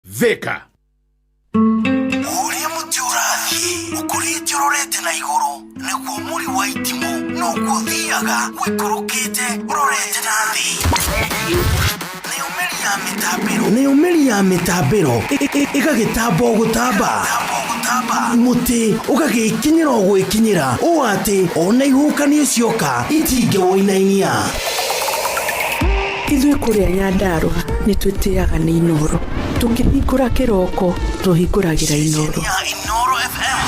Thika. Ũrĩa mũtĩ ũrathiĩ ũkũrĩte ũrorete na igũrũ nĩguo mũri wa itimũ noguo ũthiaga ũikũrũkĩte ũrorete na thĩ. Nayo mĩri ya mĩtambĩro ĩgagĩtamba o gũtamba, mũtĩ ũgagĩkinyĩra o gwĩkinyĩra ũũ atĩ ona ihuhũkanio cioka itingĩwũinainia. Ithuĩ kũrĩa Nyandarũa nĩ twĩtĩaga nĩ Inoro. Tũkĩhingũra kĩroko tũhingũragĩra Inoro. Inoro FM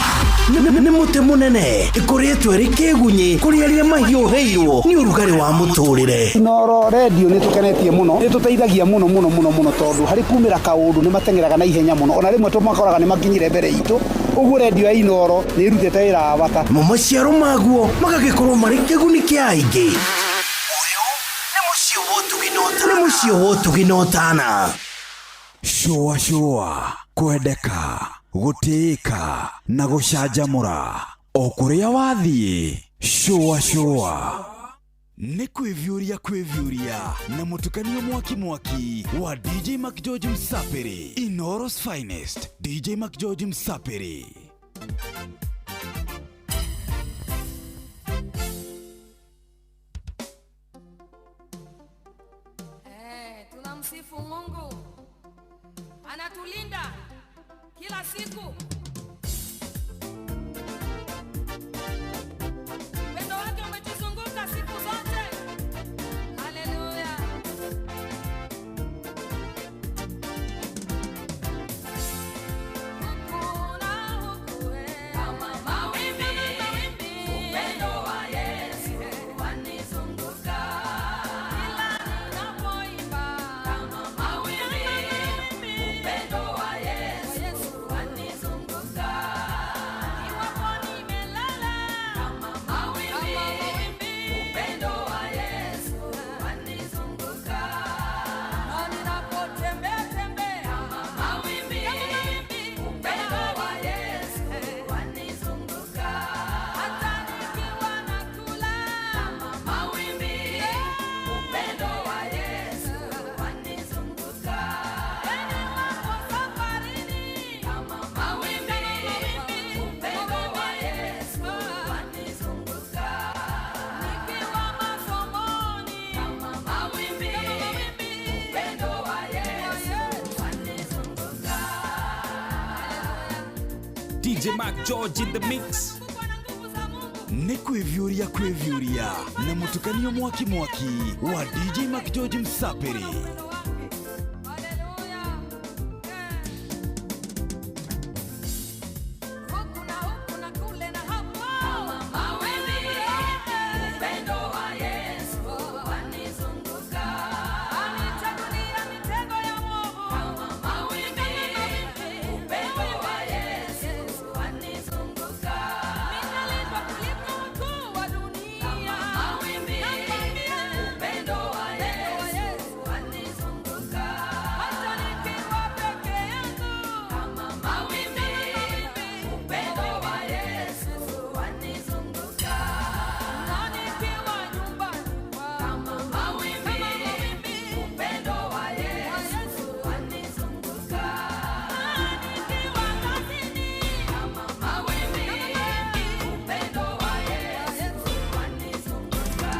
nĩ mũtĩ mũnene ĩkũrĩtwo ĩrĩ kĩgunyĩ kũrĩ arĩa mahiũhĩirwo nĩ ũrugarĩ wa mũtũrĩre. Inoro redio nĩ tũkenetie mũno, nĩ tũteithagia mũno mũno mũno mũno, tondũ harĩ kumĩra kaũndũ nĩ mateng'eraga na ihenya mũno, ona rĩmwe tũmakoraga nĩ makinyire mbere itũ. Ũguo redio ya Inoro nĩ ĩrutĩte wĩra wa bata. Namo maciaro maguo magagĩkorwo marĩ kĩguni kĩa aingĩ. Nĩ mũciĩ wa ũtugi na ũtana. Shũa shũa, kwendeka, gũtĩĩka na gũcanjamũra o kũrĩa wathiĩ. Shũa shũa nĩ kwĩviũria kwĩviũria na mũtukanio mwaki mwaki wa DJ McGeorge Msapiri. Inooro's finest, DJ McGeorge Msapiri. Tunamsifu Mungu, anatulinda kila siku. Upendo wake umetuzunguka siku zote. Haleluya. Huku na huku, kama mawimbi, upendo wa Yesu wanizunguka. Kila ninapoimba, kama mawimbi, upendo wa Yesu wanizunguka. Iwapo nimelala, kama mawimbi, upendo wa Yesu wanizunguka. Na ninapotembea tembea, kama mawimbi, upendo wa Yesu wanizunguka. Hata nikiwa nakula, kama mawimbi, upendo wa Yesu wanizunguka. Niwapo safarini, kama mawimbi, upendo wa Yesu wanizunguka. Nikiwa masomoni, kama mawimbi, upendo wa Yesu wanizunguka. DJ Mark George in the mix. Nĩ kwĩviũria kwĩviũria na mũtukanio mwaki mwaki wa DJ McGeorge Msapiri. Haleluya. Huku na huku na kule na hapo. Kama mawimbi, upendo wa Yesu wanizunguka. Anitagulia mitego ya mwovu. Kama mawimbi, upendo wa Yesu wanizunguka. Ninalindwa kuliko wakuu wa dunia. Kama mawimbi, upendo wa Yesu wanizunguka. Hata nikiwa peke yangu. Kama mawimbi, upendo wa Yesu wanizunguka. Na nikiwa nyumbani kama mawimbi, upendo wa Yesu wanizunguka. Na nikiwa kazini kama mawimbi, upendo wa Yesu wanizunguka.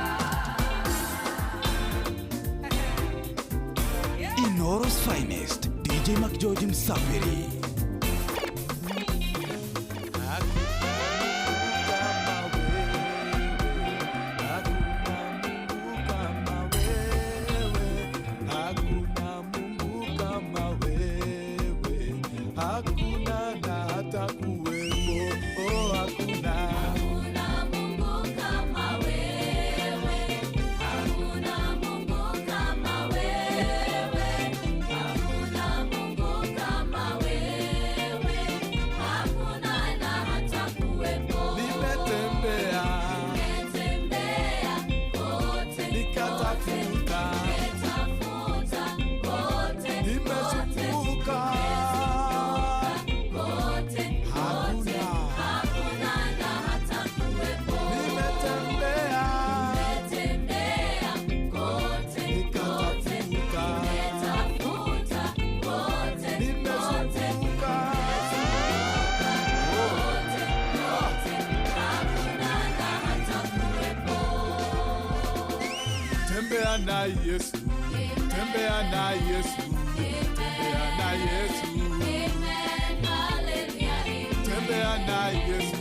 Inooro's finest, DJ McGeorge Msapiri. Hakuna Mungu kama wewe, hakuna na hata kuwepo, oh, hakuna. Hakuna Mungu kama wewe, hakuna Mungu kama wewe, hakuna Mungu kama wewe. na Yesu, tembea na Yesu, tembea na Yesu, tembea na Yesu,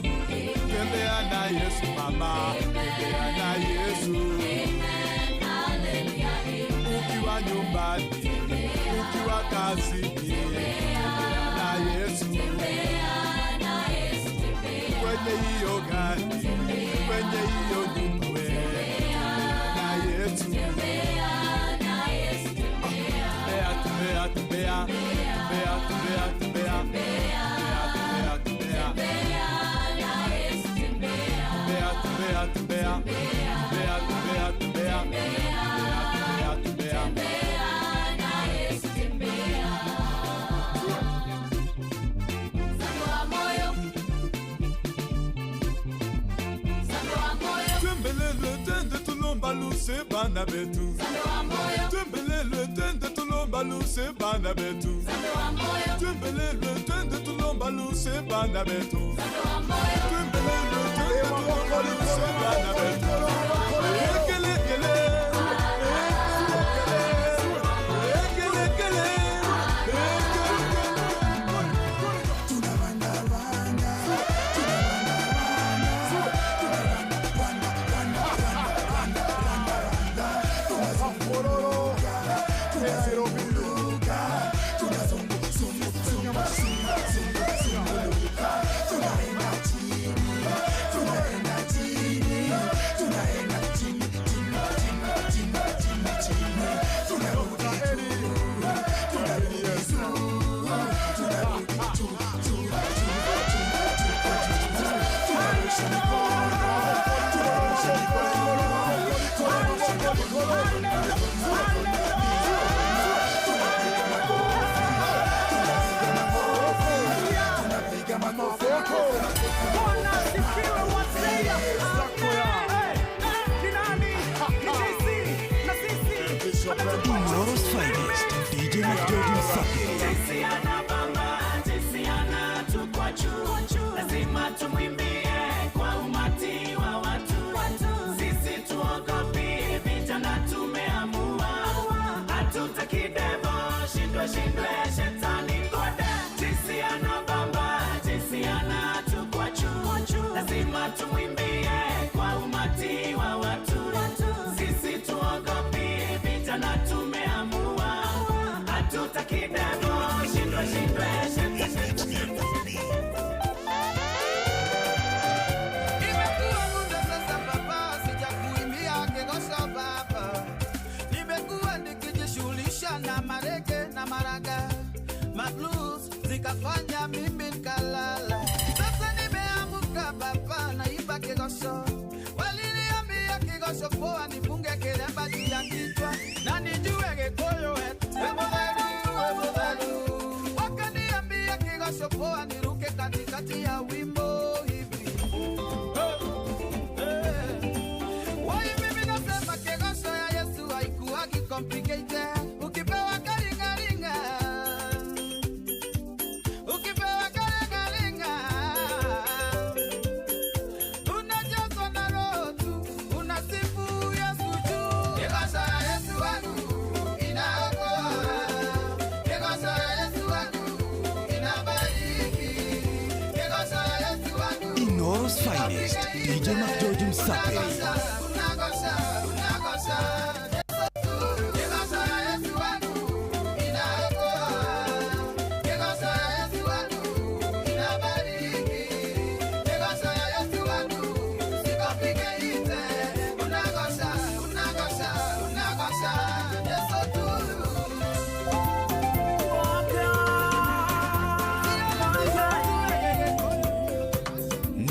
tembea na Yesu mama, tembea na Yesu. Ukiwa nyumbani, ukiwa kazini, tembea na Yesu. Kwenye hiyo gari, kwenye hiyo nyumba, we tembea na Yesu. Tembea, tembea, tembea, tembea, tembea, tembea, tembea, tembea, tembea, tembea, tembea, tembea, tembea, tembea, tembea, tembea. Tembelele tende tulomba luse bana betu. Tembelele tende tulomba luse bana betu. Tembelele tende tulomba luse bana betu. Tembelele tende tulomba luse bana betu. Ekele kele, ekele kele, ekele kele. Inoro's finest, DJ McGeorge Msapiri. Lazima tumwimbie kwa umati wa watu, sisi tuogopi vijana, tumeamua hatutaki devo, shindwe shindwe shetani kode, jinsi anabamba, jinsi anatukwa juu, lazima tumwimbie kwa umati wa watu, sisi tuogopi vijana, tumeamua hatutaki devo, shindwe shindwe shetani. Imekuwa muda sasa baba, sijakuimbia kigosho baba. Nimekuwa nikijishughulisha na marege na maraga, mablues zikafanya mimi nikalala. Sasa nimeamka baba, naimba kigosho. Waliniambia kigosho poa, nifunge kilemba juu ya kichwa na nijue Gikuyu eti emutheru emutheru. Wakaniambia kigosho poa, niruke katikati ya wimbo hivi. Wai mimi nasema kigosho ya Yesu haikuwagi complicated. Ukipewa karingaringa, ukipewa karingaringa, unajazwa na Roho tu, unasifu Yesu juu. Kigosho ya Yesu wangu inaokoa, kigosho ya Yesu wangu inabariki, kigosho ya Yesu wangu Inoro's finest, DJ McGeorge Msapiri.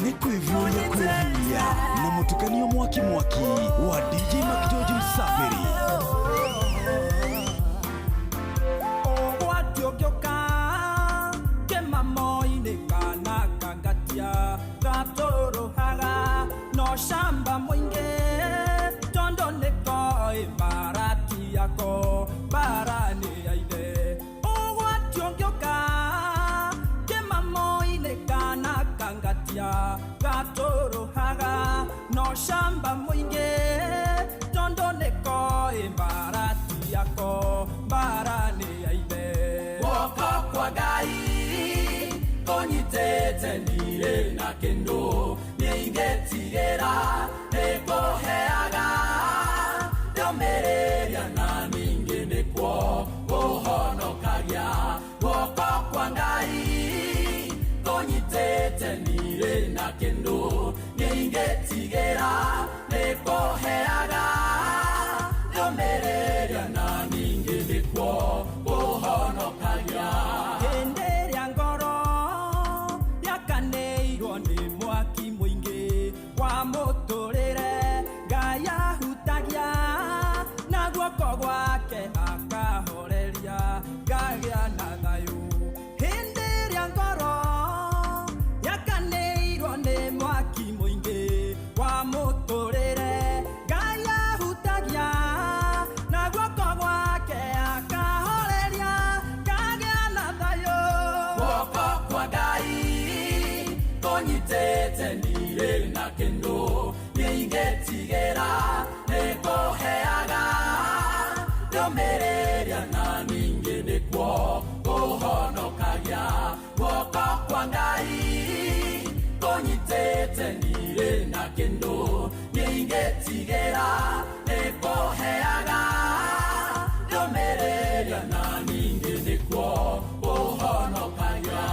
Nĩ kwĩviũria kwĩviũria na mũtukanio mwaki mwaki wa DJ McGeorge Msapiri. Ũgwati ũngĩũka kĩmamo-inĩ kana kangatia gatũrũhaga no shamba mũingĩ tondũ nĩkoĩ mbara ti yako mbara nĩ ya ithe. Ũgwati ũngĩũka kĩmamo-inĩ kana kangatia gatũrũhaga no shamba mũingĩ tondũ nĩkoĩ Nĩkoĩ mbara ti yako, mbara nĩ ya ithe. Guoko kwa Ngai kũnyitĩte ndirĩ na kĩndũ nĩingĩtigĩra, nĩkũheaga ndũmĩrĩria na ningĩ nĩkuo kũhonokagia. Guoko kwa Ngai kũnyitĩte ndirĩ na kĩndũ nĩingĩtigĩra, nĩkũheaga ndũmĩrĩria na ningĩ nĩkuo kũhonokagia. Hĩndĩ ĩrĩa ngoro yakanĩirwo nĩ mwaki mũingĩ wa mũtũrĩre, Ngai ahutagia na guoko gwake akahoreria, ngagĩa na thayũ. Hĩndĩ ĩrĩa ngoro yakanĩirwo nĩ mwaki mũingĩ wa mũtũrĩre, Ngai ahutagia na guoko gwake akahoreria, ngagĩa na thayũ. Guoko kwa Ngai kũnyitĩte ndirĩ na kĩndũ nĩingĩtigĩra, nĩkũheaga ndũmĩrĩria na ningĩ nĩkuo kũhonokagia. Guoko kwa Ngai kũnyitĩte ndirĩ na kĩndũ nĩingĩtigĩra, nĩkũheaga ndũmĩrĩria na ningĩ nĩkuo kũhonokagia.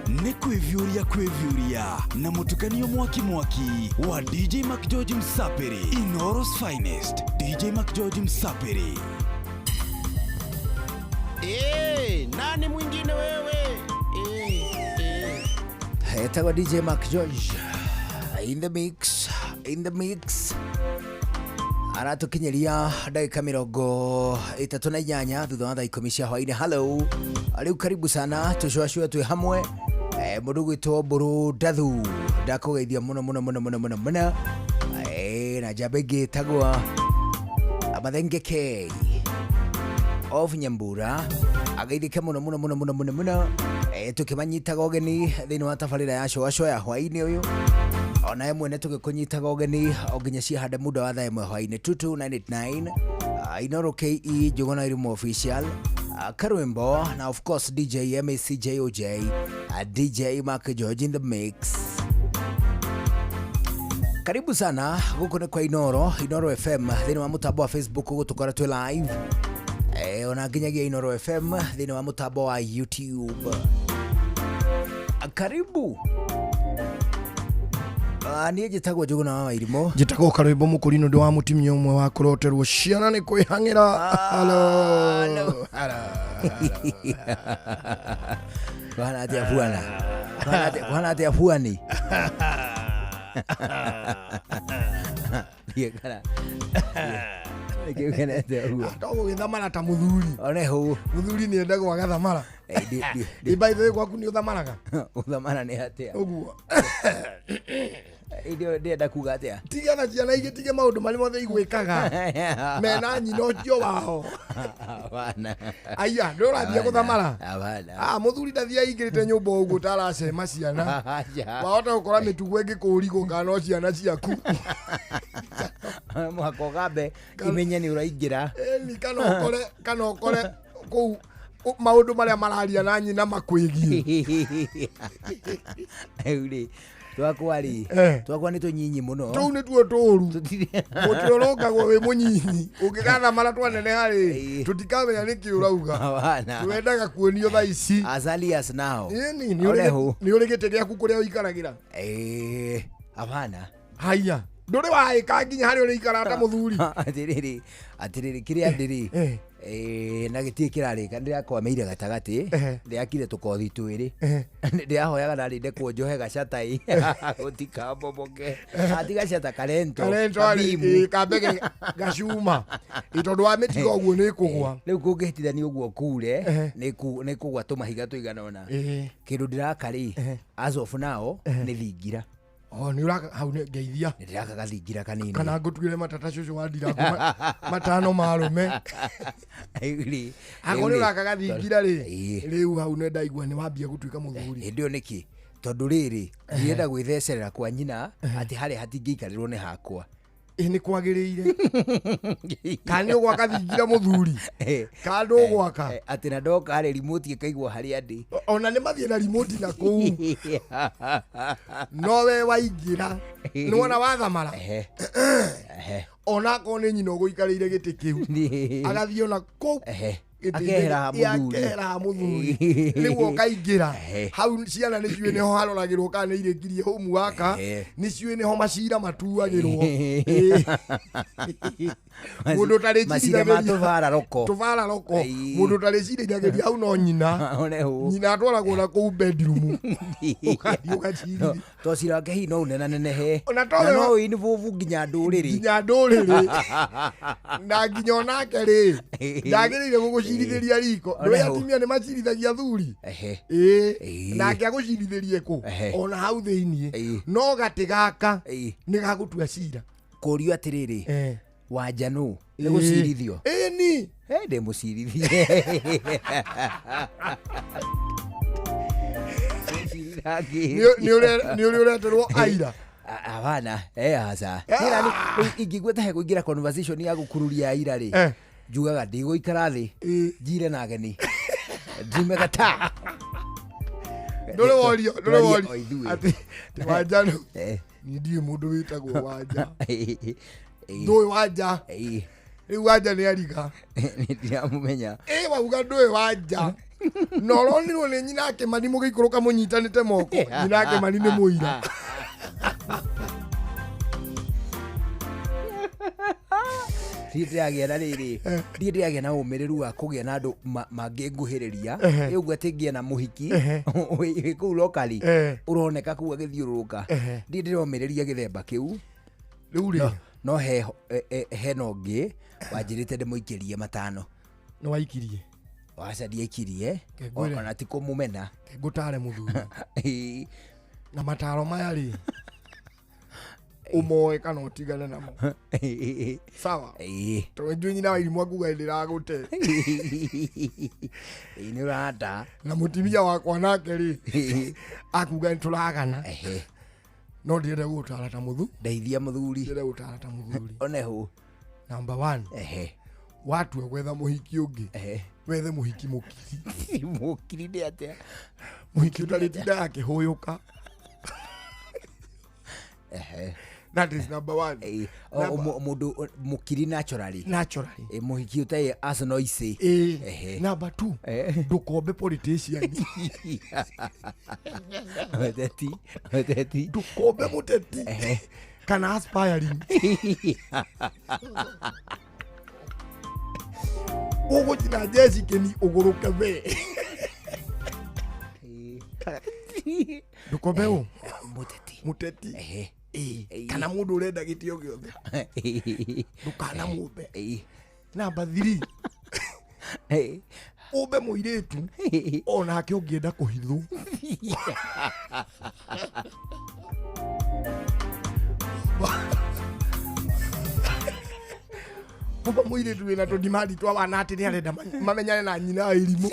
Nĩ kwĩviũria kwĩviũria na mũtukanio mwaki mwaki wa DJ McGeorge Msapiri, Inooro's finest. DJ McGeorge Msapiri. Nani mwingine wewe? Etagwo DJ Mark George in the mix, in the mix. Aratukinyiria ndagika 38 thutha wa thaa 10 cia hwainĩ. Hello, rĩu karibu sana, tũcũacũe twĩ hamwe. Mũndũ gwĩtwo Mbũrũ Ndathu, ndakũgeithia mũno mũno mũno mũno mũno mũno. Na njamba ĩngĩ ĩtagwo Mathenge K of Nyambura, ageithĩke mũno mũno mũno mũno mũno mũno. Tũkĩmanyitaga ũgeni thĩinĩ wa tabarĩra ya cũacũa ya hwainĩ ũyũ, onawe mwene tũgĩkũnyitaga ũgeni o nginya ciahande muda wa thaa 1 hwainĩ. 22989 Inooro KE Njũgũna Irumu official, Karwimbo na of course DJ MACJOJ, DJ Mark George in the mix. Karibu sana guku nĩ kwa Inooro, Inooro FM thĩinĩ wa mũtambo wa Facebook gũtũkora twĩ live, ona nginyagia Inooro FM thĩinĩ wa mũtambo wa YouTube. Karibu. Niĩ njĩtagwo Njũgũna wa Wairimũ. Njĩtagwo Karwĩmbo Mũkũrinũ, ndĩ wa mũtumia ũmwe wa kũroterwo ciana nĩ kwĩhang'ĩra. Hello. Kũhana atĩa bwana? Kũhana atĩa bwani? Ndiĩ kana nĩkĩo ũkenete ũguo. To gũgĩthamara ta mũthuri. One hũ. Mũthuri nĩ endagwo agathamara. Ĩ, by the way, gwaku nĩ ũthamaraga? Gũthamara nĩ atĩa? Ũguo. Ndĩrenda kuga atĩa? Tiga na ciana igĩtige maũndũ marĩa mothe igwĩkaga mena nyina ũcio wao. Hapana. Aya, ndĩ ũrathiĩ gũthamara? Hapana. Mũthuri ndathiĩ aingĩrĩte nyũmba ũguo taracema ciana. Aca. Wahota gũkora mĩtugo ĩngĩkũrigwo kana no ciana ciaku. Mũhaka ũgambe imenye nĩ ũraingĩra. Ĩni, kana ũkore kũu maũndũ marĩa mararia na nyina makwĩgiĩ. Rĩu rĩ, twakwa rĩ, twakwa nĩ tũnyinyi mũno. Tũu nĩtuo tũũru. Mũtĩ ũrũngagwo wĩ mũnyinyi, ũngĩgathamara twaneneha rĩ, tũtikamenya nĩkĩ ũrauga. Hapana. Twendaga kuonio thaa ici. As early as now. Ĩni, One hũ. nĩ ũrĩ gĩtĩ gĩaku kũrĩa ũikaragĩra? Hapana. Haiya, ndũrĩ waĩka nginya harĩa ũrĩikara ta mũthuri? Atĩrĩrĩ, atĩrĩrĩ, kĩrĩa ndĩrĩ, na gĩtirĩ kĩrarĩka, ndĩrakwamĩire gatagatĩ, ndĩrakire tũkothi twĩrĩ, ndĩrahoyaga narĩ ndekwo njohe gacatai gũtikambomoke, ati gacata karento, Karento arĩ, kabimu. kambe gacuma. Tondũ wa mĩtigo ũguo nĩ ĩkũgwa. Rĩu kũngĩhĩtithania ũguo kure, nĩ kũgwa tũmahiga tũigana ũna. Kĩndũ ndĩraka rĩ, as of now, nĩ thingira. O nĩ ũraka hau nĩ ngeithia. Nĩ ndĩraka gathingira kanini. Kana ngũtuĩre matata cũcũ wa ndirangu matano marũme. Rĩu-rĩ, Akorwo nĩ rĩu-rĩ, ũraka gathingira rĩ, Ĩĩ. rĩu hau nĩ ndaigua nĩ wambia gũtuĩka mũthuri. Hĩndĩ ĩyo nĩkĩ? Tondũ rĩrĩ, ndirenda gwĩthecerera kwa nyina atĩ harĩa hatingĩikarĩrwo nĩ hakwa. Ĩ nĩ kwagĩrĩire. Kana nĩ ũgwaka thingira mũthuri? Kana ndũgwaka? Atĩ na ndoka rĩ, remote ĩkaigwo harĩa ndĩ. Ona nĩ mathiĩ na remote na kũu. No we waingĩra, nĩ wona wathamara? Ona akorwo nĩ nyina ũgũikarĩire gĩtĩ kĩu, agathiĩ ona kũu. Gĩtĩ-inĩ Akehera ha mũthuri. akehera ha mũthuri. Rĩu ũkaingĩra hau, ciana nĩ ciũĩ nĩho haroragĩrwo kana nĩ irĩkirie homework, nĩ ciũĩ nĩho macira matuagĩrwo. Ĩĩ. Mũndũ ũtarĩ Macira ma tũbara roko. Tũbara roko. Mũndũ ũtarĩ cirithagĩria hau no nyina. One hũ. Nyina atwaragwo na kũu bedroom, ũgathiĩ ũgacirithia. To cira wake hihi no ũnenanenehe. Ona to Na we- no ũinvolve nginya ndũrĩrĩ. Nginya ndũrĩrĩ. Na nginya onake rĩ, ndagĩrĩire gũgũcirithĩria riko. One Ndũĩ hũ. atumia nĩ macirithagia athuri. Ehe. Ĩĩ. Nake agũcirithĩrie kũ? Ona hau thĩiniĩ. No gatĩ gaka nĩ gagũtua cira. Kũrio atĩrĩrĩ, wanja nũ? Nĩ gũcirithio. Ĩni. Ndĩ mũcirithie. Nĩ ũrĩ ũreterwo aira? Hapana, aca. Ingĩigua ta hekũingĩra conversation ya gũkururia aira rĩ, njugaga ndigũikara thĩ, njire na ageni. Njume gata. Ndũrĩ worio, ndũrĩ Twarie worio o ithuĩ. Atĩ wanja nũ? Niĩ ndiũĩ mũndũ wĩtagwo wanja. Ndũĩ wanja? Rĩu wanja nĩ ariga. Ndiramũmenya. Ĩ wauga ndũĩ wanja, na ũronirwo nĩ nyina Kĩmani mũgĩikũrũka mũnyitanĩte moko. Nyina Kĩmani nĩ mũira. Niĩ ndĩragĩa na rĩrĩ, niĩ ndĩragĩa na ũmĩrĩru wa kũgĩa na andũ mangĩnguhĩrĩria. Ĩ ũguo atĩ ngĩe na mũhiki wĩ kũu lokali, ũroneka kũu agĩthiũrũrũka. Niĩ ndĩromĩrĩria gĩthemba kĩu. Rĩu rĩ, No hena ũngĩ wanjĩrĩte ndĩmũikĩrie matano. Nĩ waikirie? Waca, ndiaikirie. Ngwĩre. Ona ti kũmũmena. Ngũtare mũthuri na mataro maya rĩ, ũmoe kana ũtigane namo, sawa? Tondũ njũĩ nyina wa irimũ akuga ndĩragũte. Ĩĩ, nĩ ũranda. Na mũtumia wakwa nake rĩ, akuga nĩ tũragana. No ndĩrenda gũgũtara ta mũthu Ndeithia mũthuri. Ndĩrenda gũtara ta mũthuri. One hũ. Number one, watua gwetha mũhiki ũngĩ, wethe mũhiki mũkiri. Mũkiri nĩ atĩa? Mũhiki ũtarĩtinda akĩhũyũka. That is number one. Mũndũ mũkiri naturally. Naturally. Mũhiki ũtarĩ as noisy. Ĩĩ. Number two, ndũkombe politician. Mũteti, mũteti. Ndũkombe mũteti kana aspiring. Ũgũcina jeci kĩni ũgũrũke we. Ndũkombe ũ? Mũteti. Mũteti. Ĩĩ. Kana mũndũ ũrenda gĩtĩo gĩothe, ndũkanamũmbe. Namba 3, ũmbe mũirĩtu onake ũngĩenda kũhithwo. Ũmba mũirĩtu wĩna tũndimandi twa wana atĩ nĩ arenda mamenyane na nyina wa irimũ.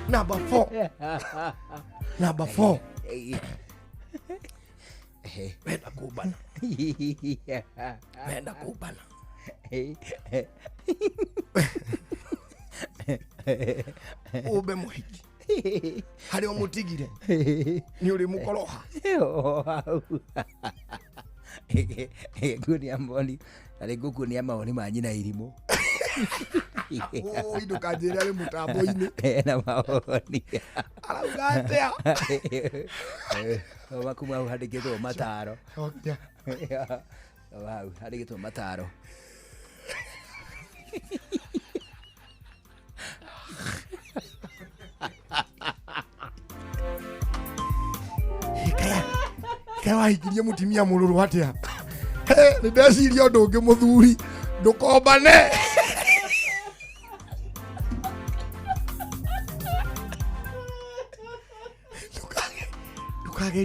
Number 4, number 4, wenda kũmbana, wenda kũmbana, ũmbe mũhiki harĩa ũmũtigire nĩ ũrĩ mũkoroha. Nguonia mawoni na rĩ ngũkuonia mawoni ma nyina irimũ. Oi, ndũkanjĩre arĩ mũtambo-inĩ. Ena mawoni. Arauga atĩa? Thoma kuma hau handĩkĩtwo mataro. Cokia. Thoma hau handĩkĩtwo mataro. Kaĩ wahikirie mũtumia mũrũrũ atĩa? He, nĩ ndeciria ũndũ ũngĩ mũthuri, ndũkombane.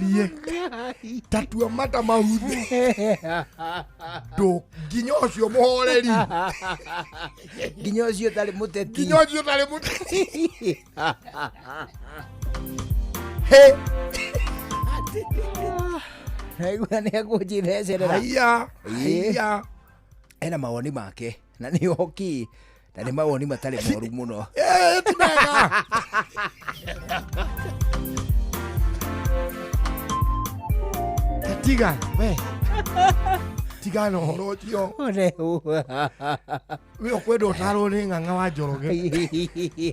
Ndũkagerie tatua mata mauthi ndũ nginya ũcio mũhoreri Nginya ũcio ũtarĩ mũteti. Nginya ũcio ũtarĩ mũteti. He. Naigua nĩ ekũnjithecerera. Haiya, haiya. Ena mawoni make na nĩ oki na nĩ mawoni matarĩ moru mũno. Eh, ti mega. Tiga we tiga na ũhoro ũcio. We ũkwenda ũtarwo nĩ ng'ang'a wa Njoroge.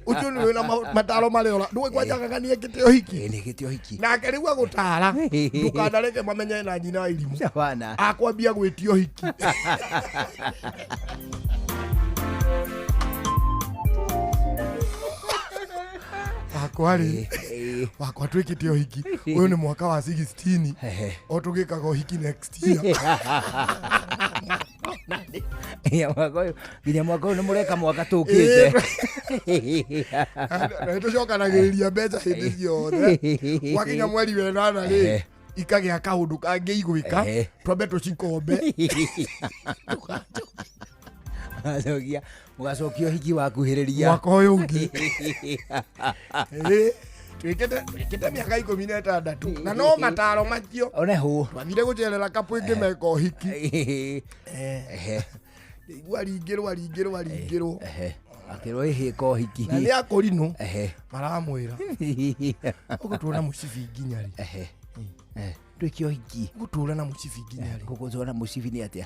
Ũcio nĩ wĩna mataro marĩa ũra ndũĩ kwanja ng'ang'a nĩ ekĩte ũhiki. Nĩ ekĩte ũhiki. Nake rĩu agũtara ndũkanareke mamenye na nyina wa irimũ. Hapana. Akwambia gwĩtia ũhiki. Wakwa rĩ, wakwa twĩkĩte ũhiki ũyũ nĩ mwaka wa 16 o tũgĩkaga ũhiki next year. Nginya mwaka ũyũ nginya mwaka ũyũ nĩ mũreka mwaka tũkĩte. Na nĩtũcokanagĩrĩria mbeca hĩndĩ ciothe gwakinya mweri wa ĩnana rĩ ikagĩa kaũndũ kangĩ igwĩka twambe tũcikombe. Mũgacokia mũgacokia ũhiki wakuhĩrĩria mwaka ũyũ ũngĩ. Ĩ, twĩkĩte mĩaka 16 na no mataro macio. One hũ. Twathire gũcerera kapũ ĩngĩ meka ũhiki. Ndaigua ringĩrwo aringĩrwo aringĩrwo. Akĩrwo ĩhĩka ũhiki. Na nĩ akũrinũ maramwĩra ũgũtũra na mũcibi nginya rĩ? Twĩke ũhiki. Ũgũtũra na mũcibi nginya rĩ? Gũgũtũra na mũcibi nĩ atĩa?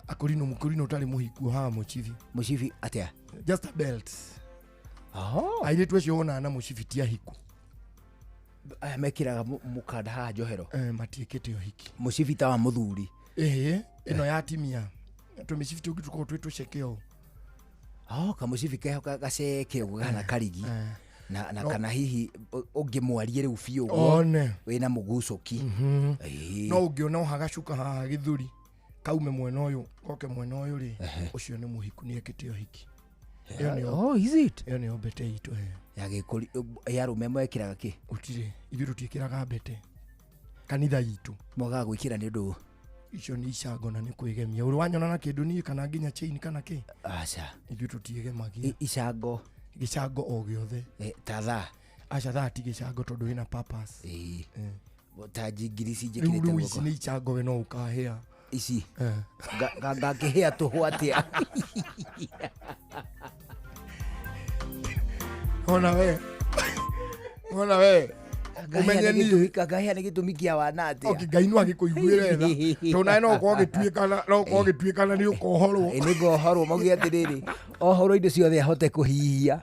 Akũrinũ mũkũrinũ ũtarĩ mũhiku haha mũcibi. Mũcibi atĩa? Just a belt. Oh. Airĩtu acio wonaga na mũcibi ti ahiku. Aya mekĩraga mũkanda haha njohero. Matiĩkĩte ũhiki. Mũcibi ta wa mũthuri. Ĩhĩ, ĩno ya atimia. Tũmĩcibi tũngĩ tũkoragwo twĩ tũceke ũũ. Oh, kamũcibi keho gaceke ũguo kana karigi. Na, na No. kana hihi ũngĩmwarie rĩu biũ ũguo One. wĩna mũgucũki. Ĩĩ. No ũngĩona oha gacuka haha gĩthũri kaume mwena ũyũ goke mwena ũyũ rĩ, ũcio nĩ mũhiku nĩ ekĩte ũhiki. Ĩyo nĩyo. Oh, is it? Ĩyo nĩyo mbete itũ. Ya gĩkũri ya arũme mekĩraga kĩ? Gũtirĩ, ithuĩ tũtiĩkĩraga mbete kanitha itũ. Mwagaga gwĩkĩra nĩ ũndũ icio nĩ icango na nĩ kwĩgemia. Ũrĩ wanyona na kĩndũ niĩ kana nginya chain kana kĩ? Aca. Ithuĩ tũtiĩgemagia. Icango. Gĩcango o gĩothe. Ta thaa. Aca thaa ti gĩcango tondũ wĩna purpose. Ĩĩ. Ta njingiri ici Rĩu njĩkĩrĩte rĩu ici guoko. nĩ icango we no ũkahĩa. Ici. Ngakĩhĩa tũhũ atĩa? Ona we. Ona we. Ũmenye niĩ. Ngahĩa nĩ gĩtũmi kĩa wana atĩa? Okay, Ngai no agĩkũiguĩre tha. Tondũ nawe no ũkorwo ũgĩtuĩkana, no ũkorwo ũgĩtuĩkana nĩ ũkohorwo. Ĩ, nĩ ngohorwo mauge atĩrĩrĩ, ohorwo indo ciothe ahote kũhihia.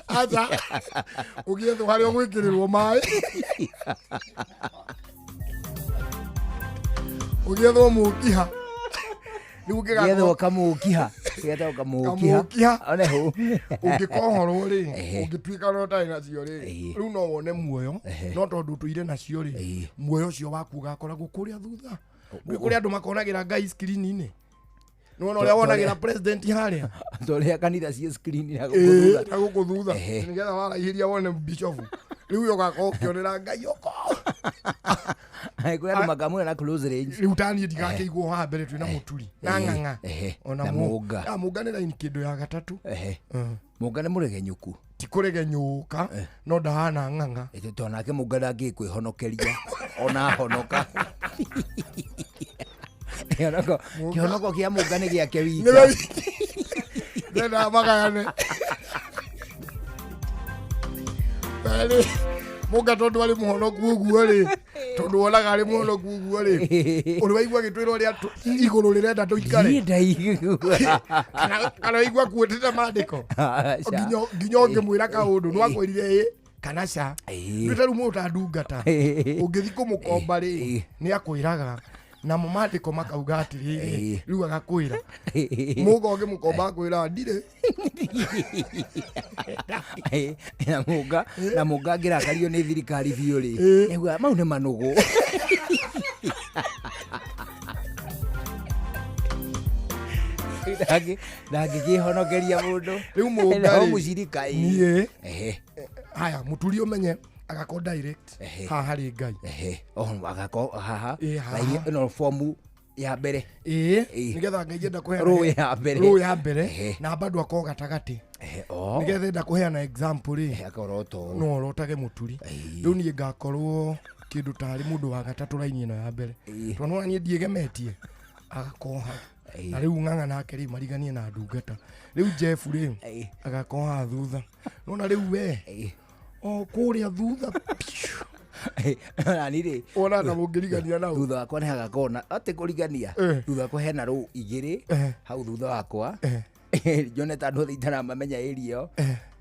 Aca. Ũgĩethwo harĩa ũgwĩkĩrĩrwo maĩ. Ũgĩethwo mũkiha. Rĩu ũngĩgakorwo Gĩethwo kamũkiha. Gĩetagwo kamũkiha. Kamũkiha. One hũ. Ũngĩkohorwo rĩ, ũngĩtuĩka no ũtarĩ nacio rĩ, rĩu no wone muoyo, no tondũ ũtũire nacio rĩ, muoyo ũcio waku ũgakoragwo kũrĩa thutha. Nĩ kũrĩa andũ makonagĩra Ngai screen-inĩ. Nĩ wona ũrĩa wonagĩra president harĩa? Ta ũrĩa kanitha ciĩ screen na gũkũ thutha. Na gũkũ thutha. Nĩgetha waraihĩria wone bishop. Rĩu we ũgakorwo ũkĩonera Ngai oko. Kwĩ andũ makamwĩra na close range. Rĩu ta niĩ ndigakĩigwo haha mbere twĩna mũturi na ng'ang'a. Ona Na mũnga. Mũnga nĩ raini kĩndũ ya gatatũ. Mũnga nĩ mũregenyũku. Ti kũregenyũka, no ndahana ng'ang'a. Tondũ nake mũnga ndangĩkwĩhonokeria ona ahonoka. Kĩhonoko kĩhonoko kĩa mũnga nĩ gĩake wika. Nĩwe wiki. Ndenda magayane. Werĩ, mũnga tondũ arĩ mũhonoku ũguo rĩ, tondũ wonaga arĩ mũhonoku ũguo rĩ, ũrĩ waigua agĩtwĩra ũrĩa igũrũ rĩrenda tũikare? Niĩ ndaigua. Kana waigua akuĩtĩte maandĩko? Aca. Nginya ũngĩmwĩra kaũndũ, no akwĩrire ĩ kana ca. Nĩ ta rĩu mũndũ ta ndungata, ũngĩthiĩ kũmũkomba rĩ, nĩ akwĩraga. Namo maandĩko makauga atĩrĩrĩ, rĩu agakwĩra. Mũnga ũngĩmũkomba akwĩra ndirĩ. Na mũnga, na mũnga angĩrakario nĩ thirikari biũ rĩ, nĩaugaga mau nĩ manũgũ. Ndangĩkĩhonokeria mũndũ. Rĩu mũnga No rĩ, mũcirika, ĩ. niĩ, haya, mũturi ũmenye, Agakorwo direct Ehe. haha harĩ Ngai. Ehe. Oh, agakorwo haha. Ĩ, haha. Raini ĩno fomu ya mbere. Ĩĩ, Ĩ. nĩgetha Ngai enda kũheana Rũĩ ya mbere. rũĩ ya mbere Ehe. na bado akorwo gatagatĩ. Ehe, oh. Nĩgetha enda kũheana example rĩ, Ehe, akarota ũũ. no orotage mũturi. Rĩu niĩ ngakorwo kĩndũ tarĩ mũndũ wa gatatũ raini ĩno ya mbere. Tondũ nĩwona niĩ ndiĩgemetie, agakorwo hau. Na rĩu ng'ang'a nake rĩ mariganie na ndungata. Rĩu Jeff rĩ agakorwo haha thutha. Nĩwona rĩu we o kũrĩa thutha nani rĩ wona ta mũngĩrigania nau thutha wakwa nĩ hagakorwo na atĩ kũrigania thutha wakwa hena rũ igĩrĩ hau thutha wakwa nyone ta andũ othe itaramamenya area ĩyo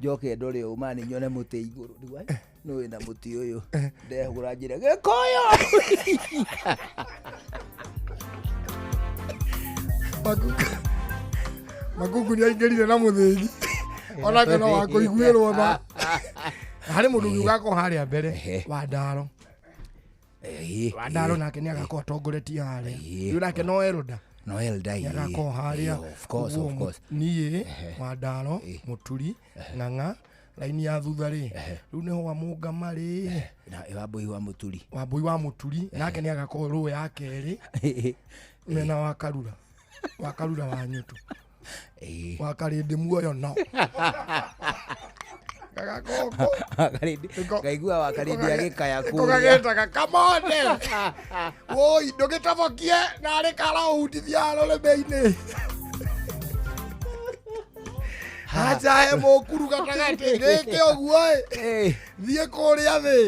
njoke ndore ũũ mani nyone mũtĩ igũrũ Rĩu, ai, nũ wĩna mũtĩ ũyũ ndehũra njĩra gĩkũyũ Makungu nĩ aingĩrire na mũthĩgi onake no wakũiguĩrwo tha. Harĩ mũndũ ũngĩ ũgakorwo harĩa mbere wa ndaro. Wa ndaro nake nĩ agakorwo atongoretie harĩa. Rĩu nake no elder. No elder, Nĩ ĩĩ. agakorwo harĩa. Ĩĩ, of course, Ũguo of course. Niĩ wa ndaro mũturi ng'ang'a raini ya thutha rĩ rĩu nĩho wa mũngama rĩ na wambũi wa mũturi wambũi wa mũturi nake nĩ agakorwo rũĩ ya kerĩ mena wa karura wa karura wa nyũtũ wa karĩndĩ muoyo no Ngaigua wa karĩndĩ agĩkaya Nĩko kũrĩa gagetaga kamone woi ndũgĩtobokie narĩ karahutithia rũrĩmĩ-inĩ acha he mũkuru gatagatĩ gĩkĩ ũguo ĩ thiĩ kũrĩa thĩ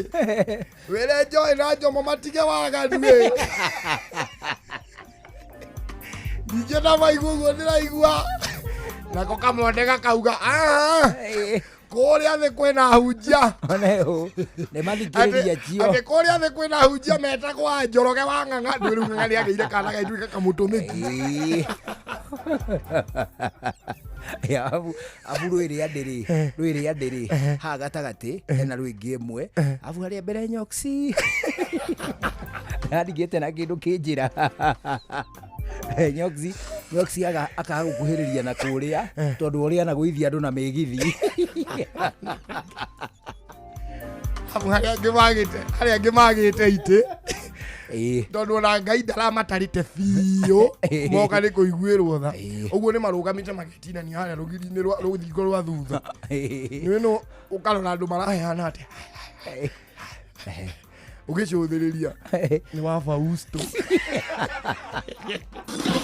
wĩre njoĩ na njomo matige waganu ĩ ningĩ na maigua ũguo ndĩraigua nako kamonde gakauga "Ah, kũrĩa thĩ kwĩna hunjia nĩ mathikĩrĩria cio atĩ kũrĩa thĩ kwĩna hunjia metagwo a Njoroge wa Ng'ang'a ndwĩ rĩu Ng'ang'a nĩagĩire kana gaituĩka kamũtũmĩki abu abu rwĩ rĩa ndĩrĩ rwĩ rĩa ndĩrĩ haha gatagatĩ hena rwĩngĩ ĩmwe abu harĩa mbere nyoksi ndandigĩte na kĩndũ kĩnjĩra nyoksi nyoksi akaga gũkuhĩrĩria na kũrĩa tondũ ũrĩa anagũithia andũ na mĩgithi abu harĩa angĩ magĩte harĩa angĩ magĩte itĩ tondũ ona Ngai ndaramatarĩte biũ moka nĩ kũiguĩrwo tha ũguo nĩ marũgamĩte magetinania harĩa rũgiri-inĩ rwa rũthingo rwa thutha nĩ no ũkarora andũ maraheana atĩ ũgĩcũthĩrĩria nĩ wa Fausto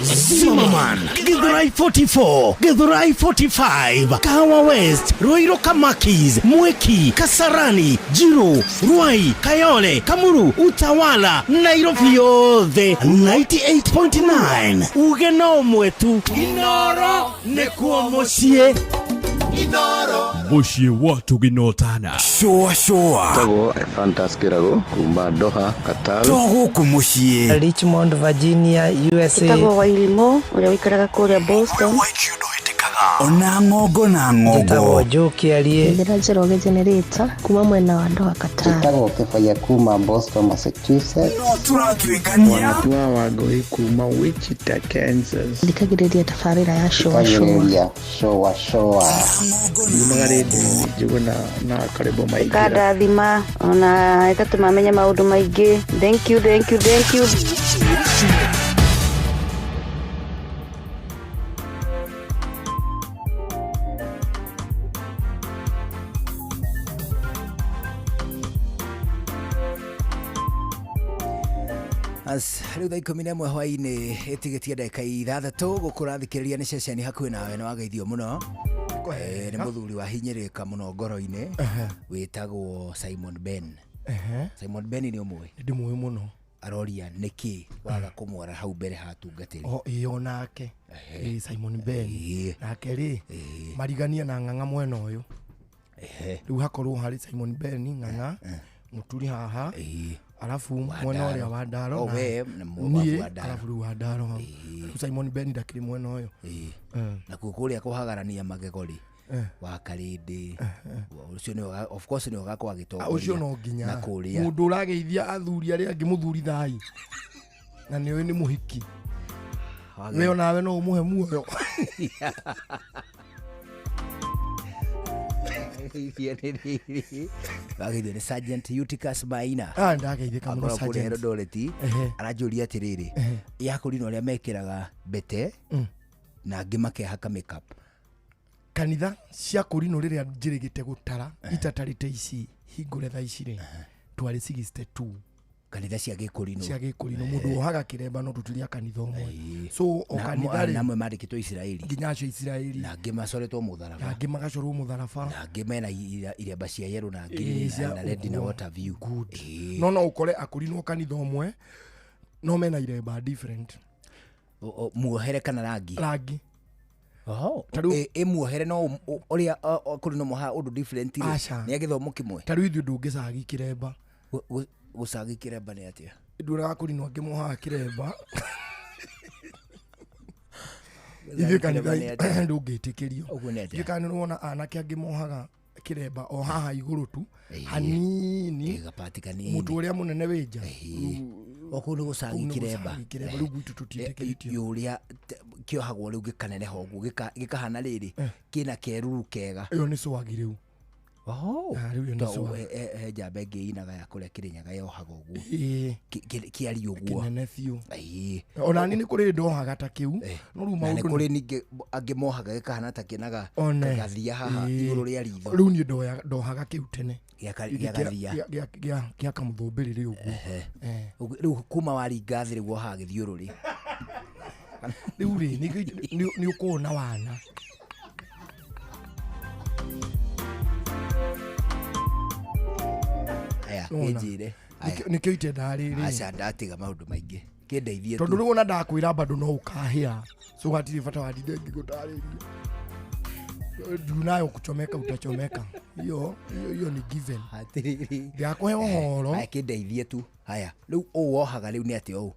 Zimmerman, Githurai 44, Githurai 45, Kahawa West, Ruiru Kamakis, Mwiki, Kasarani, Jiru, Ruai, Kayole, Kamuru, Utawala, Nairobi yothe 98.9 uge no mwetu Inoro nĩkuo mũciĩ Mũciĩ wa tũginotana Shũa shũa Tagwo Fantas Kĩrago kuma Doha, Qatar. To gũkũ mũciĩ Richmond, Virginia, USA. Ĩtagwo Wairimũ ũrĩa ũikaraga kũrĩa Boston. Ona ng'ongo na ng'ongo Njĩtagwo Joe Kĩarie. Njĩra Njoroge Generator kuma mwena wa Doha Qatar. Njĩtagwo Kĩbaya kuma Boston, Massachusetts. No tũratuĩkania Wanatua Wangũi kuma Wichita, Kansas. Thikagĩrĩria tabarĩra ya Shũa Shũa. Thikagĩrĩria Shũa Shũa. Yumaga rĩndiũ-inĩ Njũgũna na Karĩbo Maingĩra. Ĩkandathima ona ĩgatũma menye maũndũ maingĩ. Thank you, thank you, thank you. As rĩu thaa ikũmi na ĩmwe hwaĩ-inĩ ĩtigĩtie ndagĩka ithathatũ gũkũrathikĩrĩria nĩ ceceni hakuhĩ nawe nĩ wageithio mũno nĩ mũthuri wahinyĩrĩka mũno ngoro-inĩ wĩtagwo Simon Ben. Simon Ben nĩ ũmũĩ? Ndĩmũĩ mũno. Aroria nĩkĩ waga kũmwara hau mbere ha atungatĩri. O ĩĩ onake ĩĩ Simon Ben nake rĩ mariganie na ng'ang'a mwena ũyũ rĩu hakorwo harĩ Simon Ben ng'ang'a mũturi haha arabu mwena ũrĩa wa ndaro O na we na niĩ wa Ndaro. arabu rĩu wa ndaro hau rĩu Simon Ben ndakĩrĩ mwena ũyũ Nakuo kũrĩa kũhagarania magego rĩ Eh. wa Karĩndĩ ũcio nĩwe of course nĩwe ũgakorwo Ah, ũcio agĩtongoria no nginya na kũrĩa mũndũ ũrageithia athuri arĩa angĩ mũthuri thai na nĩũĩ nĩ mũhiki we onawe no ũmũhe muoyo Wageithio nĩ rĩrĩ. Wageithio nĩ Sergeant Eutychus Maina. Ah, ndageithĩka mũno Akoragwo kũrĩa Sergeant. Eldoret. Ehe. Aranjũria atĩrĩrĩ, yakũrinwo arĩa mekĩraga mbete na angĩ makehaka makeup. Kanitha cia kũrinũ rĩrĩa njĩrĩgĩte gũtara itatarĩte ici hingũre thaa ici rĩ, twarĩ 62. Kanitha cia gĩkũrinũ. Cia gĩkũrinũ, mũndũ wohaga kĩremba no tũtiria kanitha ũmwe, so o Na- kanitha rĩ, namwe mandĩkĩtwo Isiraeli. Nginya acio Isiraeli. Na angĩ macoretwo mũtharaba. Na angĩ magacorwo mũtharaba. Na angĩ mena iremba cia yellow na green Ĩĩ, cia na red na ũguo. water view. Ĩĩ. No no ũkore akũrinwo kanitha ũmwe no mena iremba different. Muohere kana rangi? Rangi. Oho. Ta rĩu- Ĩ muohere no ũrĩa kũrĩ no moha ũndũ different rĩ. Aca. Nĩ a gĩthomo kĩmwe. Ta rĩu ithuĩ ndũngĩcagi kĩremba. Gũcagi kĩremba nĩ atĩa? Nduonaga kũrinwo angĩ mohaga kĩremba. Gũcagi Ithuĩ kĩremba kanitha nĩ atĩa? ndũngĩtĩkĩrio. Ũguo nĩ atĩa? Ithuĩ kana nĩwona anake angĩ mohaga kĩremba o haha igũrũ tu hanini, gapati kanini, mũtwe ũrĩa mũnene wĩ nja. O kũu nĩ gũcagi Kũu nĩ kĩremba. gũcagi kĩremba, rĩu gwitũ tũtiĩtĩkĩrĩtio. Ũrĩa kĩohagwo rĩu gĩkaneneha ũguo, gĩkahana rĩrĩ kĩna keruru kega. Ĩyo nĩ swagi rĩu. Oho. Ah, rĩu ĩyo nĩ To, swag. he njamba ĩngĩ inaga ya kũrĩa Kĩrĩnyaga yohaga ũguo. Ĩĩ. Kĩarie ũguo. Kĩnene biũ. Ĩĩ. Ona niĩ nĩ kũrĩ ndohaga ta kĩu, no rĩu Na nĩ maũndũ kũrĩ ningĩ angĩ mohaga gĩkahana ta kĩnaga One. gathia haha Ĩĩ. igũrũ rĩa ritho. Rĩu niĩ ndohaga kĩu tene. Gĩa gathia. Gĩa kamũthũmbĩrĩrĩ ũguo. Eh. Rĩu kuma waringa thĩ rĩu wohaga gĩthiũrũrĩ. Rĩu rĩ, nĩ ũkũona wana. Aya, Nĩwona? kĩnjĩre. Nĩkĩo itendaga rĩrĩ. Aca, ndatiga maũndũ maingĩ. Kĩndeithie Tondũ tu. rĩu ona ndakwĩra bado no ũkahĩa, so hatirĩ bata wa ndinde ngĩgũtarĩria. Ndunayo kuchomeka utachomeka, hiyo hiyo hiyo ni given. Atĩrĩrĩ. Ndakũhe ũhoro. Aya, kĩndeithie tu. Haya, rĩu ũũ wohaga rĩu nĩ atĩa ũũ?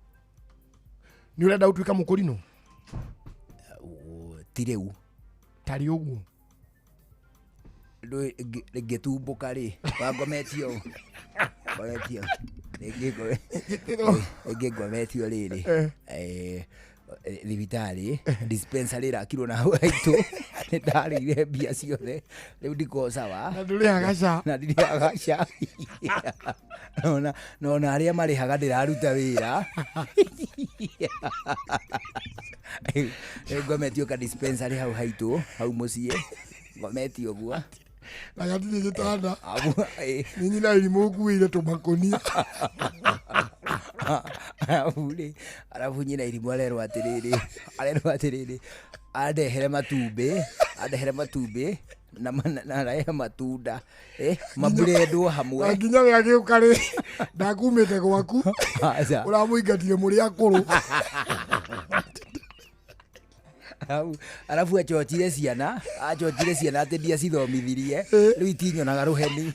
Nĩ ũrenda gũtuĩka mũkũrinũ? Ti rĩu. Tarĩ ũguo. Ngĩtumbũka rĩ, wangometio ũũ. Ngometio. Rĩngĩ ngometio rĩrĩ. Thibitarĩ, dispensary ĩrakirwo na hau haitũ. Nĩ ndarĩire mbia ciothe. Rĩu ndiko sawa. Na ndũrĩhaga SHA. Na ndirĩhaga SHA. Nona arĩa marĩhaga ndĩraruta wĩra. Rĩu ngometio ka dispensary hau haitũ, hau mũciĩ. Ngometio ũguo. Na gatirĩ gĩtanda. Abu, ĩ. Nĩ nyina irimũ ũkuĩire tũmakũnia. Arabu rĩ, arabu nyina irimũ arerwo atĩrĩrĩ, arerwo atĩrĩrĩ, andehere matumbĩ, andehere matumbĩ na na arehe matunda, maburendwo hamwe. Na nginya we agĩũka rĩ, ndakumĩte gwaku. Aca. Ũramũingatire mũrĩ akũrũ. Arabu acochire ciana, acochire ciana atĩ ndiacithomithirie, rĩu itinyonaga rũheni.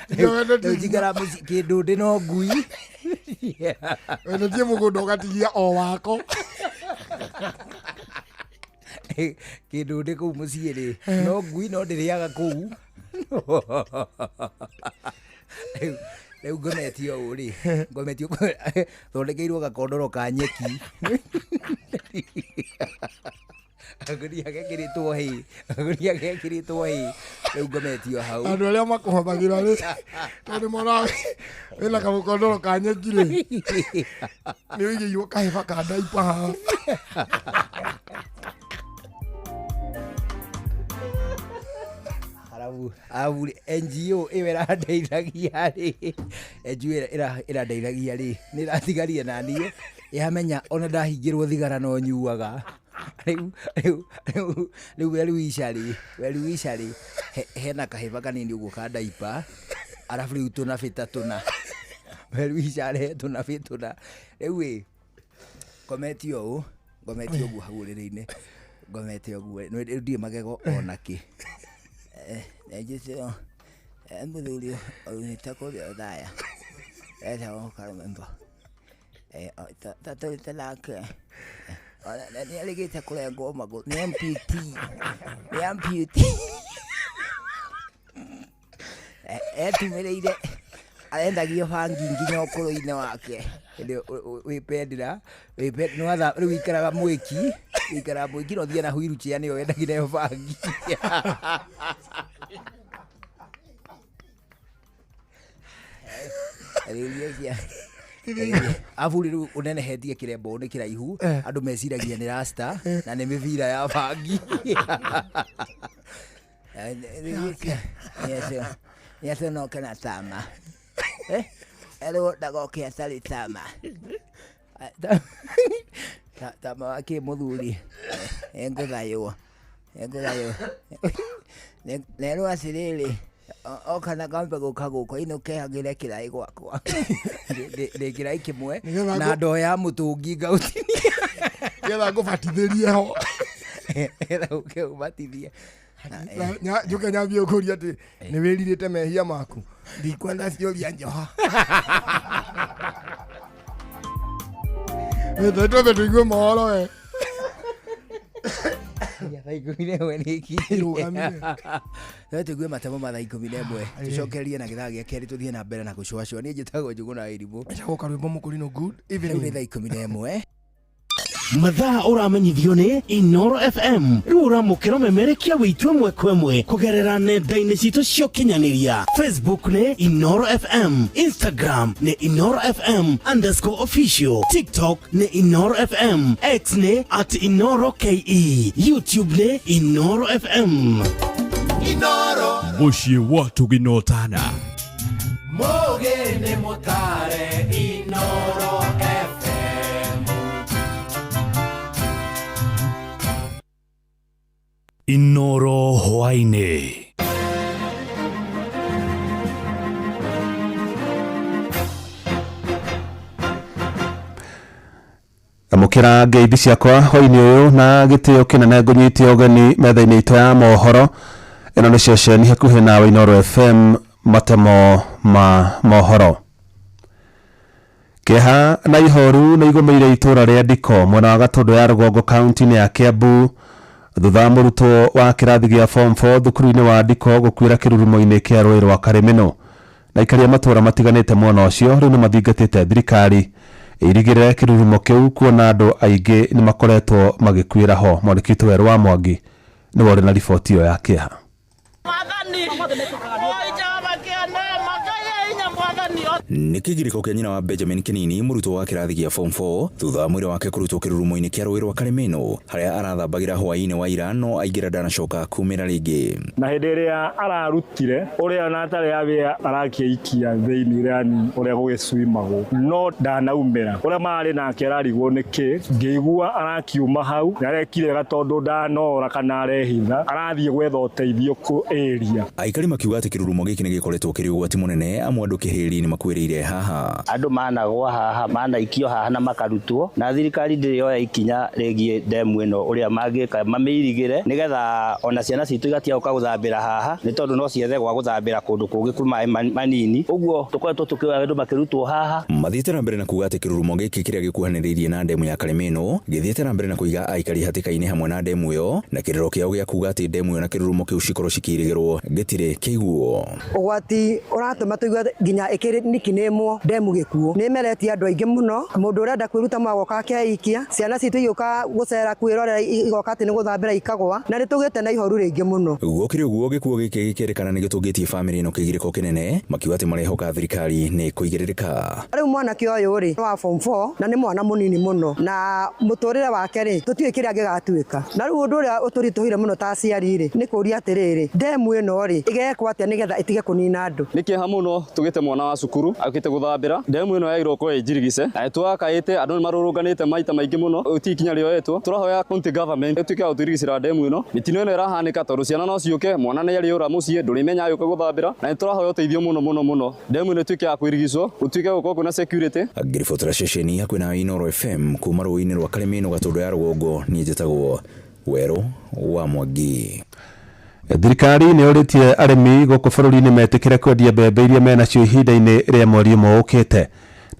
Rĩu njikara mũciĩ kĩndũ ndĩ no ngui. Wendetie mũgũnda ũgatigia o wako. Kĩndũ ndĩ kũu mũciĩ rĩ, no ngui no ndĩrĩaga kũu. Rĩu ngometio ũũ rĩ, ngometio thondekeirwo gakondoro ka nyeki. Kagunia gekĩrĩtwo hĩ, kagunia gekĩrĩtwo hĩ, rĩu ngometio hau. Andũ arĩa makũhothagĩra rĩ, tondũ nĩmona wĩna kamũkondoro ka nyeki rĩ, nĩ ũigĩirwo kahĩba ka ndaipa haha. Arabu, arabu NGO ĩyo ĩrandeithagia rĩ, NGO ĩyo ĩrandeithagia rĩ, nĩ ĩratigaria na niĩ, yamenya ona ndahingĩrwo thigara no nyuaga. Rĩu, rĩu, rĩu, rĩu weruica rĩ, weruica rĩ, hena kahĩba kanini ũguo ka ndaipa, arabu rĩu tũnabĩ ta tũna. Weruica rehe tũnabĩ tũna. Rĩu ĩ, ngometio ũũ, ngometio ũguo hau ũrĩrĩ-inĩ, ngomete ũguo, rĩu ndirĩ magego ona kĩ. Njĩtĩrwo mũthuri aumĩte kũrĩa Othaya, etagwo Karũmembo. Tũrĩte nake, nĩ arĩgĩte kũrengwo magũrũ, nĩ amputee, nĩ amputee. Etumĩrĩire, arendagio bangi nginya ũkũrũ-inĩ wake. Hĩndĩ ĩyo wĩ pendera, rĩu wĩikaraga mwĩki, Gũikara mũingĩ no thiĩ na wheelchair nĩyo wendagia nayo bangi. Rĩu abu rĩu ũnenehetie kĩrembo nĩ kĩraihu, andũ meciragia nĩ rasta na nĩ mĩbira ya bangi. Nĩaconoke na tama. Erwo ndagoke atarĩ tama. Tama wa kĩ mũthuri? Engũthaywo. Engũthaywo. Nerwo atĩrĩrĩ, oka na kambe gũka gũkũ inũke hagĩre kĩraĩ gwakwa. Ndĩ kĩraĩ kĩmwe Nĩgetha na ndoo ya mũtũngi ngaũtinia. Nĩgetha ngũbatithĩrie ho. Nĩgetha ũke ũbatithie. Njuke nyambie ũkũria atĩ nĩ wĩrirĩte mehia maku, ndikwenda ciũria njoha. Twambe tũigue mohoro we. Thaa 11 nĩ ikinyire. No tũigue matemo ma thaa 11, tũcokererie na gĩthaa gĩa kerĩ, tũthiĩ na mbere na gũcũacũa. Niĩ njĩtagwo Njũgũna wa Irimũ. Njĩtagwo Karwĩmbo Mũkũrinũ. Good Rĩu nĩ evening. thaa 11. Mathaa ũramenyithio nĩ Inoro FM. Rĩu ũramũkĩra ũmemerekia wĩitũ ĩmwe kwa ĩmwe kũgerera nenda-inĩ citũ cia ũkinyanĩria. Facebook nĩ Inoro FM, Instagram nĩ Inoro FM underscore official, TikTok nĩ Inoro FM, X nĩ at Inoro KE, YouTube nĩ Inoro FM. Inoro. Mũciĩ wa tũginotana. Mũgĩ nĩ mũtare Inoro FM. Inoro hwainĩ. Amũkĩra ngeithi ciakwa hwainĩ ũyũ na gĩtĩo kĩnene, ngũnyite ũgeni metha-inĩ itũ ya mohoro. Ĩno nĩ ceceni hakuhĩ nawe, Inoro FM, matemo ma mohoro. Kĩeha na ihoru nĩ igũmĩire itũra rĩa Ndiko, mwena wa Gatũndũ ya Rũgongo, kaunti-inĩ ya Kiambu, thutha wa mũrutwo wa kĩrathi gĩa form 4 thukuru-inĩ wa Ndiko gũkuĩra kĩrurumo-inĩ kĩa rũĩ rwa Karĩmĩnũ. Na aikaria matũra matiganĩte mwena ũcio rĩu nĩ mathingatĩte thirikari ĩirigĩre kĩrurumo kĩu, kuona andũ aingĩ nĩ makoretwo magĩkuĩra ho. Mwandĩki witũ Werũ wa Mwangi nĩwe ũrĩ na riboti ĩyo ya kĩeha. Nĩ kĩgirĩko kĩa nyina wa Benjamin Kĩnini, mũrutwo wa kĩrathi gĩa form 4, thutha wa mwĩrĩ wake kũrutwo kĩrurumo-inĩ kĩa rũĩ rwa Karĩmĩnũ harĩa arathambagĩra hwaĩ-inĩ wa ira, no aingĩra ndanacoka kumĩra rĩngĩ. Na hĩndĩ ĩrĩa ararutire ũrĩa ona atarĩ abĩa arakĩikia thĩinĩ, yani ũrĩa gũgĩcwimagwo, no ndanaumĩra. Ũrĩa marĩ nake ararigwo nĩ kĩ ngĩigua arakiuma hau nĩ arekire wega, tondũ ndanora kana arehitha, arathiĩ gwetha ũteithio kũ area. Aikari makiuga atĩ kĩrurumo gĩkĩ nĩ gĩkoretwo kĩrĩ ũgwati mũnene, amu andũ kĩhĩri nĩ makuĩrĩire haha. Andũ managwa haha, manaikio haha na makarutwo, na thirikari ndĩrĩ yoya ikinya rĩgiĩ ndemu ĩno, ũrĩa mangĩka mamĩirigĩre, nĩgetha ona ciana citũ igatiga gũka gũthambĩra haha, nĩ tondũ no ciethe gwa gũthambĩra kũndũ kũngĩ kwĩ maĩ manini. Ũguo tũkoretwo tũkĩoya andũ makĩrutwo haha. Mathiĩte na mbere na kuga atĩ kĩrurumo gĩkĩ kĩrĩa gĩkuhanĩrĩirie na ndemu ya Karĩmĩnũ gĩthiĩte na mbere na kũiga aikari hatĩka-inĩ hamwe na ndemu ĩyo, na kĩrĩro kĩao gĩa kuga atĩ ndemu ĩyo na kĩrurumo kĩu cikorwo cikĩirigĩrwo gĩtirĩ kĩiguo. Ũgwati ũratũma tũigue nginya ĩkĩnikinĩmwo ndemu gĩkuũ nĩ ĩmeretie andũ aingĩ mũno. Mũndũ ũrenda kwĩruta magoka akeikia, ciana citũ igĩũka gũcera kwĩrorera, igoka atĩ nĩ gũthambĩra ikagwa, na nĩ tũgĩte na ihoru rĩingĩ mũno. Gũkĩrĩ ũguo, gĩkuũ gĩkĩ gĩkĩrĩkana nĩ gĩtũngĩtie bamĩrĩ ĩno kĩgirĩko kĩnene, makiuga atĩ marehoka thirikari nĩ kũigĩrĩrĩka. Rĩu mwanake ũyũ rĩ nĩ wa form 4 na nĩ mwana mũnini mũno, na mũtũrĩre wake rĩ tũtiũĩ kĩrĩa gĩgatuĩka. Na rĩu ũndũ ũrĩa ũtũritũhĩire mũno ta aciari rĩ nĩ kũũria atĩrĩrĩ, ndemu ĩno rĩ ĩgekwo atĩa nĩgetha ĩtige kũnina andũ? Nĩ kĩeha mũno, tũgĩte mwana wa cukuru akĩte gũthambĩra ndemu ĩno yagĩrĩirwo gũkorwo ĩ njirigice, na nĩtwakaĩte, andũ nĩ marũrũnganĩte maita maingĩ mũno, gũtirĩ ikinya rĩoetwo. Tũrahoya county government ĩtuĩke ya gũtũirigicĩra ndemu ĩno. Mĩtino ĩno ĩrahanĩka tondũ ciana no ciũke, mwana nĩ arĩũra mũciĩ, ndũrĩmenya agĩũka gũthambĩra, na nĩtũrahoya ũteithio mũno mũno mũno, ndemu ĩno ĩtuĩke ya kũirigicwo, gũtuĩke gũkorwo kwĩna security. Ngĩribotera ceceni hakuhĩ na Inoro FM kuma rũĩ-inĩ rwa Karĩmĩnũ, Gatũndũ ya Rũgongo, niĩ njĩtagwo Werũ wa Mwangi. Thirikari nĩ ũrĩtie arĩmi gũkũ bũrũri-inĩ metĩkĩre kwendia mbembe iria menacio ihinda-inĩ rĩa mweri ũmwe ũkĩte.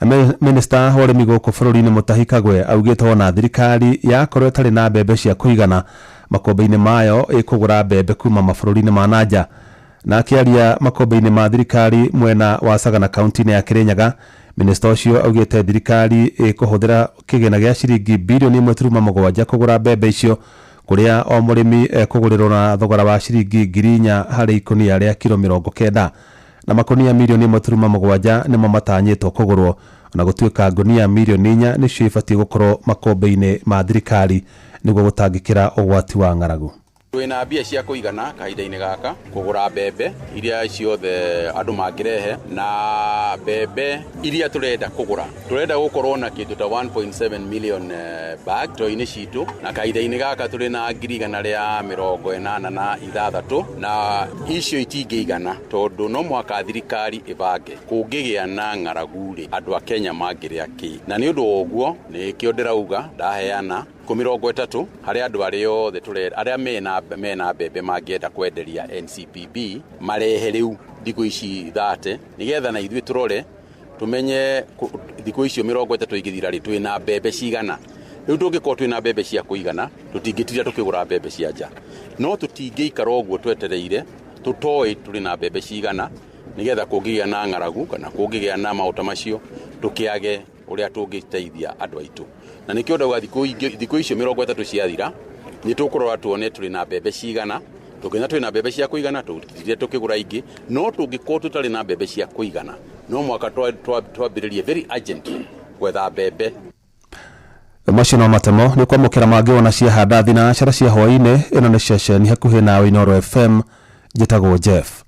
Na minista wa ũrĩmi gũkũ bũrũri-inĩ Mutahi Kagwe augĩte ona thirikari yakorwo ĩtarĩ na mbembe cia kũigana makũmbĩ-inĩ mayo, ĩkũgũra mbembe kuma mabũrũri-inĩ ma nanja. Na akĩaria makũmbĩ-inĩ ma thirikari mwena wa Sagana, kaunti-inĩ ya Kirinyaga, Minista ũcio augĩte thirikari ĩkũhũthĩra kĩgĩna gĩa ciringi bilioni 1.7 kũgũra mbembe icio, kũrĩa o mũrĩmi ekũgũrĩrwo na thogora wa ciringi 4,000 harĩ ikũnia rĩa kiro 90, na makonia milioni 1.7 nĩmo matanyĩtwo kũgũrwo, ona gũtuĩka ngunia milioni 4 nĩcio ibatiĩ gũkorwo makũmbĩ-inĩ ma thirikari nĩguo gũtangĩkĩra ũgwati wa ng'aragu. Twĩna mbia cia kũigana kahinda-inĩ gaka kũgũra mbembe iria ciothe andũ mangĩrehe, na mbembe iria tũrenda kũgũra tũrenda gũkorwo na kĩndũ ta 1.7 million bag to-inĩ citũ, na kahinda-inĩ gaka tũrĩ na 186,000, na icio itingĩigana tondũ no mũhaka thirikari ĩbange kũngĩgĩa na ng'aragu rĩ, andũ a Kenya mangĩrĩa kĩ. Na nĩ ũndũ wa ũguo nĩkĩo ndĩrauga ndaheana 30 harĩ andũ arĩa othe tũrenda, arĩa mena mbembe mangĩenda kwenderia NCPB marehe rĩu thikũ ici 30, nĩgetha na ithuĩ tũrore tũmenye thikũ icio 30 igĩthira rĩ twĩna mbembe cigana. Rĩu tũngĩkorwo twĩna mbembe cia kũigana tũtingĩtira tũkĩgũra mbembe cia nja, no tũtingĩikara ũguo twetereire tũtoĩ tũrĩ na mbembe cigana, nĩgetha kũngĩgĩa na ng'aragu kana kũngĩgĩa na maũta macio tũkĩage ũrĩa tũngĩteithia andũ aitũ. Na nĩkĩo ndauga thikũ icio 30 ciathira nĩ tũkũrora tuone tũrĩ na mbembe cigana. Tũngĩona twĩna mbembe cia kũigana tũtire tũkĩgũra ingĩ, no tũngĩkorwo tũtarĩ na mbembe cia kũigana no mwaka twambĩrĩrie very urgently gwetha mbembe. Macio no matemo nĩ kwamũkĩra mangĩ wona ciahanda thinacara cia hwaĩ-inĩ. Ĩno nĩ ceceni hakuhĩ nawe Inooro FM. Njĩtagwo Jeff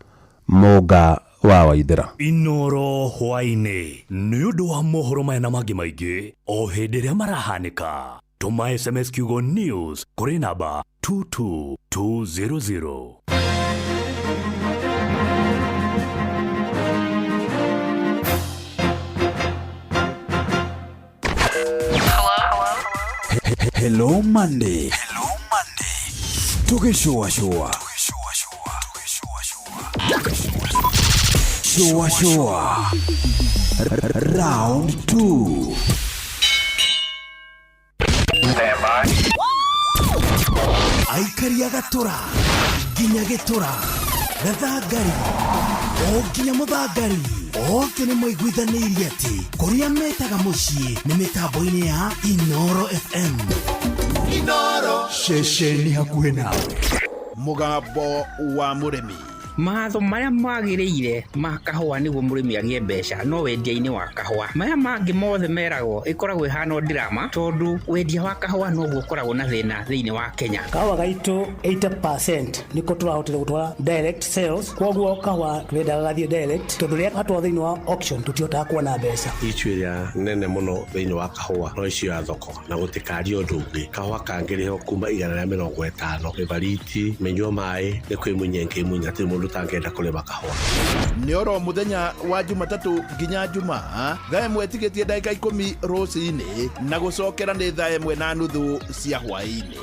Mũnga wa Waithera. Inooro hwaĩ-inĩ nĩ ũndũ wa mohoro maya na mangĩ maingĩ o hĩndĩ ĩrĩa marahanĩka. Tũma SMS kiugo news kũrĩ namba 22200. Hello Monday. Hello Monday. Tugĩcũacũa. Shua shua. Round 2. Aikaria gatura nginya gĩtura gathangari o nginya mũthangari othe nĩ maiguithanĩirie atĩ kũrĩa metaga mũciĩ nĩ mĩtambo-inĩ ya Inooro FM. Inooro ceceni hakuhĩ nawe. Mũgambo wa mũrĩmi. Matho marĩa magĩrĩire ma kahũa nĩguo mũrĩmi agĩe mbeca no wendia-inĩ wa kahũa. Maya mangĩ mothe meragwo ĩkoragwo ĩhana drama, tondũ wendia wa kahũa noguo ũkoragwo na thĩna thĩinĩ wa Kenya. Kahũa gaitũ 80% nĩko tũrahotire gũtwara direct sales, koguo kahũa tũrendaga gathiĩ direct, tondũ rĩrĩa gatwarwo thĩinĩ wa auction tũtihotaga kuona mbeca. Ichu ĩrĩa nene mũno thĩinĩ wa kahũa no icio ya thoko, na gũtikaria ũndũ ũngĩ. Kahũa kangĩrĩhwo kuma 150 mĩbariti mĩnyua maĩ nĩ kwĩmunya ĩngĩmunya, hatirĩ mũndũ tangĩenda kũrĩma kahũa. Nĩ oro mũthenya wa Jumatatũ nginya Jumaa thaa 1 tigĩtie ndagĩka 10 rũcinĩ, na gũcokera nĩ thaa 1:30 cia hwaĩ-inĩ.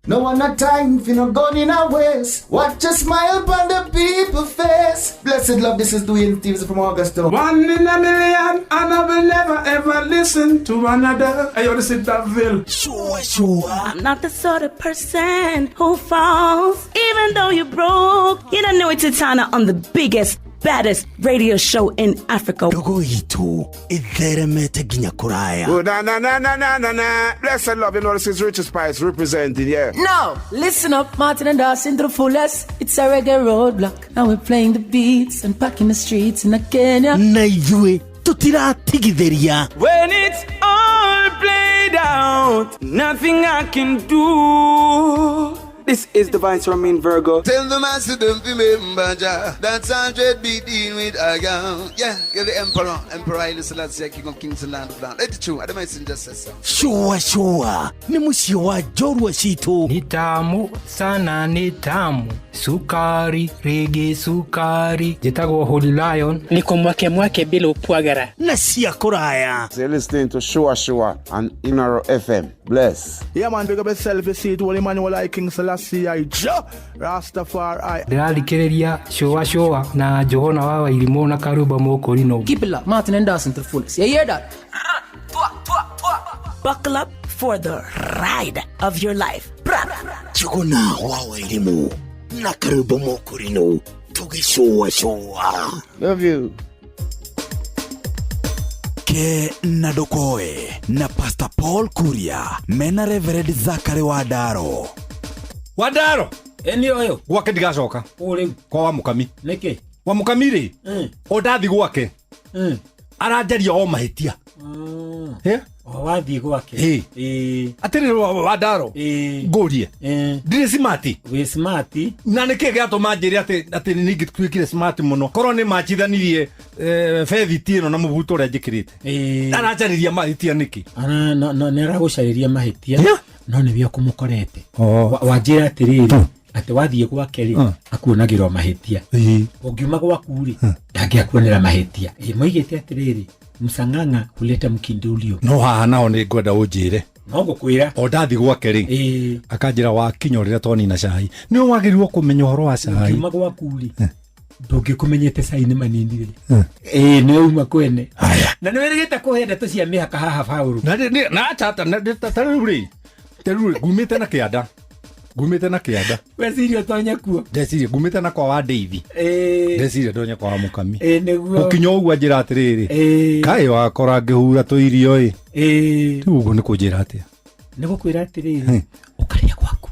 No one a time for no gun in a waste. Watch a smile upon the people face. Blessed love, this is Dwayne Stevens from Augusta. 1 in a million, and I will never ever listen to another. I want to sit that Ville. Sure, sure. I'm not the sort of person who falls, even though you're broke. You don't know it's Titana on the biggest, baddest radio show in Africa. Ndogo itu itheremete nginya kuraya. Oh, na na na na na na na. Blessed love, you know this is Richard Spice representing, yeah. Now, listen up, Martin and Dawson to the fullest. It's a reggae roadblock, and we're playing the beats and packing the streets in Kenya. Na ithuĩ tutiratigithĩria. When it's all played out, nothing I can do. This is the Vice Romain Virgo. Tell the master don't remember Jah. That's 100 be dealing with a gun. Yeah, you're the emperor. Emperor Haile Selassie, King of Kings and Land of Land. Let it true. I don't mind just say so. Shua shua. Ni mũciĩ wa njorua citũ. Ni tamu sana, ni tamu. Sukari, rege sukari. Njĩtagwo Holy Lion. Niko mwake mwake bila upwagara. Na cia kũraya. So you're listening to Shua Shua on Inooro FM. Bless. Yeah man, big up yourself, you see it. Holy Emmanuel I King Selassie I Jah Rastafari. Ndĩrathikĩrĩria Shua Shua na Johana wa Wairimũ na Karuba Mũkũrinũ. Keep it locked, Martin and Dawson to the fullest. You hear that? Buckle up for the ride of your life. Johana wa Wairimũ na Karuba Mũkũrinũ. Tũgĩcũacũa. Love you. Ke na ndũkoe na Pastor Paul Kuria mena Reverend Zakari Wandaro. Wandaro eni ũyũ gwake ndigacoka ũrĩu kwa wa mũkami nĩkĩ wa mũkami rĩ o ndathi gwake aranjaria o mahĩtia. O wathiĩ gwake. Atĩrĩrĩ Wandaro, ngũrie, ndirĩ smart? Wĩ smart. Na nĩkĩ gĩatũma njĩre atĩ nĩ ingĩtuĩkire smart mũno korwo nĩ manjithanirie bethiti ĩno na mũbuto ũrĩa njĩkĩrĩte? Aranjarĩria mahĩtia nĩkĩ? Nĩ aragũcarĩria mahĩtia no nĩwe ũkũmũkorete. Wanjĩra atĩrĩrĩ, atĩ wathiĩ gwake rĩ, akuonagĩrwo mahĩtia. Ũngiuma gwaku rĩ, ndangĩakuonera mahĩtia. Moigĩte atĩrĩrĩ, msang'ang'a huleta mkindulio. No haha naho nĩ ngwenda ũnjĩre. No ngũkwĩra. O ndathi gwake rĩ, akanjĩra wakinya ũrĩra twanina cai. Nĩ wagĩrĩirwo kũmenya ũhoro wa cai. Ũngiuma gwaku rĩ, ndũngĩkũmenyete cai nĩ manini rĩ. Nĩ uma kwene. Na nĩ wĩrĩgĩte kũhe ndeto cia mĩhaka haha Paũlũ. Na acha ta rĩu rĩ, ngumĩte na kĩanda. Ngumĩte na kĩanda. Weciria ũtonye kuo. Ndeciria ngumĩte na kwa wa Ndeithi. Ndeciria ndonye kwa wa mũkami. Nĩguo. Gũkinya ũguo anjĩra atĩrĩrĩ, kaĩ wakora ngĩhura tũirio ĩ. Rĩu ũguo nĩ kũnjĩra atĩa? Nĩ gũkwĩra atĩrĩrĩ, ũkarĩa gwaku.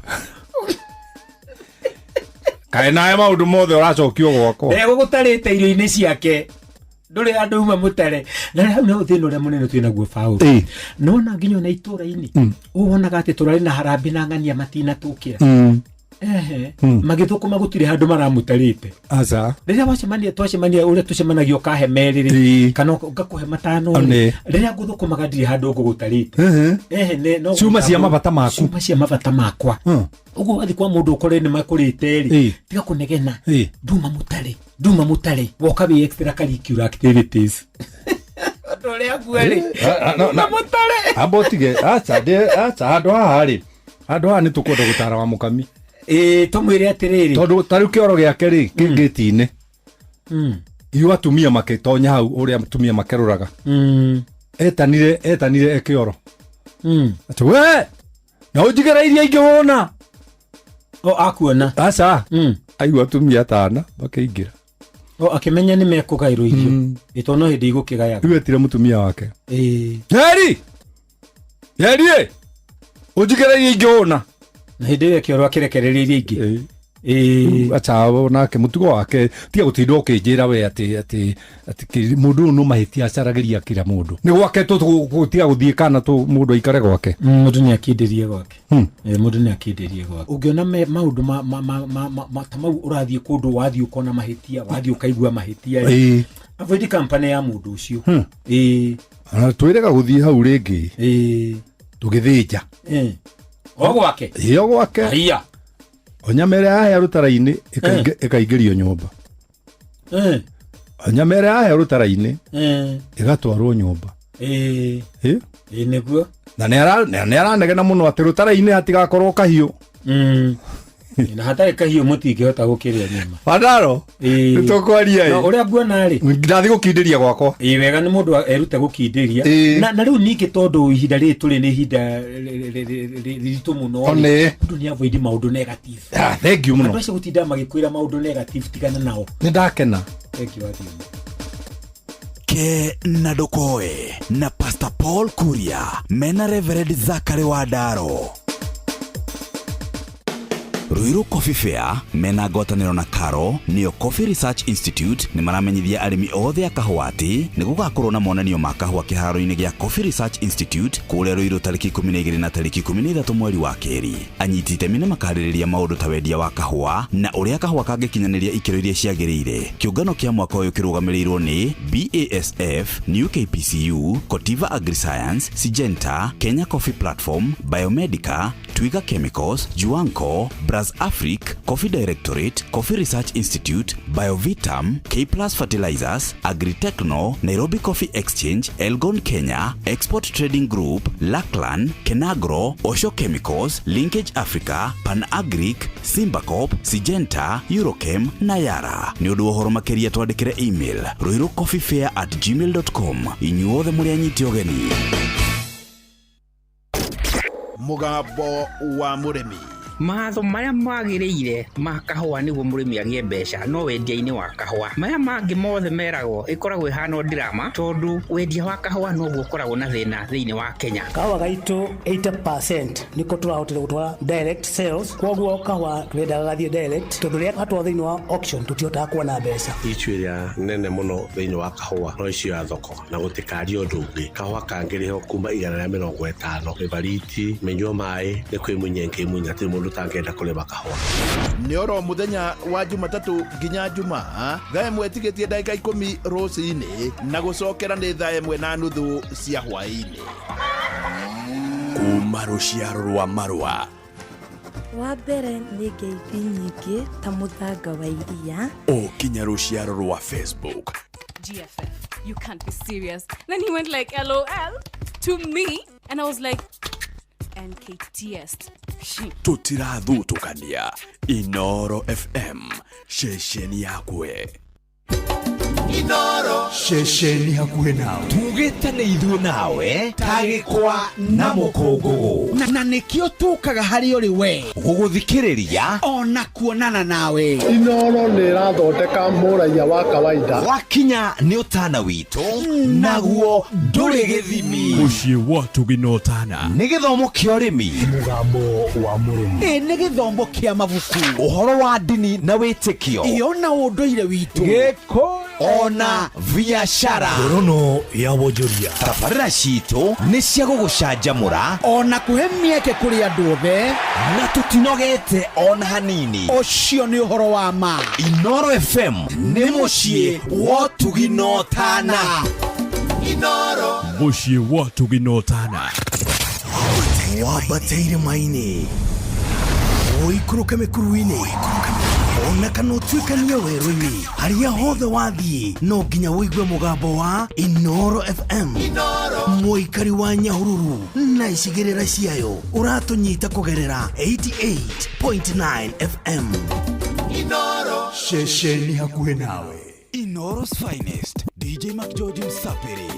Kaĩ nawe maũndũ mothe ũracokio gwakwa. Ndegũgũtarĩte irio-inĩ ciake. Ndũrĩ andũ uma mũtare. Na hau nĩho thĩna ũrĩa mũnene twĩ naguo Paũlũ. Nĩwona nginya ona itũũra-inĩ, ũwonaga atĩ tũrarĩ na harambĩ na ng'ania matinatũkĩra. Magĩthũkũma gũtirĩ handũ maramũtarĩte. Aca. Rĩrĩa wacemania, twacemania ũrĩa tũcemanagia ũkahe merĩ rĩ, kana ngakũhe matano rĩ, rĩrĩa ngũthũkũmaga ndirĩ handũ ngũgũtarĩte. Ciuma cia mabata maku. Ciuma cia mabata makwa. Ũguo wathiĩ kwa mũndũ ũkore nĩ makũrĩte rĩ, tiga kũnegena. Nduma mũtare, nduma mũtare. Woka wĩ extra curricular activities. Ũndũ ũrĩa nguo rĩ, nduma mũtare. Amba ũtige, aca, aca, handũ haha rĩ, handũ haha nĩ tũkwenda gũtara wa mũkami. Tũmwĩre atĩrĩrĩ, tondũ ta rĩu kĩoro gĩake rĩ, kĩ ngĩti-inĩ. Iu atumia makĩtonya hau ũrĩa atumia makerũraga. Etanire kĩoro. Atĩ we, na ũnjigĩre iria ingĩ wona. O akuona. Aca. Aigua atumia atana makĩingĩra. O akĩmenya nĩ mekũgaĩrwo irio. Ĩ tondũ no hĩndĩ igũkĩgayaga. Rĩu etire mũtumia wake. Heri! Heri ĩ! Ũnjigĩre iria ingĩ wona. Na hĩndĩ ĩyo kĩoro akĩrekereria iria ingĩ. Acha nake mũtugo wake tiga gũtinda ũkĩnjĩra we atĩ mũndũ ũyũ no mahĩtia acaragĩria kila mũndũ. Nĩ gwake tiga gũthiĩ kana mũndũ aikare gwake. Mũndũ nĩ akindĩrie gwake. Mũndũ nĩ akindĩrie gwake. Ũngĩona maũndũ ta mau ũrathiĩ kũndũ wathiĩ ũkona mahĩtia, wathiĩ ũkaigua mahĩtia. Avoid company ya mũndũ ũcio. Twĩrega gũthiĩ hau rĩngĩ. Tũgĩthĩnja. O gwake. Ĩ, o gwake. Haiya. O nyama ĩrĩa yahĩa rũtara-inĩ ĩkaingĩrio nyũmba. O nyama ĩrĩa yahĩa rũtara-inĩ ĩgatwarwo nyũmba. Nĩguo. Na nĩ aranegena mũno atĩ rũtara-inĩ hatigakorwo kahiũ. Na hatarĩ kahiũ mũtingĩhota gũkĩrĩa nyama. Wandaro, nĩ tũkwaria ĩ. No ũrĩa nguona rĩ, ndathiĩ gũkindĩria gwakwa. Wega nĩ mũndũ erute gũkindĩria. Na rĩu ningĩ tondũ ihinda rĩrĩ tũrĩ nĩ ihinda rĩritũ mũno rĩ, mũndũ nĩ avoid maũndũ negative. Thank you mũno. Andũ acio gũtinda magĩkwĩra maũndũ negative, tigana nao. Nĩ ndakena. Thank you, Wathiĩ. Ke na ndũkoe na Pastor Paul Kuria mena Reverend Zakari Wandaro. Ruiru Coffee Fair mena ngwatanĩro na Karo nĩyo Coffee Research Institute nĩ maramenyithia arĩmi othe a kahũa atĩ nĩ gũgakorwo na monanio ma kahũa kĩharo-inĩ gĩa Coffee Research Institute kũrĩa Ruiru tarĩki 12 na tarĩki 13 mweri wa kerĩ. Anyiti itemi nĩ makarĩrĩria maũndũ ta wendia wa kahũa na ũrĩa kahũa kangĩkinyanĩria ikĩro iria ciagĩrĩire. Kĩũngano kĩa mwaka ũyũ kĩrũgamĩrĩirwo nĩ BASF, New KPCU, Cotiva AgriScience, Syngenta, Kenya Coffee Platform, Biomedica, Twiga Chemicals, Juanco, Braz Afric, Coffee Directorate, Coffee Research Institute, Biovitam, K Plus Fertilizers, Agritechno, Nairobi Coffee Exchange, Elgon Kenya, Export Trading Group, Lackland, Kenagro, Osho Chemicals, Linkage Africa, Panagric, Simbacop, Syngenta, Eurochem na Yara. Nĩ ũndũ wa ũhoro makĩria twandĩkĩre email ruirucoffeefair@gmail.com. Inyuothe mũrĩ anyiti ũgeni. Mũgambo wa mũrĩmi. Mawatho marĩa magĩrĩire ma kahũa nĩguo mũrĩmi agĩe mbeca no wendia-inĩ wa kahũa. Maya mangĩ mothe meragwo ĩkoragwo ĩhana o drama, tondũ wendia wa kahũa noguo ũkoragwo na thĩna thĩinĩ wa Kenya. Kahũa gaitũ 80% nĩko tũrahotire gũtwara direct sales, koguo kahũa tũrendaga gathiĩ direct tondũ rĩrĩa gatwarwo thĩinĩ wa auction tũtihotaga kuona mbeca. Icu ĩrĩa nene mũno thĩinĩ wa kahũa no icio ya thoko na gũtikaria ũndũ ũngĩ. Kahũa kangĩrĩhwo kuma 150 ĩbariti mĩnyua maĩ nĩ kwĩmunya ngĩmunya hatirĩ mũndũ ũtangĩenda kũrĩma kahũa. Nĩ oro mũthenya wa Jumatatũ nginya Jumaa thaa 1 tigĩtie ndagĩka 10 rũcinĩ na gũcokera nĩ thaa 1:30 cia hwaĩ-inĩ. Kuma rũciaro rwa marũa wa mbere nĩ ngeithi nyingĩ ta mũthanga wa iria o kinya rũciaro rwa Facebook. GFF, you can't be serious. Then he went like LOL to me, and I was like NKTS. Tũtirathutũkania. Inoro FM, ceceni yakwe. Inoro ceceni hakuhĩ nawe. Tugĩte nĩ ithuĩ nawe tagĩkwa na mũkũngũgũ na nĩkĩo tũkaga harĩ ũrĩ we gũgũthikĩrĩria ona kuonana nawe. Inoro nĩ ĩrathondeka mũraiya wa kawaida. Wakinya nĩ ũtana witũ naguo ndũrĩ gĩthimi. Mũciĩ wa Tugi na ũtana nĩ gĩthomo kĩa ũrĩmi, mũgambo wa mũrĩmi, ĩ nĩ gĩthomo kĩa mabuku, ũhoro wa ndini na wĩtĩkio, ĩ ona ũndũire witũ, gĩkũyũ ona biashara, ngorono ya wonjoria. Tabarĩra citũ nĩ cia gũgũcanjamũra ona kũhe mĩeke kũrĩ andũ othe, na tũtinogete ona hanini. Ũcio nĩ ũhoro wa ma. Inoro FM nĩ mũciĩ wa Ũtugi na ũtana. Inoro mũciĩ wa Ũtugi na ũtana. Wambate irĩma-inĩ, ũikũrũke mĩkuru-inĩ, ona kana ũtuĩkanie werũ-inĩ, harĩa hothe wathiĩ no nginya ũigue mũgambo wa Inoro FM. Mũikari wa Nyahururu na icigĩrĩra ciayo ũratũnyita kũgerera 88.9 FM. Inoro ceceni hakuhĩ nawe. Inoro's finest, DJ McGeorge Msapiri.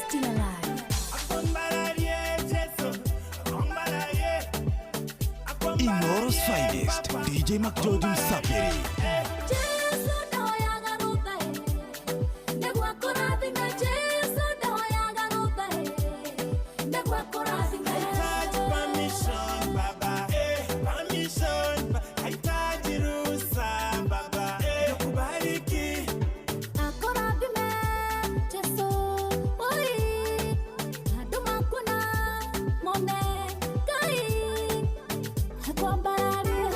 Still alive. Inoro's finest, DJ McGeorge Msapiri. Hakwambararie.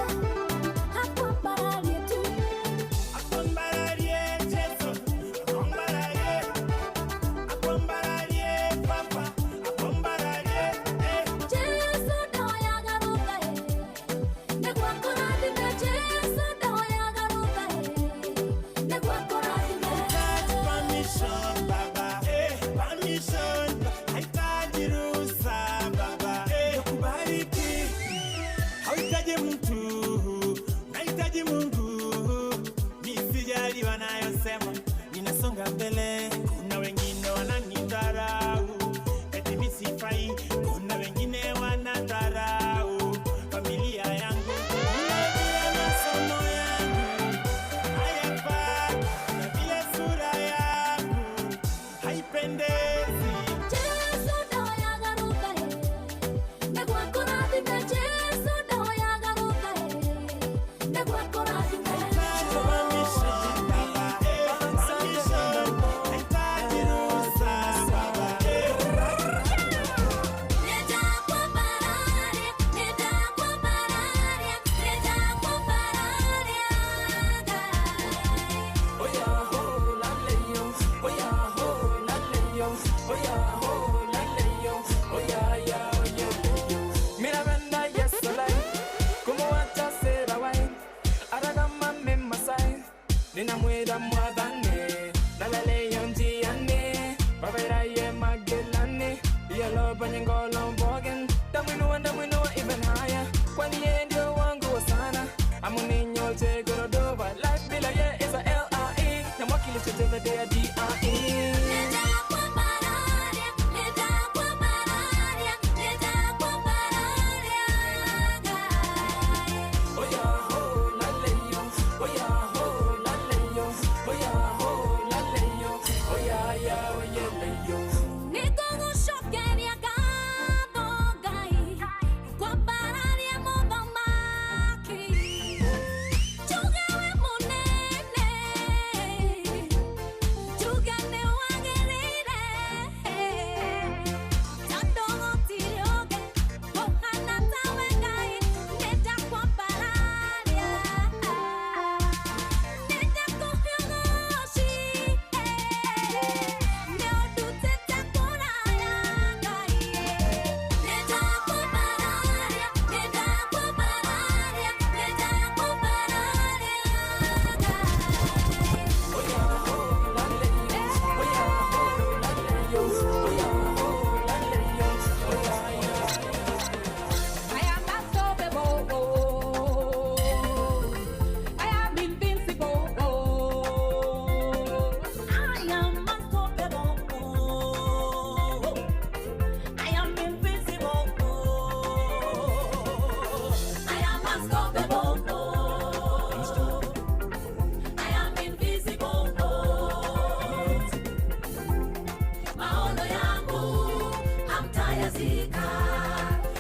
Hamtayazika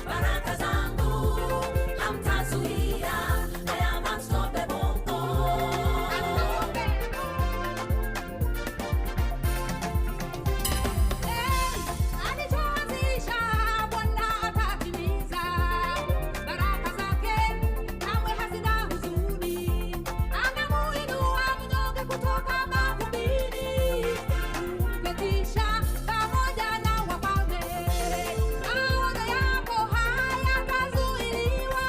baraka zangu, hamtazuia. I am unstoppable. Alichoanzisha Bwana atatimiza. Baraka zake kamwe hazina huzuni. Anamuinua mnyonge kutoka mavumbini, kumketisha pamoja na wafalme. Maono yako hayatazuiliwa,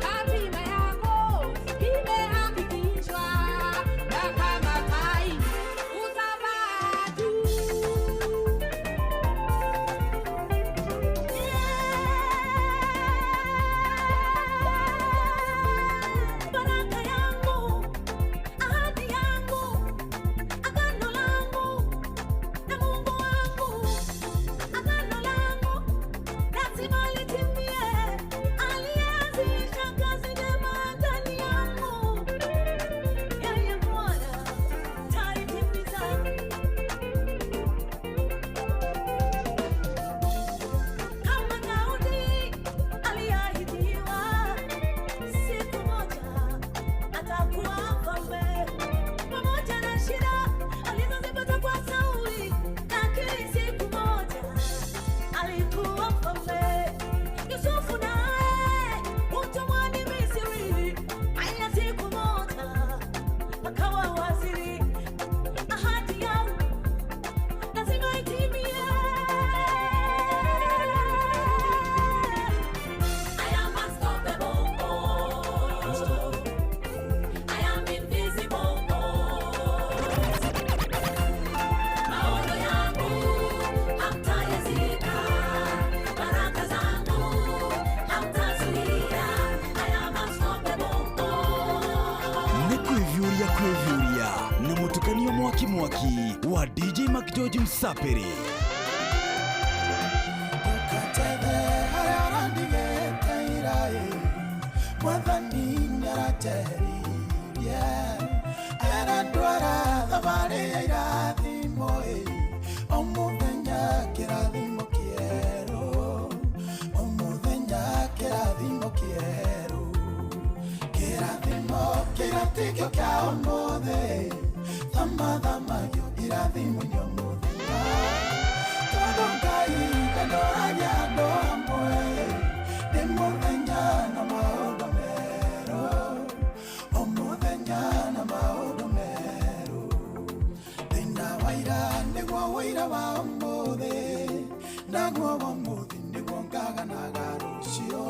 hatima yako imehakikishwa, na kama tai utapaa juu. Baraka yangu, ahadi yangu, agano langu na Mungu wangu, agano langu lazima litimie. Aliyeanzisha kazi njema ndani yangu, yeye Bwana taitimiza. Kama Daudi aliahidiwa, siku moja atakuwa mfalme. Pamoja na shida alizozipata kwa Sauli, lakini siku moja alikuwa mfalme. Yusufu naye utumwani Misri, ila siku moja akawa waziri. Ahadi yangu lazima itimie. I am unstoppable. I am invisible. Maono yangu hamtayazika, baraka zangu hamtazuia. I am unstoppable. Nĩ kwĩviũria kwĩviũria na mũtukanio mwaki mwaki wa DJ McGeorge Msapiri. Ndũkatethe harĩa ũrandigĩte ira-ĩ, Mwathani nĩaranjeheririe. Arandwara thabarĩ ya irathimo-ĩ, o mũthenya kĩrathimo kĩerũ, o mũthenya kĩrathimo kĩerũ. Kĩrathimo kĩratikio kĩa ũmũthĩ, thamathamagio irathimo-inĩ o mũthenya. Tondũ Ngai ndandoragia andũ amwe, nĩ mũthenya na maũndũ merũ, o mũthenya na maũndũ merũ. Thĩna wa ira nĩguo ũira wa ũmũthĩ, naguo wa ũmũthĩ nĩguo ngaganaga rũciũ.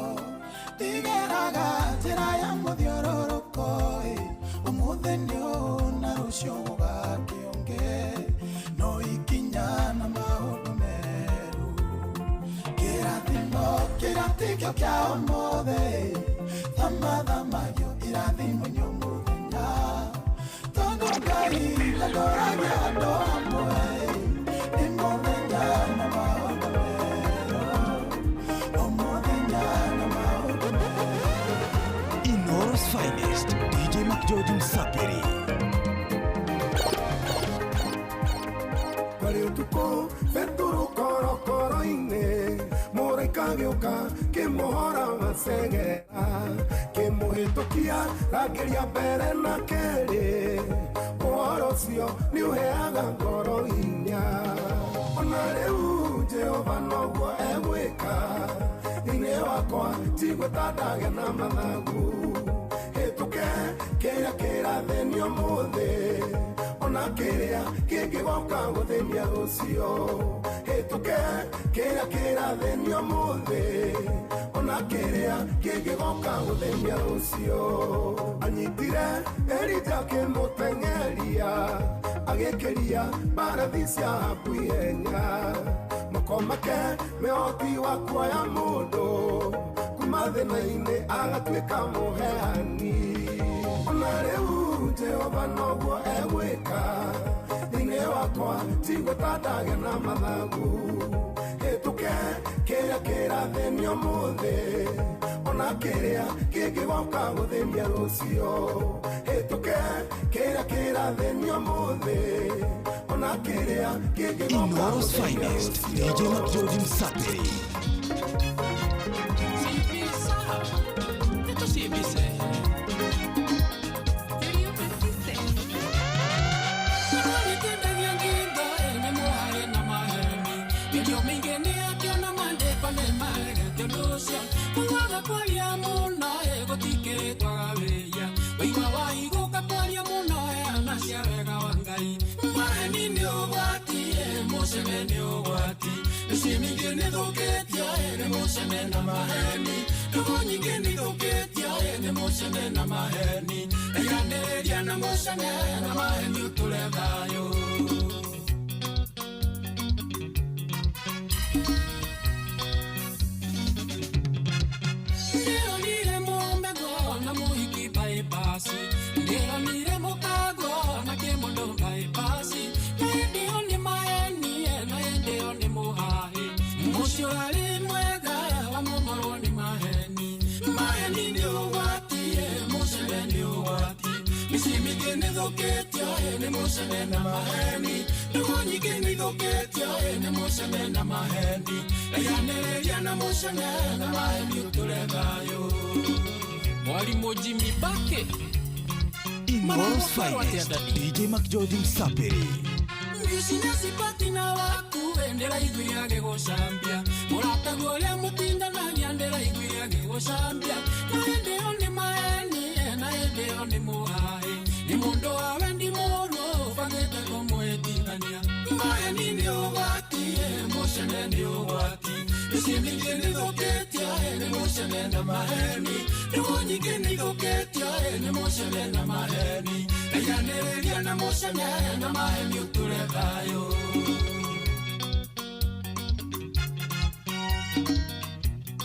Ndigeraga njĩra ya mũthiũrũrũko ĩ, ũmũthĩ nĩ ũũ na rũciũ gũgakĩũngĩ, no ikinya na maũndũ merũ. Kĩrathimo kĩratikio kĩa ũmũthĩ, thamathamagio irathimo-inĩ o mũthenya. Tondũ Ngai ndandoragia andũ amwe, nĩ mũthenya na maũndũ merũ, o mũthenya na maũndũ merũ. Inooro's finest DJ McGeorge Msapiri. Kwarĩ ũtukũ Betũrũ korokoro-inĩ, mũraika agĩũka kĩmũhora macegera, kĩmũhĩtũkia rangĩria mbere na kerĩ, ũhoro ũcio nĩũheaga ngoro hinya. Ona rĩu Jehova noguo egwĩka, thĩinĩ wakwa njigue ta ndagĩa na mathagu, hĩtũke kĩrĩa kĩrathĩnia ũmũthĩ, ona kĩrĩa kĩngĩgoka gũthĩnia rũciũ. Hĩtũke kĩrĩa kĩrathĩnia ũmũthĩ, ona kĩrĩa kĩngĩgoka gũthĩnia rũciũ. Anyitire Elija akĩmũteng'eria, agĩkĩria mbarathi cia Ahabu ihenya. Moko make mehoti wa kuoya mũndũ, kuma thĩna-inĩ agatuĩka mũheani. Ona rĩu Jehova noguo egwĩka, thĩinĩ wakwa njigue ta ndagĩa na mathagu, hĩtũke kĩrĩa kĩrathĩnia ũmũthĩ, ona kĩrĩa kĩngĩgoka gũthĩnia rũciũ. Hĩtũke kĩrĩa kĩrathĩnia ũmũthĩ, Ona kĩrĩa kĩngĩgoka Inooro's finest DJ McGeorge Msaperi. Mwalimu Jimmy Bake. Inooro's finest DJ McGeorge Msaperi. Sipati na waku ndĩraiguire agĩgũcambia mũrataguo ũrĩa mũtindanagia ndĩraiguire agĩgũcambia na hĩndĩ ĩyo nĩ maheni na hĩndĩ ĩyo nĩ mũhaĩ nĩ mũndũ wa wendi mũũru ũbangĩte kũmwĩtithania maheni nĩ ũgwati mũcene nĩ ũgwati mĩciĩ mĩingĩ nĩ ĩthũkĩtio nĩ mũcene na maheni ndũgũ nyingĩ nĩ ithũkĩtio nĩ mũcene na maheni Raiganĩrĩria na mũcene na maheni ũtũre thayũ.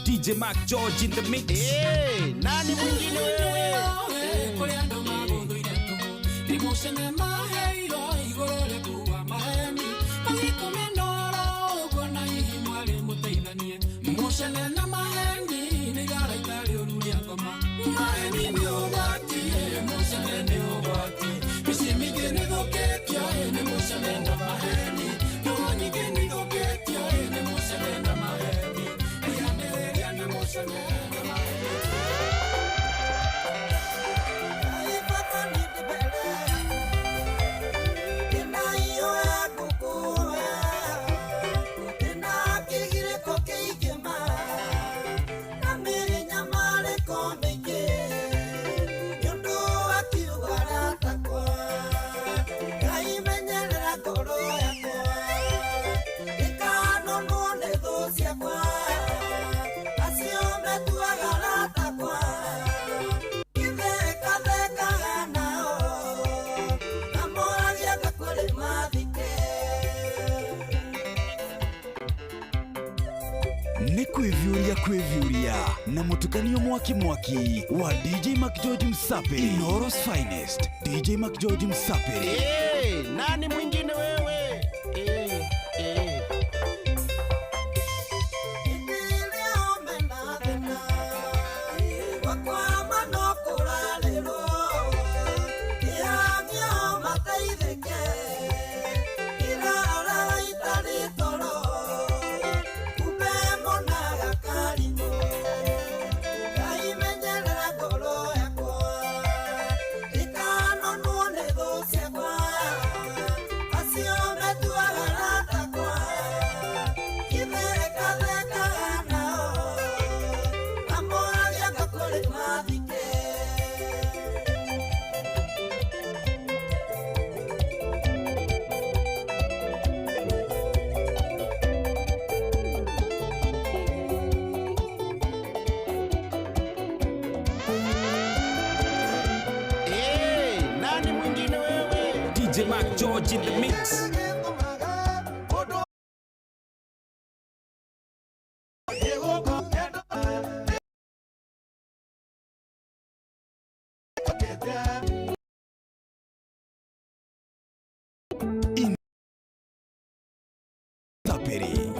DJ Mac George in the mix. Hey, nani mwingine wewe? Kũrĩ andũ magũthũire tũhũ nĩ mũcene maheirwo igũrũ rĩkuwa maheni magĩkũmena oro ũguo na hihi mwarĩ mũteithanie mũcene na maheni nĩ igara rĩũru rĩa ngoma maheni nĩ ũgwati mũcene nĩ ũgwati mĩciĩ mĩingĩ nĩ ĩthũkĩtio nĩ mũcene na maheni ndũgũ nyingĩ nĩ ithũkĩtio nĩ mũcene na maheni raiganĩrĩria na mũcene na maheni. Kwĩvyuria na mũtukanio mwaki mwaki wa DJ McGeorge Msaperi. Inooro's finest DJ McGeorge Msaperi. Hey, nani mwingine wewe? Hey, hey. DJ Mac George in the mix. Msaperi.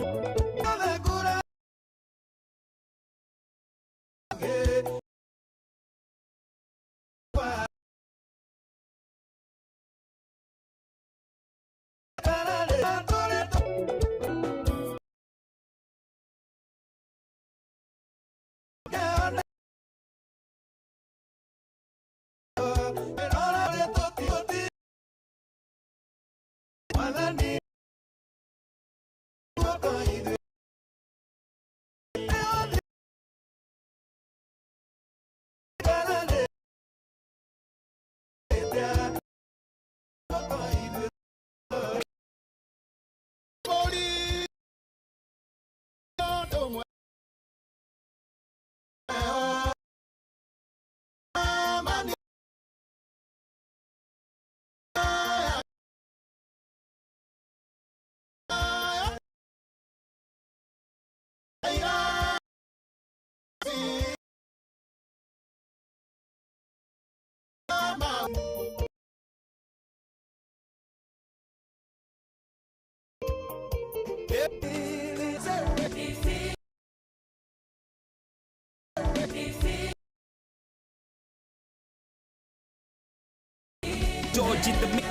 George in the mix.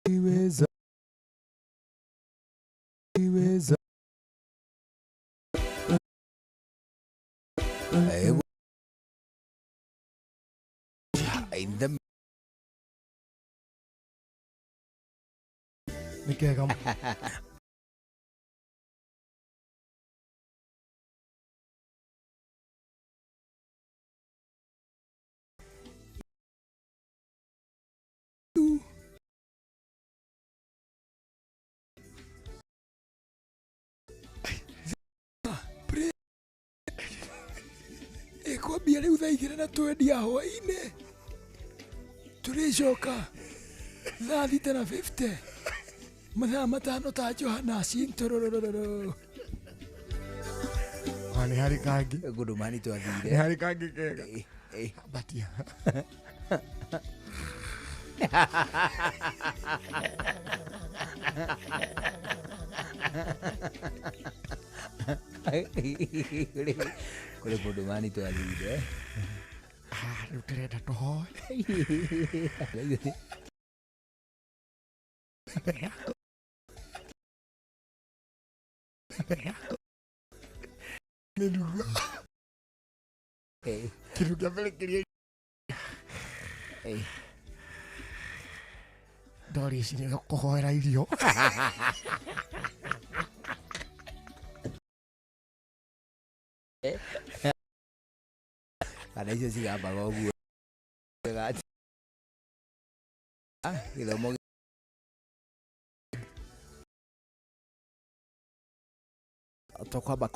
Iweza iweza In the nĩ kega Ĩkwambia rĩu thaa igĩrĩ na twendia hwaĩ-inĩ tũrĩcoka thaa thita na 50 mathaa matano ta Johana cintororororo. Nĩ harĩ kangĩ Ngũndũmani twathire nĩ harĩ kangĩ kega batia Kũrĩ Ngũndũmani twathire. Rĩu tũrenda tũhoe. Nĩ nduga kĩndũ kĩa mbere kĩrĩa ndori ici nĩ kũhoera irio. Kana icio cigambaga ũguo gĩthomo tũkwamba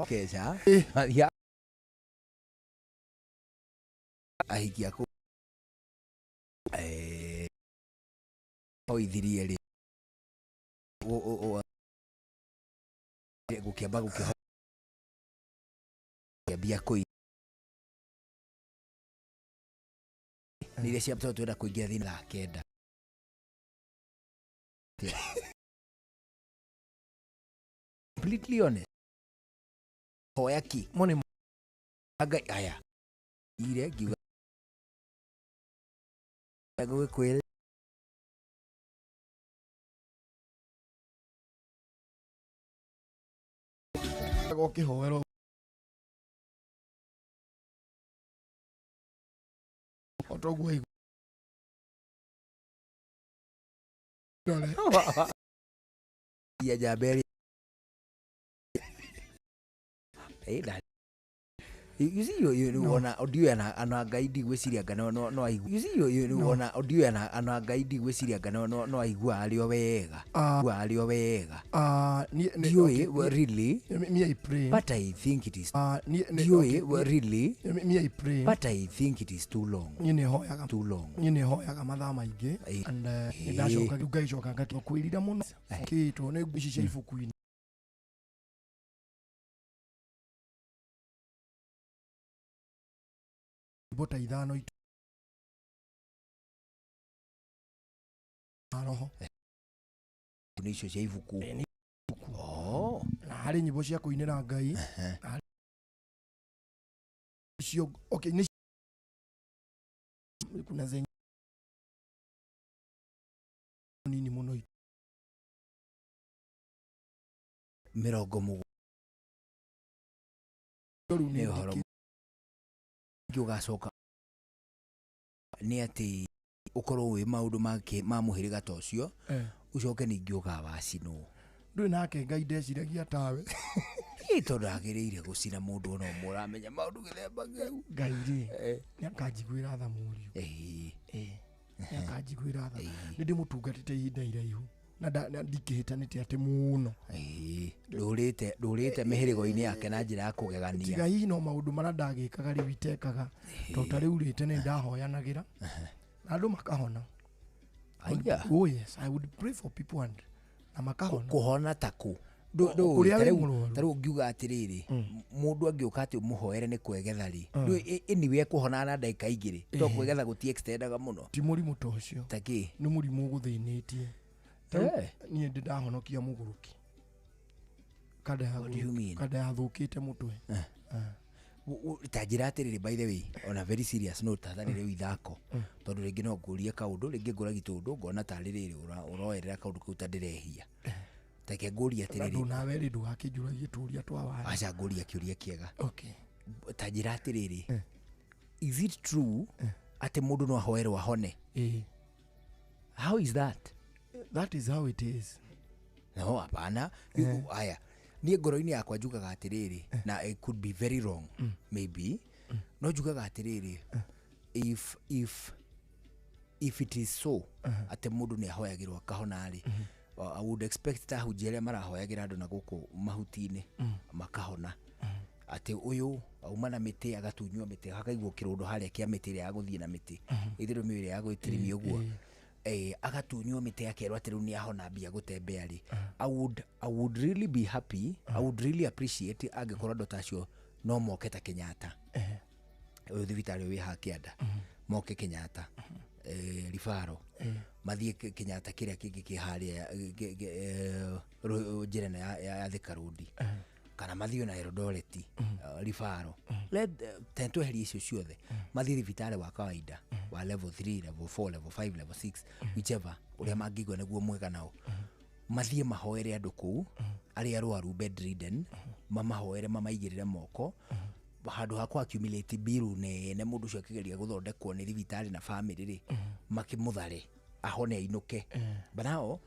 keca mathia ahiki aku oithirie rĩ gũkĩamba gũkĩambia kũi nĩ iria cia tondũ twenda kũingĩra thĩinĩ thaa kenda. Completely honest, hoya ki mone Ngai aya ire ngiuga ngũgĩkwĩra ũkĩhoerwo o toguo. Ndore. Ya njamba ĩrĩa You see, you No. wona ndiũĩ ana Ngai ndigwĩciria anga no aigu. You see, you No. wona ndiũĩ ana Ngai ndigwĩciria anga no aigua arĩ o wega. Aigua arĩ o wega. Ah, Ndiũĩ okay, really. Me I pray. But I think it is. Ah, Ndiũĩ okay, really. Me I pray. But I think it is too long. Niĩ nĩhoyaga. Too long. Niĩ nĩhoyaga mathaa maingĩ and nĩndacoka rĩu ngaicoka ngakwĩrira mũno kĩtwo nĩ ici cia ibuku-inĩ. Nyĩmbo ta ithano roho. Nĩ icio cia ibuku. Oh. Na harĩ nyĩmbo cia kũinĩra Ngai. Na harĩ icio okay nĩ kuna zenye nini mũno. Mĩrongo mũgwanja. Rĩu nĩ Nĩ ũhoro ũngĩ ũgacoka nĩ atĩ ũkorwo wĩ maũndũ ma mũhĩrĩga ta ũcio ũcoke ningĩ ũgawacinwo. Ndũĩ nake Ngai ndeciragia tawe. Ĩ tondũ agĩrĩire gũcina mũndũ ona ũmwe ũramenya maũndũ gĩthemba kĩu. Ngai rĩ nĩ akanjiguĩra tha mũriũ. Nĩ akanjiguĩra tha. Nĩ ndĩmũtungatĩte ihinda iraihu na ndingĩhĩtanĩte atĩ mũno. Ndũrĩte mĩhĩrĩgo-inĩ yake na njĩra ya kũgegania. Tiga hihi no maũndũ marĩa ndagĩkaga rĩu itekaga tondũ ta rĩu rĩ tene ndahoyanagĩra na andũ makahona. Aya. Oh yes, I would pray for people and na makahona. Kũhona ta kũ? Kũrĩa wĩ mũrwaru. Ta rĩu ũngiuga atĩrĩrĩ, mũndũ angĩũka atĩ ũmũhoere nĩ kwegetha rĩ, Mm. ndũĩ anyway ekũhona na ndagĩka igĩrĩ to Ĩhĩ. kwegetha gũti extendaga mũno. Ti mũrimũ ta ũcio. Ta kĩ? Nĩ mũrimũ ũgũthĩnĩtie. Ta rĩu Eh. niĩ ndĩ ndahonokia mũgũrũki. Kanda What do you mean? Kanda yathũkĩte mũtwe. Ta njĩra atĩrĩrĩ, by the way, on a very serious note, hatarĩ rĩu ithako, tondũ rĩngĩ no ngũrie kaũndũ rĩngĩ ngũragi tũndũ ngona tarĩ rĩrĩ ũroerera kaũndũ kau ta ndĩrehia, reke ngũrie Andũ atĩrĩrĩ. nawe rĩ ndũgakĩnjũragie tũria twa wara. Aca ngũria kĩũria kĩega. Okay. Ta njĩra atĩrĩrĩ, is it true atĩ mũndũ no ahoerwo ahone? Ĩĩ. How is that? That is how it is. No hapana. Aya, niĩ ngoro-inĩ yakwa njugaga atĩrĩrĩ, na it could be very wrong maybe, no njugaga atĩrĩrĩ, if it is so atĩ mũndũ nĩ ahoyagĩrwo akahona rĩ, I would expect ta ahunjia arĩa marahoyagĩra andũ na gũkũ mahuti-inĩ makahona, atĩ ũyũ auma na mĩtĩ agatunywo mĩtĩ hakaigwo kĩrũndo harĩa kĩa mĩtĩ ĩrĩa ya gũthiĩ na mĩtĩ ithĩrwo mĩĩ ĩrĩa ya gwĩtirimia ũguo, agatunywo mĩtĩ akerwo atĩ rĩu nĩ ahona mbia gũtembea rĩ, I would really be happy, I would really appreciate angĩkorwo andũ ta acio no moke ta Kenyatta, ũyũ thibitarĩ wĩ haha kĩanda, moke Kenyatta, ribaro mathiĩ Kenyatta kĩrĩa kĩngĩ kĩ harĩa njĩra ĩno ya Thika Road, kana mathiĩ ona Eldoret ribaro. Let tweherie icio ciothe, mathiĩ thibitarĩ wa kawaida wa level 3, level 4, level 5, level 6, whichever ũrĩa mangĩigua nĩguo mwega nao, mathiĩ mahoere andũ kũu arĩa arwaru bedridden, mamahoere mamaigĩrĩre moko handũ ha kũ accumulate bill nene mũndũ ũcio akĩgeria gũthondekwo nĩ thibitarĩ na family rĩ, makĩmũthare ahone ainũke. But now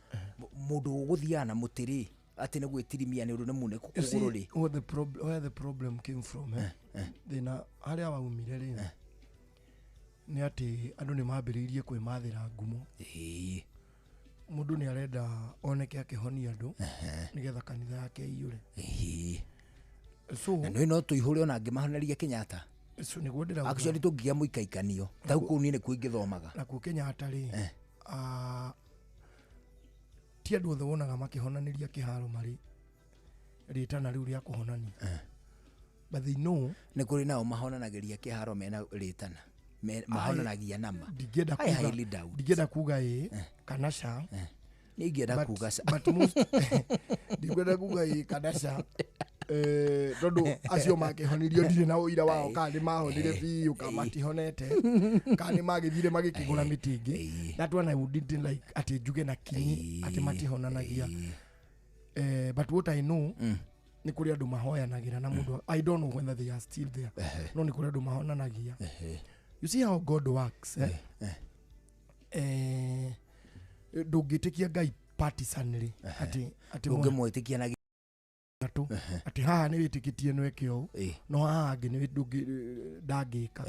mũndũ ũgũthiaga na mũtĩ rĩ atĩ nĩ gwĩtirimia nĩ ũndũ nĩ munĩku You see kũgũrũ rĩ. what the problem, where the problem came from, eh? Thĩna harĩa waumire rĩ nĩ atĩ andũ nĩ mambĩrĩirie kwĩmathĩra ngumo. Mũndũ nĩ arenda oneke akĩhonia andũ nĩgetha kanitha yake ĩiyũre. So Na nĩ no tũihũre ona angĩmahoneria Kenyatta. So nĩguo ndĩrauga. Actually tũngĩgĩa mũikaikanio tau kũu niĩ nĩkuo ingĩthomaga. Nakuo Kenyatta rĩ, ti andũ othe wonaga makĩhonanĩria kĩharo marĩ rĩtana rĩu rĩa kũhonania. But they know. Nĩ kũrĩ nao mahonanagĩria kĩharo mena rĩtana. Mahonanagia nama. Ndingĩenda I kuga highly doubt. Ndingĩenda kuga ĩ kana ca. Nĩ ingĩenda kuga ca. But most ndingĩenda kuga ĩ kana ca. Tondũ acio makĩhonirio ndirĩ na ũira wao kana nĩ mahonire biũ kana matihonete kana nĩ magĩthire magĩkĩgũra mĩtĩ ĩngĩ. That one I wouldn't like atĩ njuge na kinyi atĩ matihonanagia. But what I know nĩ kũrĩ andũ mahoyanagĩra na mũndũ, I don't know whether they are still there, no nĩ kũrĩ andũ mahonanagia. You see how God works, eh? Ndũngĩtĩkia Ngai partisanly atĩ atĩ Ndũngĩmwĩtĩkia na gatũ atĩ haha nĩ wĩtĩkĩtie no eke ũũ, no haha hangĩ nĩ ndangĩka.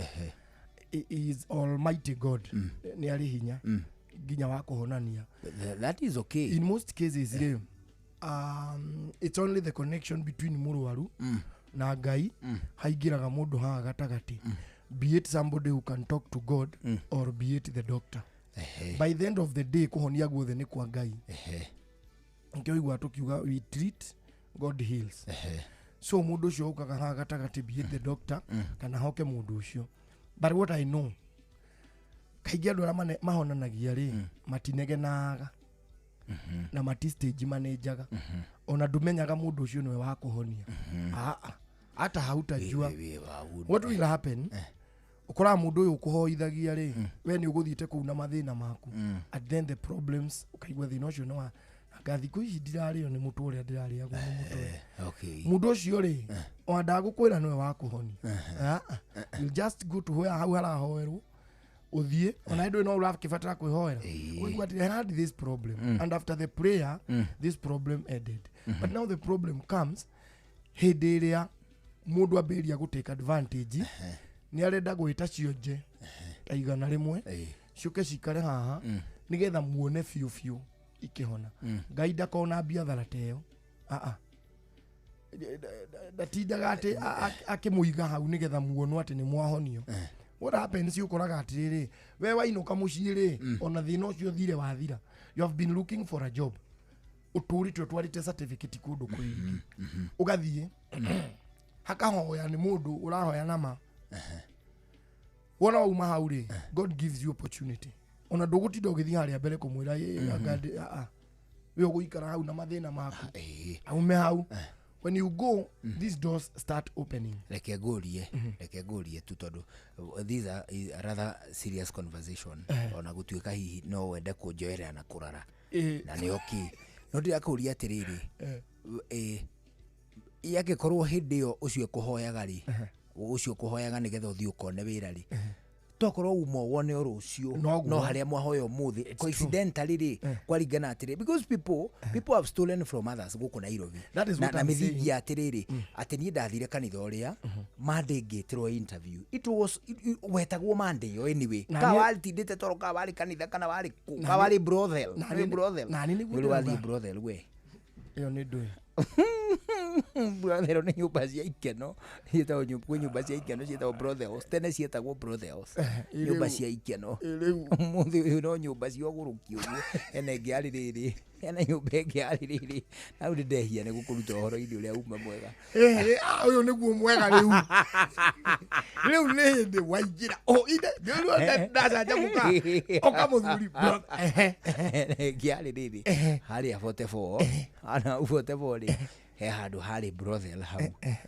He is almighty God, nĩ arĩ hinya nginya wa kũhonania. That is okay. In most cases rĩ, it's only the connection between mũrwaru na Ngai haingĩraga mũndũ haha gatagatĩ, be it somebody who can talk to God or be it the doctor. By the end of the day, kũhonia guothe nĩ kwa Ngai. Nkĩo igua tũkiuga we treat, God heals. So mũndũ ũcio ũkaga haha gatagatĩ, be it the doctor kana hoke mũndũ ũcio. But what I know, kaingĩ andũ arĩa mahonanagia rĩ, matinegenaga na mati stage manajaga, ona ndũmenyaga mũndũ ũcio nĩwe wa kũhonia. Aa, hata hautajua what will happen. Ũkoraga mũndũ ũyũ ũkũhoithagia rĩ, we nĩ ũgũthiĩte kũu na mathĩna maku, and then the problems, ũkaigua thĩna ũcio nĩ wa anga thikũ ici ndirarĩo nĩ mũtwe ũrĩa ndĩrarĩagwo nĩ mũtwe. Mũndũ ũcio rĩ, ona ndagũkwĩra nĩwe wa kũhonia. Ah, ah. You just go to where hau harahoerwo, ũthiĩ ona ndũĩ no ũrakĩbatara kwĩhoera, ũkaigua atĩ I had this problem and after the prayer this problem ended. But now the problem comes hĩndĩ ĩrĩa mũndũ ambĩrĩria gũ take advantage, nĩ arenda gwĩta cionje ta 100 ciũke cikare haha nĩgetha muone biũ biũ ikĩhona. Ngai ndakona biathara ta ĩyo. Aa, ndatindaga atĩ akĩmũiga hau nĩgetha muonwo atĩ nĩ mwahonio. What happens, ũkoraga atĩrĩrĩ, we wainũka mũciĩ rĩ, ona thĩna ũcio thire wathira. You have been looking for a job, ũtũrĩte ũtwarĩte certificate kũndũ kũingĩ, ũgathiĩ hakahoya nĩ mũndũ ũrahoya nama. Wona wauma hau rĩ, God gives you opportunity, ona ndũgũtinda ũgĩthiĩ harĩa mbere kũmwĩra, "Ĩ, anga ah, ah." We ũgũikara hau na mathĩna maku aume hau. When you go, these doors start opening. Reke ngũrie tu tondũ these are is a rather serious conversation, ona gũtuĩka hihi no wende kũnjoerera na kũrara na nĩ okay, no ndĩrakũria atĩrĩrĩ, yangĩkorwo hĩndĩ ĩyo ũcio ũkũhoyaga rĩ, ũcio ũkũhoyaga nĩgetha ũthiĩ ũkone wĩra rĩ, tokorwo uma wone o rũciũ. Noguo. No harĩa mwahoya ũmũthĩ coincidentally rĩ, kwaringana atĩrĩ, because people have stolen from others gũkũ Nairobi. That is na, what na I'm mĩthingi saying. ya atĩrĩrĩ, atĩ niĩ ndathire kanitha ũrĩa Monday ngĩtĩrwo interview. It was wetagwo Monday ĩyo anyway. Na Ka warĩtindĩte toro, ka warĩ kanitha, kana warĩ kũ, Na ka warĩ brothel. na Nĩ brothel. na niĩ nĩguo Nĩ ũrĩ wathiĩ ndĩrauga. brothel we? Ĩyo nĩ ndũĩ. Brothel nĩ nyũmba cia ikeno ciĩtagwo kwĩ nyũmba cia ikeno ciĩtagwo brothels. Tene ciĩtagwo brothels, nyũmba cia ikeno. Ũmũthĩ ũyũ no nyũmba cia ũgũrũki ũguo. Hena ĩngĩ yarĩ rĩrĩ, hena nyũmba ĩngĩ yarĩ rĩrĩ na rĩu nĩndehia nĩ gũkũruta ũhoro-inĩ ũrĩa uma mwega. Ũyũ nĩguo mwega. Rĩu nĩ hĩndĩ waingĩra o inde rĩu ndacanjamũka oka mũthuri bro. Ĩngĩ yarĩ rĩrĩ harĩa 44 ana 44 rĩ, he handũ harĩ brothel hau,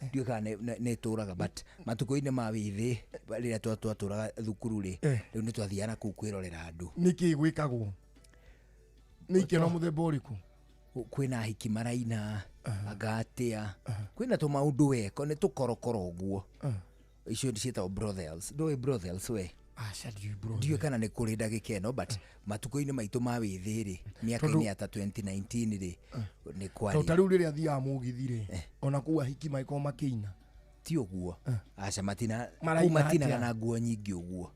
ndiũĩ kana nĩ ĩtũraga, but matukũ-inĩ ma wĩthĩ rĩrĩa twatũraga thukuru rĩ, rĩu nĩ twathiaga na kũu kwĩrorera andũ. Nĩkĩ gwĩkagwo? Nĩ ikeno mũthemba ũrĩkũ? Kwĩna ahiki maraina, anga atĩa, kwĩna tũmaũndũ weko nĩ tũkorokoro ũguo. Icio ciĩtagwo brothels. Ndũĩ brothels we? Aca, ndiũĩ brothel. Ndiũĩ kana nĩ kũrĩ ndagĩka ĩno, but matukũ-inĩ maitũ ma wĩthĩ rĩ, mĩaka-inĩ ya ta 2019 rĩ, nĩ Tondũ ta kwarĩ. rĩu rĩrĩa thiaga mũgithi rĩ, ona kũu ahiki magĩkorwo makĩina? Ti ũguo, aca, matina Maraina kũu matinaga atĩa? na nguo nyingĩ ũguo.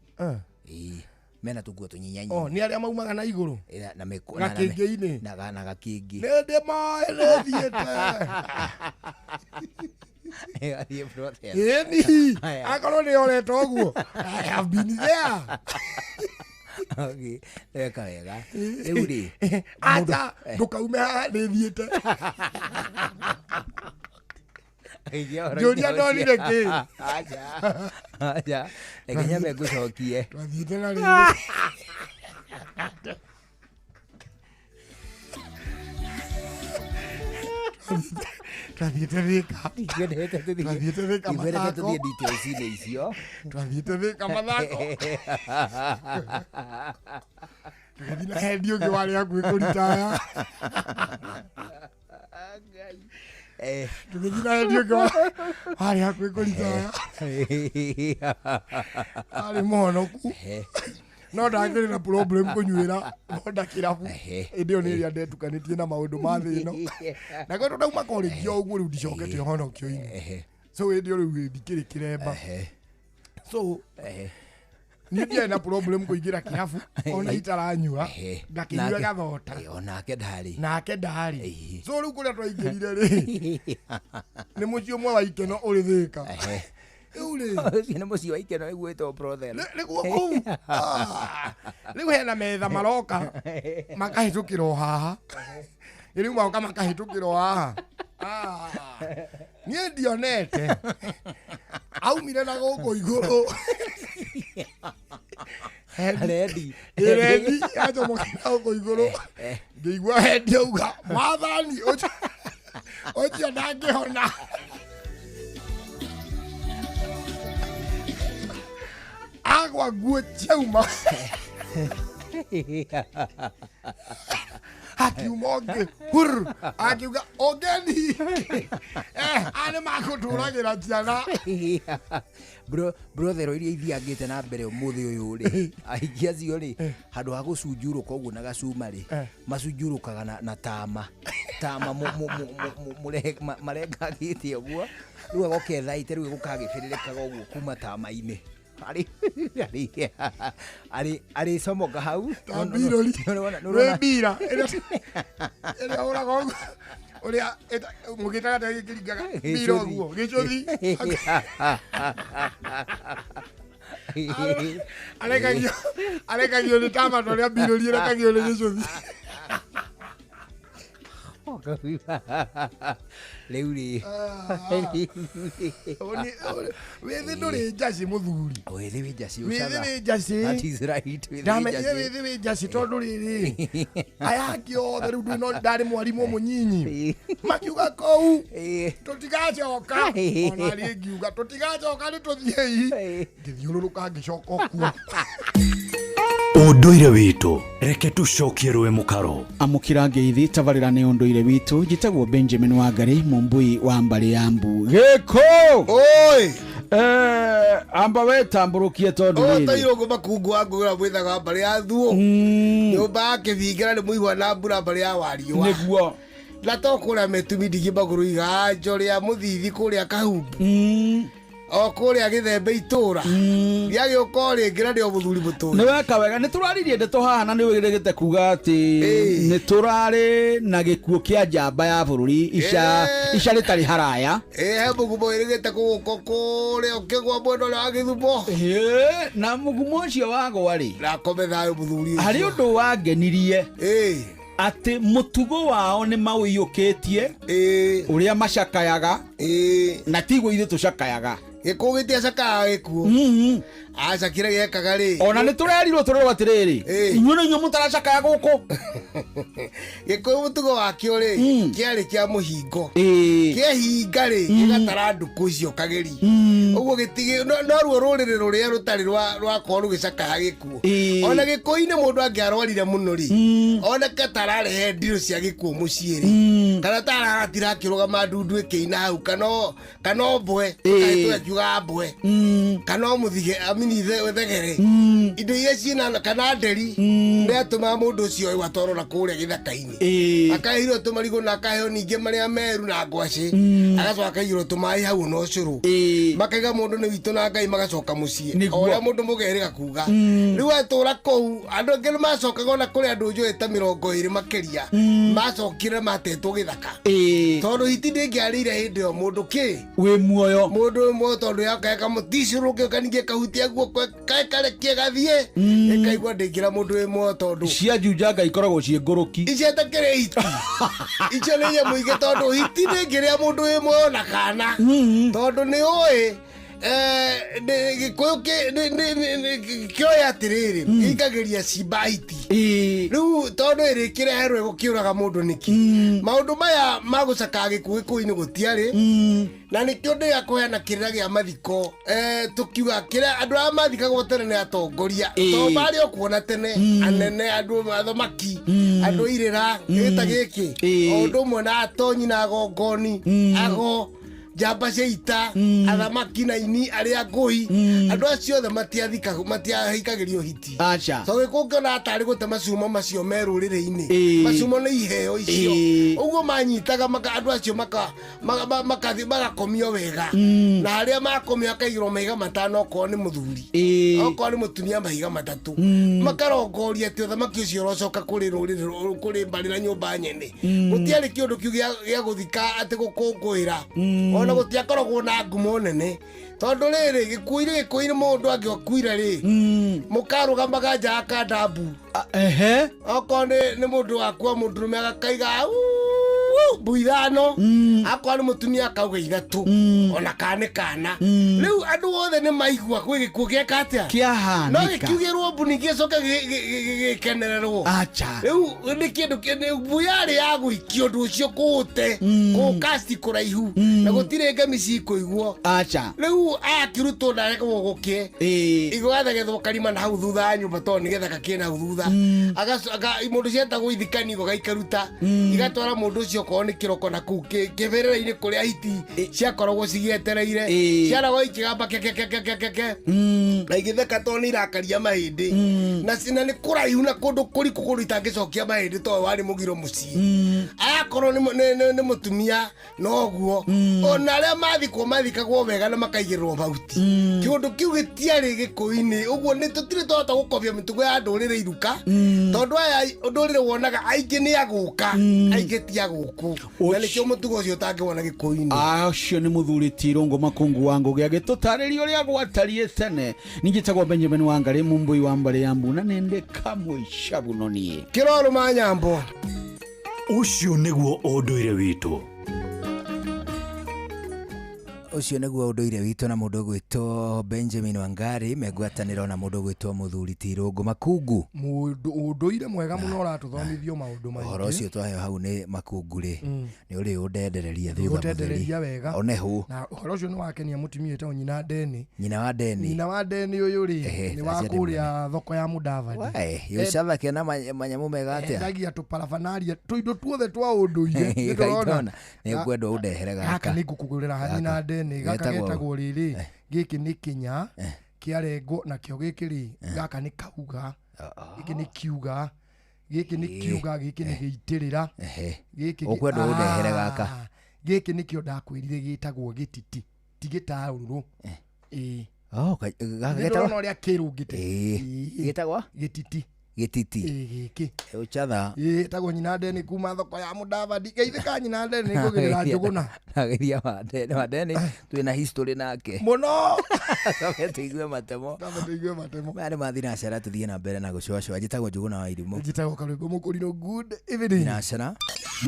Ĩĩ, mena tũguo tũnyinyanyinyi. Oh, nĩ arĩa maumaga na igũrũ? Na mĩko- na- na- Gakĩngĩ-inĩ? Na gakĩngĩ. Nĩ ndĩ moĩ, nĩ thiĩte. Athiĩ brothel. Ĩni. Aya. Akorwo nĩ oreta ũguo, I have been there. Okay, weka wega. Rĩu rĩ, Aca, ndũkaume haha, nĩ thiĩte. Njũria ndonire kĩ? Aca, aca, reke nyambe ngũcokie. Twathiĩte na rĩrĩ. Twathiĩte Thika. Ndikwendete tũthiĩ. Twathiĩte Thika Ndikwendete mathako. tũthiĩ details-inĩ icio. Twathiĩte Thika mathako. Tũgĩthiĩ na hendi ũngĩ warĩ hakuhĩ kũritaya. Tũgĩthiĩ na hendi ũngĩ warĩ hakuhĩ kũritaya, arĩ mũhonoku. No ndakĩrĩ na problem kũnyuĩra thonda kĩrabu. Hĩndĩ ĩyo nĩ ĩrĩa ndetukanĩtie na maũndũ ma thĩ ĩno. Na kwa ndauma college o ũguo rĩu ndicokete ũhonokio-inĩ. So hĩndĩ ĩyo rĩu ndikĩrĩ kĩremba. So niĩ ndiarĩ na problem kũingĩra kĩrabu ona itaranyua ngakĩnyua gathota. Onake ndarĩ. Nake ndarĩ. So rĩu kũrĩa twaingĩrire rĩ nĩ mũciĩ ũmwe wa ikeno ũrĩ Thĩka. Rĩu rĩ Ũcio nĩ mũciĩ wa ikeno nĩguo wĩtwo brothel. Nĩguo kũu. Ah, rĩu hena metha maroka makahĩtũkĩra o haha. Rĩu maroka makahĩtũkĩra o haha. Ah, niĩ ndionete aumire na gũkũ igũrũ. Rendi. Rendi acomokire na gũkũ igũrũ. Ngĩigua hendi auga mwathani ũcio ũcio ndangĩhona. Agwa nguo ciauma. Akiuma ũngĩ hur akiuga ũngeni aya nĩ makũtũragĩra ciana. Brothero iria ithiangĩte na mbere ũmũthĩ ũyũ rĩ, aingĩ acio rĩ, handũ ha gũcunjurũka ũguo na gacuma rĩ, macunjurũkaga na tama. Tama marengangĩte ũguo, rĩu agoka ethaĩte rĩu gũkagĩbĩrĩrĩkaga ũguo kuma tama-inĩ. Arĩcomoka hau. Ta mbirũri. Wĩ mbira ĩrĩa ĩrĩa ũraga ũguo ũrĩa mũgĩtaga ta gĩkĩringaga mbira ũguo gĩcũthi. Arekagio nĩ tama ta ũrĩa mbirũri ĩrekagio nĩ gĩcũthi. Rĩu rĩ wĩthĩ ndũrĩ njacĩ mũthuri. Wĩthĩ wĩ njacĩ Wĩthĩ wĩ njacĩ. That is right, wĩthĩ wĩ Ndamenyire njacĩ. wĩthĩ wĩ njacĩ tondũ rĩrĩ aya angĩ othe rĩu ndũĩ no ndarĩ mwarimũ mũnyinyi makiuga kũu tũtigacoka ona rĩ ngiuga tũtigacoka nĩ tũthiĩi ngĩthiũrũrũka ngĩcoka o kuo. Ũndũire witũ reke tũcokie rũĩ mũkaro. Amũkĩra ngeithi tabarĩra nĩ ũndũire witũ. Njĩtagwo Benjamin Wangari mũmbui wa mbarĩ ya mbu gĩkũ. Oi. Amba wetambũrũkie tondũ rĩrĩ. Ũtairwo makungu wa ngũgĩra mwĩthaga wa mbarĩ ya thuo. Nyũmba ya kĩbingĩra nĩ mũigua na mbura mbarĩ ya wariũa. Nĩguo. Na to kũrĩa mĩtumi ndigi magũrũ iganjo rĩa mũthithi kũrĩa kahumbu. O kũrĩa gĩthembe itũra. Gĩagĩũka o rĩngĩ na nĩo mũthuri mũtũri. Nĩ weka wega. Nĩ tũraririe ndeto haha na nĩ wĩrĩgĩte kuga atĩ nĩ tũrarĩ na gĩkuũ kĩa njamba ya bũrũri ica rĩtarĩ haraya. He mũgumo wĩrĩgĩte kũgũka kũrĩa ũkĩgwa mwena ũrĩa wa Gĩthumo. Na mũgumo ũcio wagwa rĩ. Na akome thayũ mũthuri ũcio. Harĩ ũndũ wangenirie. Atĩ mũtugo wao nĩ maũiyũkĩtie. Ũrĩa macakayaga. Na tiguo ithuĩ tũcakayaga. Gĩkuũ gĩtiacakayaga gĩkuũ. Aca kĩrĩa gĩekaga rĩ. Ona nĩ tũrerirwo tũrerwo atĩrĩrĩ. Inyuĩ nĩ inyuĩ mũtaracakaya gũkũ. Gĩkũyũ mũtugo wakĩo rĩ, kĩarĩ kĩa mũhingo. Kĩehinga rĩ, gĩgatara ndukũ icio kageri. Ũguo gĩtigĩ, no ruo rũrĩrĩ rũrĩa rũtarĩ rwakorwo rũgĩcakaya gĩkuũ. Ona gĩkũyũ-inĩ mũndũ angĩarwarire mũno rĩ, oneke tararehe ndirũ cia gĩkuũ mũciĩ rĩ, kana tararatira akĩrũgama ndundu ĩkĩina hau, kana o mbwe, kahĩtũ akiuga mbwe, kana o mũthige, amini thegere. Indo iria ciĩna kana nderi, nĩ atũmaga mũndũ ũcio ũyũ atwarwo na kũrĩa gĩthaka-inĩ. Akaheirwo tũmarigũ na akaheo ningĩ marĩa meru na ngwacĩ. Agacoka akaigĩrwo tũmaĩ hau na ũcũrũ. Makaiga mũndũ nĩ witũ na Ngai magacoka mũciĩ. O ũrĩa mũndũ mũgerĩga kuga. Rĩu atũra kũu, andũ angĩ nĩ macokaga ona kũrĩ andũ njũĩ ta mĩrongo ĩrĩ makĩria. Macokire matetwo gĩthaka. Tondũ hiti ndĩngĩarĩire hĩndĩ ĩyo mũndũ kĩ? Wĩ muoyo. Mũndũ wĩ muoyo tondũ yaka kamũticũrũke kaningĩ kahutia guoko karekie gathiĩ. Ĩkaigua ndĩngĩra mũndũ wĩ muoyo tondũ cia njunjanga ikoragwo ciĩ ngũrũki. Icio itakĩrĩ hiti. Icio nĩ nyamũ ingĩ tondũ hiti ndĩngĩrĩa mũndũ wĩ muoyo na kana. Tondũ nĩ ũĩ, gĩkũyũ kĩoĩ atĩrĩrĩ, gĩikagĩria cimba hiti. Rĩu tondũ ĩrĩkĩreherwo ĩgũkĩũraga mũndũ nĩkĩ? Maũndũ maya ma gũcakaya gĩkuũ gĩkũyũ-inĩ gũtiarĩ. Na nĩkĩo ndĩrĩa kũheana kĩrĩra kĩa mathiko. Tũkiuga kĩrĩa andũ arĩa mathikagwo tene nĩ atongoria. Tondũ marĩ o kuona tene, anene, andũ athamaki, andũ irĩra, gĩta gĩkĩ. O ũndũ ũmwe na atonyi na agongoni, ago. Njamba cia ita, athamaki na ini arĩa ngũi, andũ acio othe matiahikagĩrio hiti. Aca. So gĩkũ ngĩona atarĩ gũte macumo macio me rũrĩrĩ-inĩ. Ĩĩ. Macumo nĩ iheo icio. Ĩĩ. Ũguo manyitaga andũ acio magakomio wega. Na arĩa makomio akaigĩrwo mahiga 5 okorwo nĩ mũthuri, okorwo nĩ mũtumia mahiga 3. Makarongoria atĩ ũthamaki ũcio ũrocoka kũrĩ rũrĩrĩ kũrĩ mbarĩ na nyũmba nyene. Gũtiarĩ kĩũndũ kĩu gĩa gũthika atĩ gũkũngũĩra. Ona gũtiakoragwo na ngumo nene. Tondũ rĩrĩ, gĩkuũ-inĩ mũndũ angĩakuire rĩ, mũkarũgamaga nja akanda mbu. Okorwo nĩ mũndũ wakua mũndũrũme agakaiga, Au, mbu 5. Akorwo nĩ mũtumia akauga 3. Ona kana nĩ kana. Rĩu andũ othe nĩ maigua kwĩ gĩkuũ gĩeka atĩa? Kĩahanĩka. No gĩkiugĩrwo mbu ningĩ gĩcoke gĩkenererwo. Acha. Rĩu nĩ kĩndũ nĩ mbu yarĩ ya gũikia ũndũ ũcio kũũte, kũũkasti kũraihu, na gũtirĩ ngemi cikũiguo. Acha. Rĩu akĩrutwo ndarekagwo gũkĩe. Igathegethwo karima na hau thutha wa nyũmba tondũ nĩ gĩthaka kĩ na hau thutha. Mũndũ cietagwo ithikani igaikaruta. Igatwara mũndũ ũcio okorwo nĩ kĩroko na kũu kĩbĩrĩra-inĩ kũrĩa hiti ciakoragwo cigĩetereire. Ciaragwo ikĩgamba ke, ke, ke, ke, ke, ke, ke. Na igĩtheka tondũ nĩ irakaria mahĩndĩ. Na nĩ kũraihu na kũndũ kũriku kũndũ itangĩcokia mahĩndĩ tondũ warĩ mũgiro mũciĩ. Ayakorwo nĩ mũtumia noguo. Ona arĩa mathikwo mathikagwo wega na makaigĩrĩrwo mahuti. Kĩũndũ kĩu gĩtiarĩ gĩkũinĩ. Ũguo nĩ tũtirĩ twahota gũkobia mĩtugo ya ndũrĩrĩ iruka. Tondũ aya ndũrĩrĩ wonaga aingĩ nĩ agũka, aingĩ ti agũkũ. Na nĩkĩo mũtugo ũcio ũtangĩwona gĩkũinĩ. Acio nĩ mũthuri ti Irũngũ Makungu wa Ngũgĩ agĩtũtarĩria ũrĩa gwatariĩ tene. Ningĩ njĩtagwo Benjamin Wangarĩ, Mũmbũi wa mbarĩ ya Mbuna, nĩ ndĩ kamwe icabuno niĩ. Kĩrorũma nyambo. Ũcio nĩguo ũndũire witũ. Ũcio nĩguo ũndũire witũ na mũndũ ũgwĩtwo Benjamin Wangari mengwatanĩro na mũndũ ũgwĩtwo mũthuri ti Irũngũ Makungu. Mũndũ ũndũire mwega mũno ũratũthomithio maũndũ maingĩ. Ũhoro ũcio twaheo hau nĩ Makungu rĩ, nĩ ũrĩ ũndendereria thutha Ũndendereria wega. One hũ. Na ũhoro ũcio nĩ wakenia mũtumia wĩtagwo nyina Ndeni. Nyina wa Ndeni. Nyina wa Ndeni ũyũ rĩ, Ehe, nĩ wa acio ndĩ kũrĩa thoko ya Mũdavadi. Wae, yũcathake na manyamũ mega atĩa? Endagia tũparabanaria, tũindo tuothe twa ũndũire. Nĩ ndĩrona. Gaitona, nĩ ngwenda ũndehere Gaka gaka. nĩ ngũkũgũrĩra ha nyina Ndeni. Gaka Getagwo- getagwo rĩrĩ, gĩkĩ nĩ kĩnya kĩarengwo, nakĩo gĩkĩ rĩ, gaka nĩ kauga. Gĩkĩ nĩ kiuga. Gĩkĩ nĩ kiuga, gĩkĩ nĩ gĩitĩrĩra. Gĩkĩ Ũkwenda ũndehere gaka. Gĩkĩ nĩkĩo ndakwĩrire gĩtagwo gĩtiti, ti gĩtarũrũ. Ĩĩ. Oh, gaka Nĩ getagwo? ndĩrona ũrĩa kĩrũngĩte. Ĩĩ. Ĩĩ. Gĩtagwo? Gĩtiti. Gĩtiti. Ĩĩ, gĩkĩ. Ũcatha. Ĩĩ, ĩtagwo nyina Ndeni kuma thoko ya Mũdavadi. Geithĩka nyina Ndeni ngũgĩrĩra njũgũna. Nageithia wa Ndeni, wa Ndeni twĩna history nake. Mũno. Kambe tũigue matemo. Kambe tũigue matemo. Maya nĩ mathiĩ na cara tũthiĩ na mbere na gũcũacũa. Njĩtagwo Njũgũna wa Irimũ. Njĩtagwo Karwĩmbo Mũkũrinũ. Good evening. Thinacara.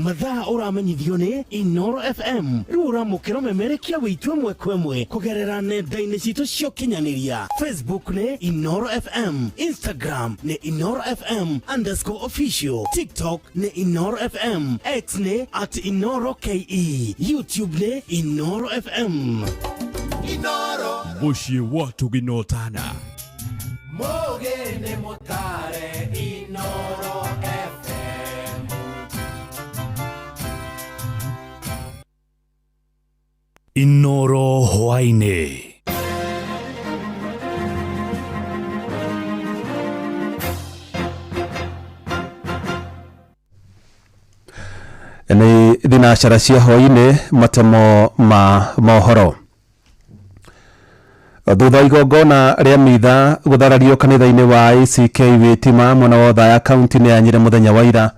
Mathaa ũramenyithio nĩ Inoro FM. Rĩu ũramũkĩra ũmemerekia wĩitũ ĩmwe kwa ĩmwe kũgerera nenda-inĩ citũ cia ũkinyanĩria. Facebook nĩ Inoro FM, Instagram nĩ Inoro FM underscore official, TikTok nĩ Inoro FM, X nĩ at Inoro KE, YouTube nĩ Inoro FM. Inoro. Mũciĩ wa Tũginotana. Mũgĩ nĩ mũtare Inoro FM. Inoro hwaĩ-inĩ. Nĩ thinacara cia hwaĩ-inĩ matemo ma mohoro. Thutha wa igongona rĩa mitha gũtharario kanitha-inĩ wa ACK Wĩtima mwena wa Othaya kaunti-inĩ ya Nyĩrĩ mũthenya wa ira,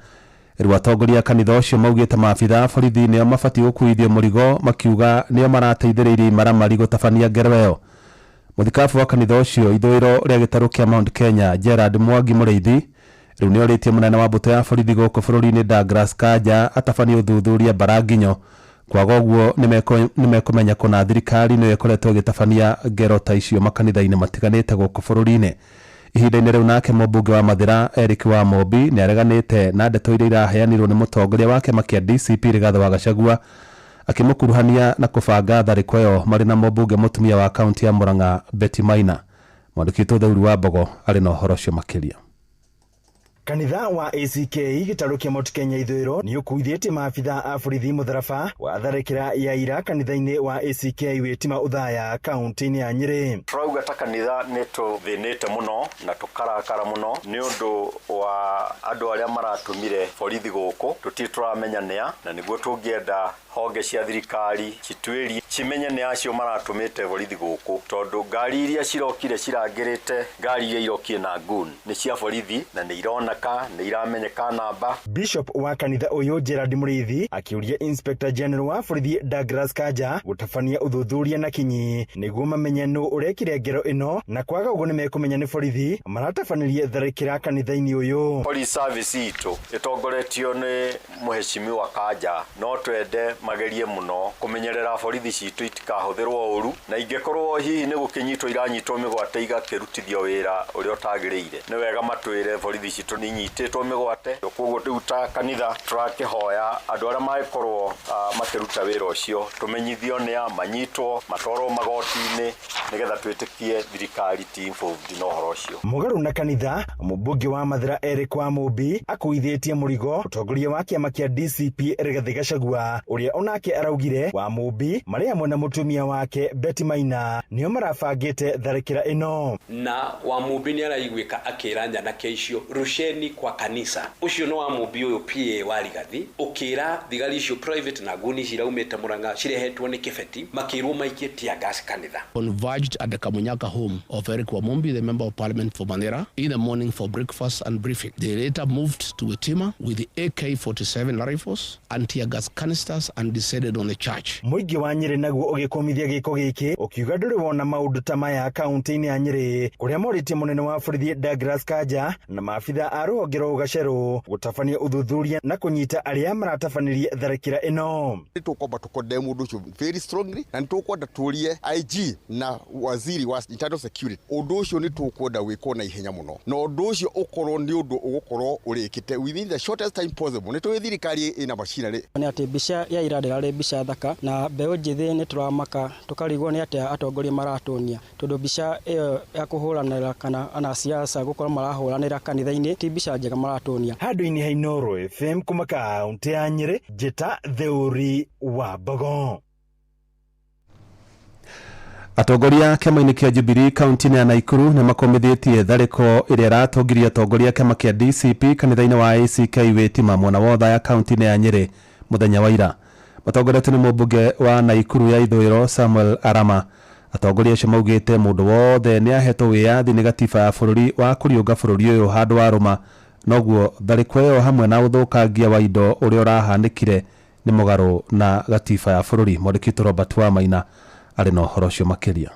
rĩu atongoria a kanitha ũcio maugĩte maabitha a borithi nĩo mabatiĩ gũkuithio mũrigo, makiuga nĩo marateithĩrĩirie imaramari gũtabania ngero ĩyo. Mũthikabu wa kanitha ũcio ithũĩro rĩa gĩtarũ kĩa Mount Kenya Gerard Mwangi Mũrĩithi rĩu nĩorĩtie mũnene wa mbũtũ ya borithi gũkũ bũrũri-inĩ Douglas Kanja atabanie ũthuthuria mbaranginyo. Kwaga ũguo nĩmekũmenya kũna thirikari nĩyo ĩkoretwo ĩgĩtabania ngero ta icio makanitha-inĩ matiganĩte gũkũ bũrũri-inĩ. Ihinda-inĩ rĩu nake mũmbunge wa Mathĩra Eric wa Mombi nĩareganĩte na ndeto iria iraheanirwo nĩ mũtongoria wa kĩama kĩa DCP Rigathĩ wa Gachagua akĩmũkuruhania na kũbanga tharĩko ĩyo marĩ na mũmbunge mũtumia wa kaunti ya Murang'a Betty Maina. Mwandĩki witũ Theuri wa Mbogo arĩ na ũhoro ũcio makĩria. Kanitha wa ACK gĩtarũ kĩa Mount Kenya ithũĩro nĩ ũkuithĩtie maabitha a borithi mũtharaba wa tharĩkĩra ya ira kanitha-inĩ wa ACK Wĩtima Ũthaya kaunti-inĩ ya Nyĩrĩ. Tũrauga ta kanitha nĩ tũthĩnĩte mũno na tũkarakara mũno nĩ ũndũ wa andũ arĩa maratũmire borithi gũkũ, tũtirĩ tũramenya nĩa, na nĩguo tũngĩenda honge cia thirikari cituĩrie cimenye nĩ acio maratũmĩte borithi gũkũ, tondũ ngari iria cirokire cirangĩrĩte ngari iria irokire na gun nĩ cia borithi na nĩ ironeka nĩ iramenyeka namba. Bishop wa kanitha ũyũ Gerald Mũrĩithi akĩũria Inspector General wa borithi Douglas Kanja gũtabania ũthuthuria na kinyi nĩguo mamenye nũ ũrekire ngero ĩno, na kwaga ũguo nĩmekũmenya nĩ borithi maratabanirie tharĩkĩra kanitha-inĩ ũyũ. Police service itũ ĩtongoretio nĩ mũheshimiwa Kanja, no twende magerie mũno kũmenyerera borithi citũ itikahũthĩrwo ũru, na ingĩkorwo hihi nĩ gũkĩnyitwo iranyitwo mĩgwate igakĩrutithio wĩra ũrĩa ũtagĩrĩire, nĩ wega matwĩre borithi citũ nĩ inyitĩtwo mĩgwate. Koguo rĩu ta kanitha tũrakĩhoya andũ arĩa mangĩkorwo makĩruta wĩra ũcio tũmenyithio nĩa manyitwo matwarwo magoti-inĩ nĩgetha twĩtĩkie thirikari ti involved na ũhoro ũcio. Mũgarũ na kanitha, mũmbunge wa Mathĩra Eric Wamũmbi akuithĩtie mũrigo mũtongoria wa kĩama kĩa DCP Rigathĩ Gachagua ũrĩa onake araugire Wamũmbi marĩ hamwe na mũtumia wake Betty Maina nĩo marabangĩte tharĩkĩra ĩno. Na Wamũmbi nĩ araiguĩka akĩra nyanake icio rusheni kwa kanisa. Ũcio nĩ Wamũmbi ũyũ PA wa Rigathi ũkĩra thigari icio private na nguni ciraumĩte Murang'a cirehetwo nĩ Kĩbeti makĩrwo maikie tear gas kanitha. Converged at the Kamunyaka home of Eric Wamumbi, the member of parliament for Mandera, in the morning for breakfast and briefing. They later moved to Witima with the AK-47 rifles and tear gas canisters and descended on the church. Mũingĩ wa Nyĩrĩ naguo ũgĩkũmithia gĩko gĩkĩ ũkiuga ndũrĩ wona maũndũ ta maya kaunti-inĩ ya Nyĩrĩ, kũrĩa morĩtie mũnene wa borithi Douglas Kanja na maabitha a rũhonge rwa Ũgacerũ gũtabania ũthuthuria na kũnyita arĩa maratabanirie tharĩkĩra ĩno. Nĩ tũkwamba tũkondem ũndũ ũcio very strongly, na nĩ tũkwenda tũrie IG na waziri wa internal security ũndũ ũcio nĩ tũkwenda wĩkwo na ihenya mũno, na ũndũ ũcio ũkorwo nĩ ũndũ ũgũkorwo ũrĩkĩte within the shortest time possible. Nĩ tũĩ thirikari ĩna machinery. Nĩ atĩ mbica ya ira ndĩrarĩ mbica thaka, na mbeũ njĩthĩ nĩ tũramaka tũkarigwo nĩ atĩa atongoria maratuonia, tondũ mbica ĩyo ya kũhũranĩra kana anasiasa gũkorwo marahũranĩra kanitha-inĩ ti mbica njega maratuonia. Handũ-inĩ ha Inooro FM kuma kaunti ya Nyĩrĩ, Njĩta Theuri wa Mbogo. Atongoria kĩama-inĩ kĩa Jubilee kaunti-inĩ ya Naikuru nĩ makomithĩtie tharĩko ĩrĩa ĩratongirie atongoria kĩama kĩa DCP kanitha-inĩ wa ACK Wĩtima mwena wa Othaya kaunti-inĩ ya Nyĩrĩ mũthenya wa ira. Matongoretio nĩ mũmbunge wa Naikuru ya ithũĩro Samuel Arama. Atongoria acio maugĩte mũndũ wothe nĩ ahetwo wĩyathi nĩ gatiba ya bũrũri wa kũriũnga bũrũri ũyũ handũ wa rũma, noguo tharĩko ĩyo hamwe na ũthũkangia wa indo ũrĩa ũrahanĩkire nĩ mũgarũ na gatiba ya bũrũri. Mwandĩki witũ Robert Wamaina arĩ na ũhoro ũcio makĩria.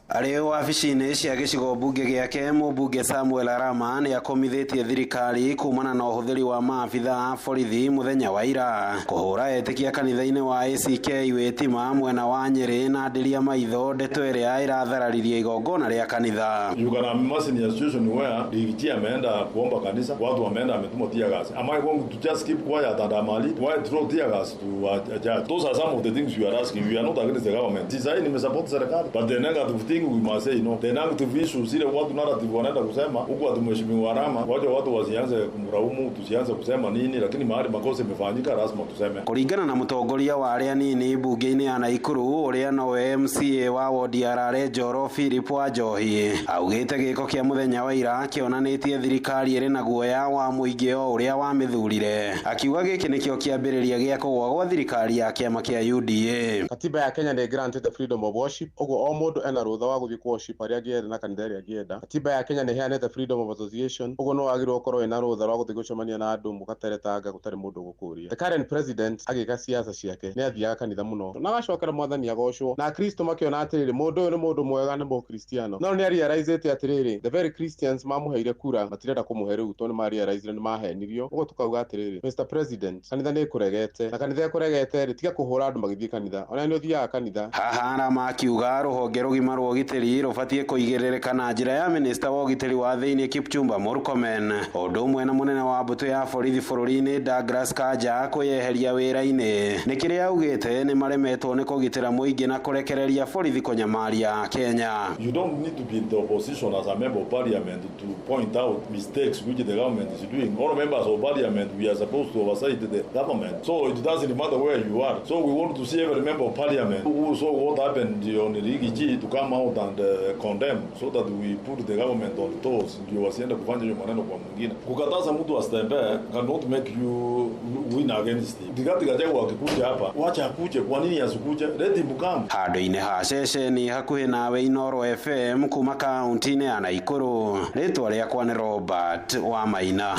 Arĩ wabici-inĩ cia gĩcigo mbunge gĩake, mũmbunge Samuel Arama nĩ akomithĩtie thirikari kumana na ũhũthĩri wa maabitha a borithi mũthenya wa ira kũhũra etĩkia kanitha-inĩ wa ACK Wĩtima mwena wa Nyĩrĩ na ndĩria maitho ndeto ĩrĩa ĩrathararirie igongona rĩa kanitha. You can imagine a situation where DG ameenda kuomba kanisa, watu wameenda ametuma tear gas. Am I going to just keep quiet and amali? Why throw tear gas to a judge? Those are some of the things we are asking. We are not against the government. Sasa nimesupport serikali, but the negative thing we must say no. The negative issues zile watu narrative wanaenda kusema huku ati mheshimiwa Arama, wacha watu wasianze kumlaumu, tusianze kusema nini, lakini mahali makosa imefanyika lazima tuseme. Kũringana na mũtongoria wa arĩa nini mbunge-inĩ ya Naikuru ũrĩa nowe MCA wa wodi ya Rare Njoro Philip Wanjohi augĩte gĩko kĩa mũthenya wa ira kĩonanĩtie thirikari ĩrĩ na guoya wa mũingĩ o ũrĩa wamĩthurire, akiuga gĩkĩ nĩkĩo kĩambĩrĩria gĩa kũgũa gwa thirikari ya kĩama kĩa UDA. Katiba ya Kenya nĩ granted the freedom of worship, ũguo o mũndũ ena rũtha wa gũthiĩ worship harĩa angĩenda na kanitha ĩrĩa angĩenda. Katiba ya Kenya nĩ ĩheanĩte freedom of association, ũguo no wagĩrĩirwo ũkorwo wĩna rũtha rwa gũthiĩ gũcemania na andũ mũgateretanga gũtarĩ mũndũ ũgũkũria. The current president agĩka siasa ciake nĩ athiaga kanitha mũno na agacokera mwathani agocwo, na akristo makĩona atĩrĩrĩ mũndũ ũyũ nĩ mũndũ mwega, nĩ mũkristiano, no nĩ arealizĩte atĩrĩrĩ the very Christians mamũheire kura matirenda kũmũhe rĩu tondũ nĩ marealizire nĩ mahenirio. Ũguo tũkauga atĩrĩrĩ Mr President, kanitha nĩ ĩkũregete, na kanitha ĩkũregete rĩ, tiga kũhũra andũ magĩthiĩ kanitha, ona nĩ ũthiaga kanitha. Haha Arama akiuga rũhonge rũgima rwa ũgitĩri rũbatiĩ kũigĩrĩrĩka na njĩra ya minista wa ũgitĩri wa thĩinĩ Kipchumba Murkomen ũndũ ũmwe na mũnene wa mbũtũ ya borithi bũrũri-inĩ Douglas Kanja kwĩyeheria wĩra-inĩ nĩ kĩrĩa augĩte nĩ maremetwo nĩ kũgitĩra mũingĩ na kũrekereria borithi kũnyamaria Kenya. You don't need to be in the opposition as a member of parliament to point out mistakes which the government is doing. All members of parliament, we are supposed to oversight the government. So it doesn't matter where you are. So we want to see every member of parliament who saw what happened on Rigiji to come out and condemn so that we put the government on toes. Ndio wasiende kufanya hiyo maneno kwa mwingine. Kukataza mtu asitembee cannot make you win against him. Rigathi Gachagua akikuja hapa, wacha akuje, kwa nini asikuje? Let him come. Handũ-inĩ ha ceceni hakuhĩ nawe Inooro FM kuma kaunti-inĩ ya Naikuru rĩtwa rĩakwa nĩ Robert wa Maina.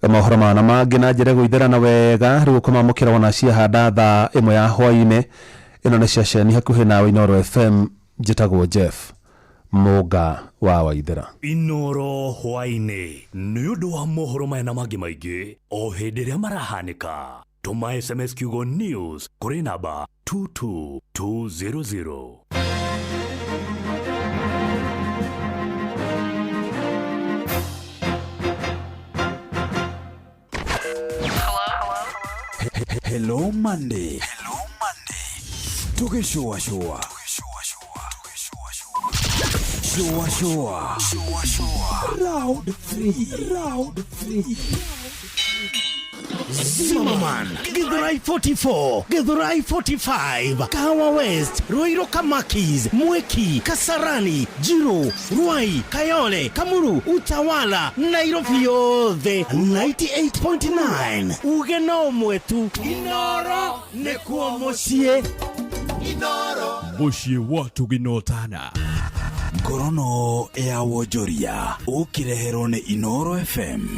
Mohoro mana mangĩ na njĩra gũitherana wega rĩu ũkũmamũkĩra wona ciahanda thaa ĩmwe ya hwaĩ-inĩ. Ĩno nĩ ceceni hakuhĩ nawe Inooro FM, njĩtagwo Jeff Mũnga wa Waithera. Inooro hwaĩ-inĩ nĩ ũndũ wa mohoro maya na mangĩ maingĩ o hĩndĩ ĩrĩa marahanĩka. Tũma SMS kiugo news kũrĩ namba 22200. Hello Monday. Hello Monday. Tugishua shua. Shua shua. Shua shua. Round 3. Round 3. Zimmerman, Githurai 44, Githurai 45, Kahawa West, Ruiru Kamakis, Mwiki, Kasarani, Jiro, Ruai, Kayole, Kamuru, Utawala, Nairobi yothe 98.9. Uge no mwetu Inooro nĩkuo mũciĩ. Inooro mũciĩ wa tũginotana. Ngorono ya wonjoria ũkĩreherwo nĩ Inooro FM.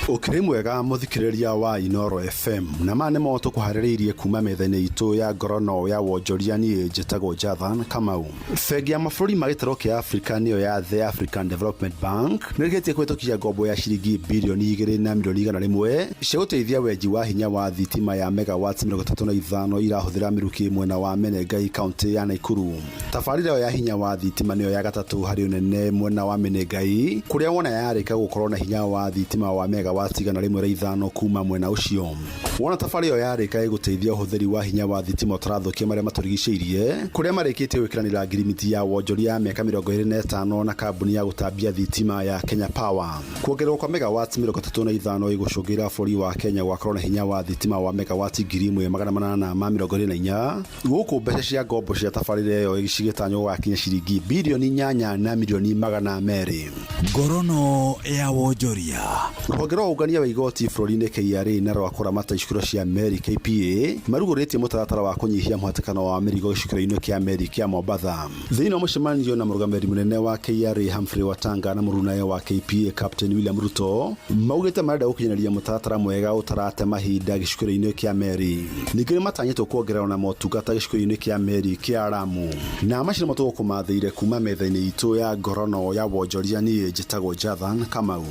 Ũkĩrĩ mwega mũthikĩrĩria wa Inooro FM na ma nĩmo tũkũharĩrĩirie kuma metha-inĩ itũ ya ngorono ya wonjoria. Niĩ njĩtagwo Jathan Kamau. Bengi ya mabũrũri ma gĩtarũ kĩa Afrika nĩyo ya The African Development Bank nĩrĩkĩtie kũhĩtũkia ngombo ya ciringi birioni 2 na milioni 100 cia gũteithia wenji wa hinya wa thitima ya megawatts 35 irahũthĩra mĩrukĩ mwena wa Menengai kaunti ya Nakuru. Tabarĩra ĩyo ya hinya wa thitima nĩyo ya gatatũ harĩ ũnene mwena wa Menengai kũrĩa wona yarĩka gũkorwo na hinya wa thitima wa megawatts 105 kuma mwena ũcio. Wona tabarĩra ĩyo yarĩka ĩgũteithia ũhũthĩri wa hinya wa thitima ũtarathũkia marĩa matũrigicĩirie kũrĩa marĩkĩtie gwĩkĩranĩra ngirimiti ya wonjoria ya mĩaka 25 na kambuni ya gũtambia thitima ya Kenya Power. Kuongererwo kwa megawatts 35 ĩgũcũngĩra bũrũri wa Kenya gwakorwo na hinya wa thitima wa megawatts 1824 gũkũ mbeca cia ngombo cia tabarĩra ĩyo cigĩtanywo gũgakinya ciringi birioni 8 na milioni 200. Ngorono ya wonjoria. Rũhonge rwa ũngania wa igoti bũrũri-inĩ KRA na rwa kũramata icukĩro cia meri KPA marugũrĩtie mũtaratara wa kũnyihia mũhatĩkano wa mĩrigo gĩcukĩro-inĩ kĩa meri kĩa Mombatha. Thĩinĩ wa mũcemanio na mũrũgamĩrĩri mũnene wa KRA Humphrey Watanga na mũrunawe wa KPA Captain William Ruto maugĩte marenda gũkinyanĩria mũtaratara mwega ũtarate mahinda gĩcukĩro-inĩ kĩa meri. Ningĩ nĩmatanyĩtwo kuongererwo na motungata gĩcukĩro-inĩ kĩa meri kĩa Lamu. Na macio nĩmo tũgũkũmathĩire kuma metha-inĩ itũ ya ngorono ya wonjoria. Niĩ njĩtagwo Jathan Kamau.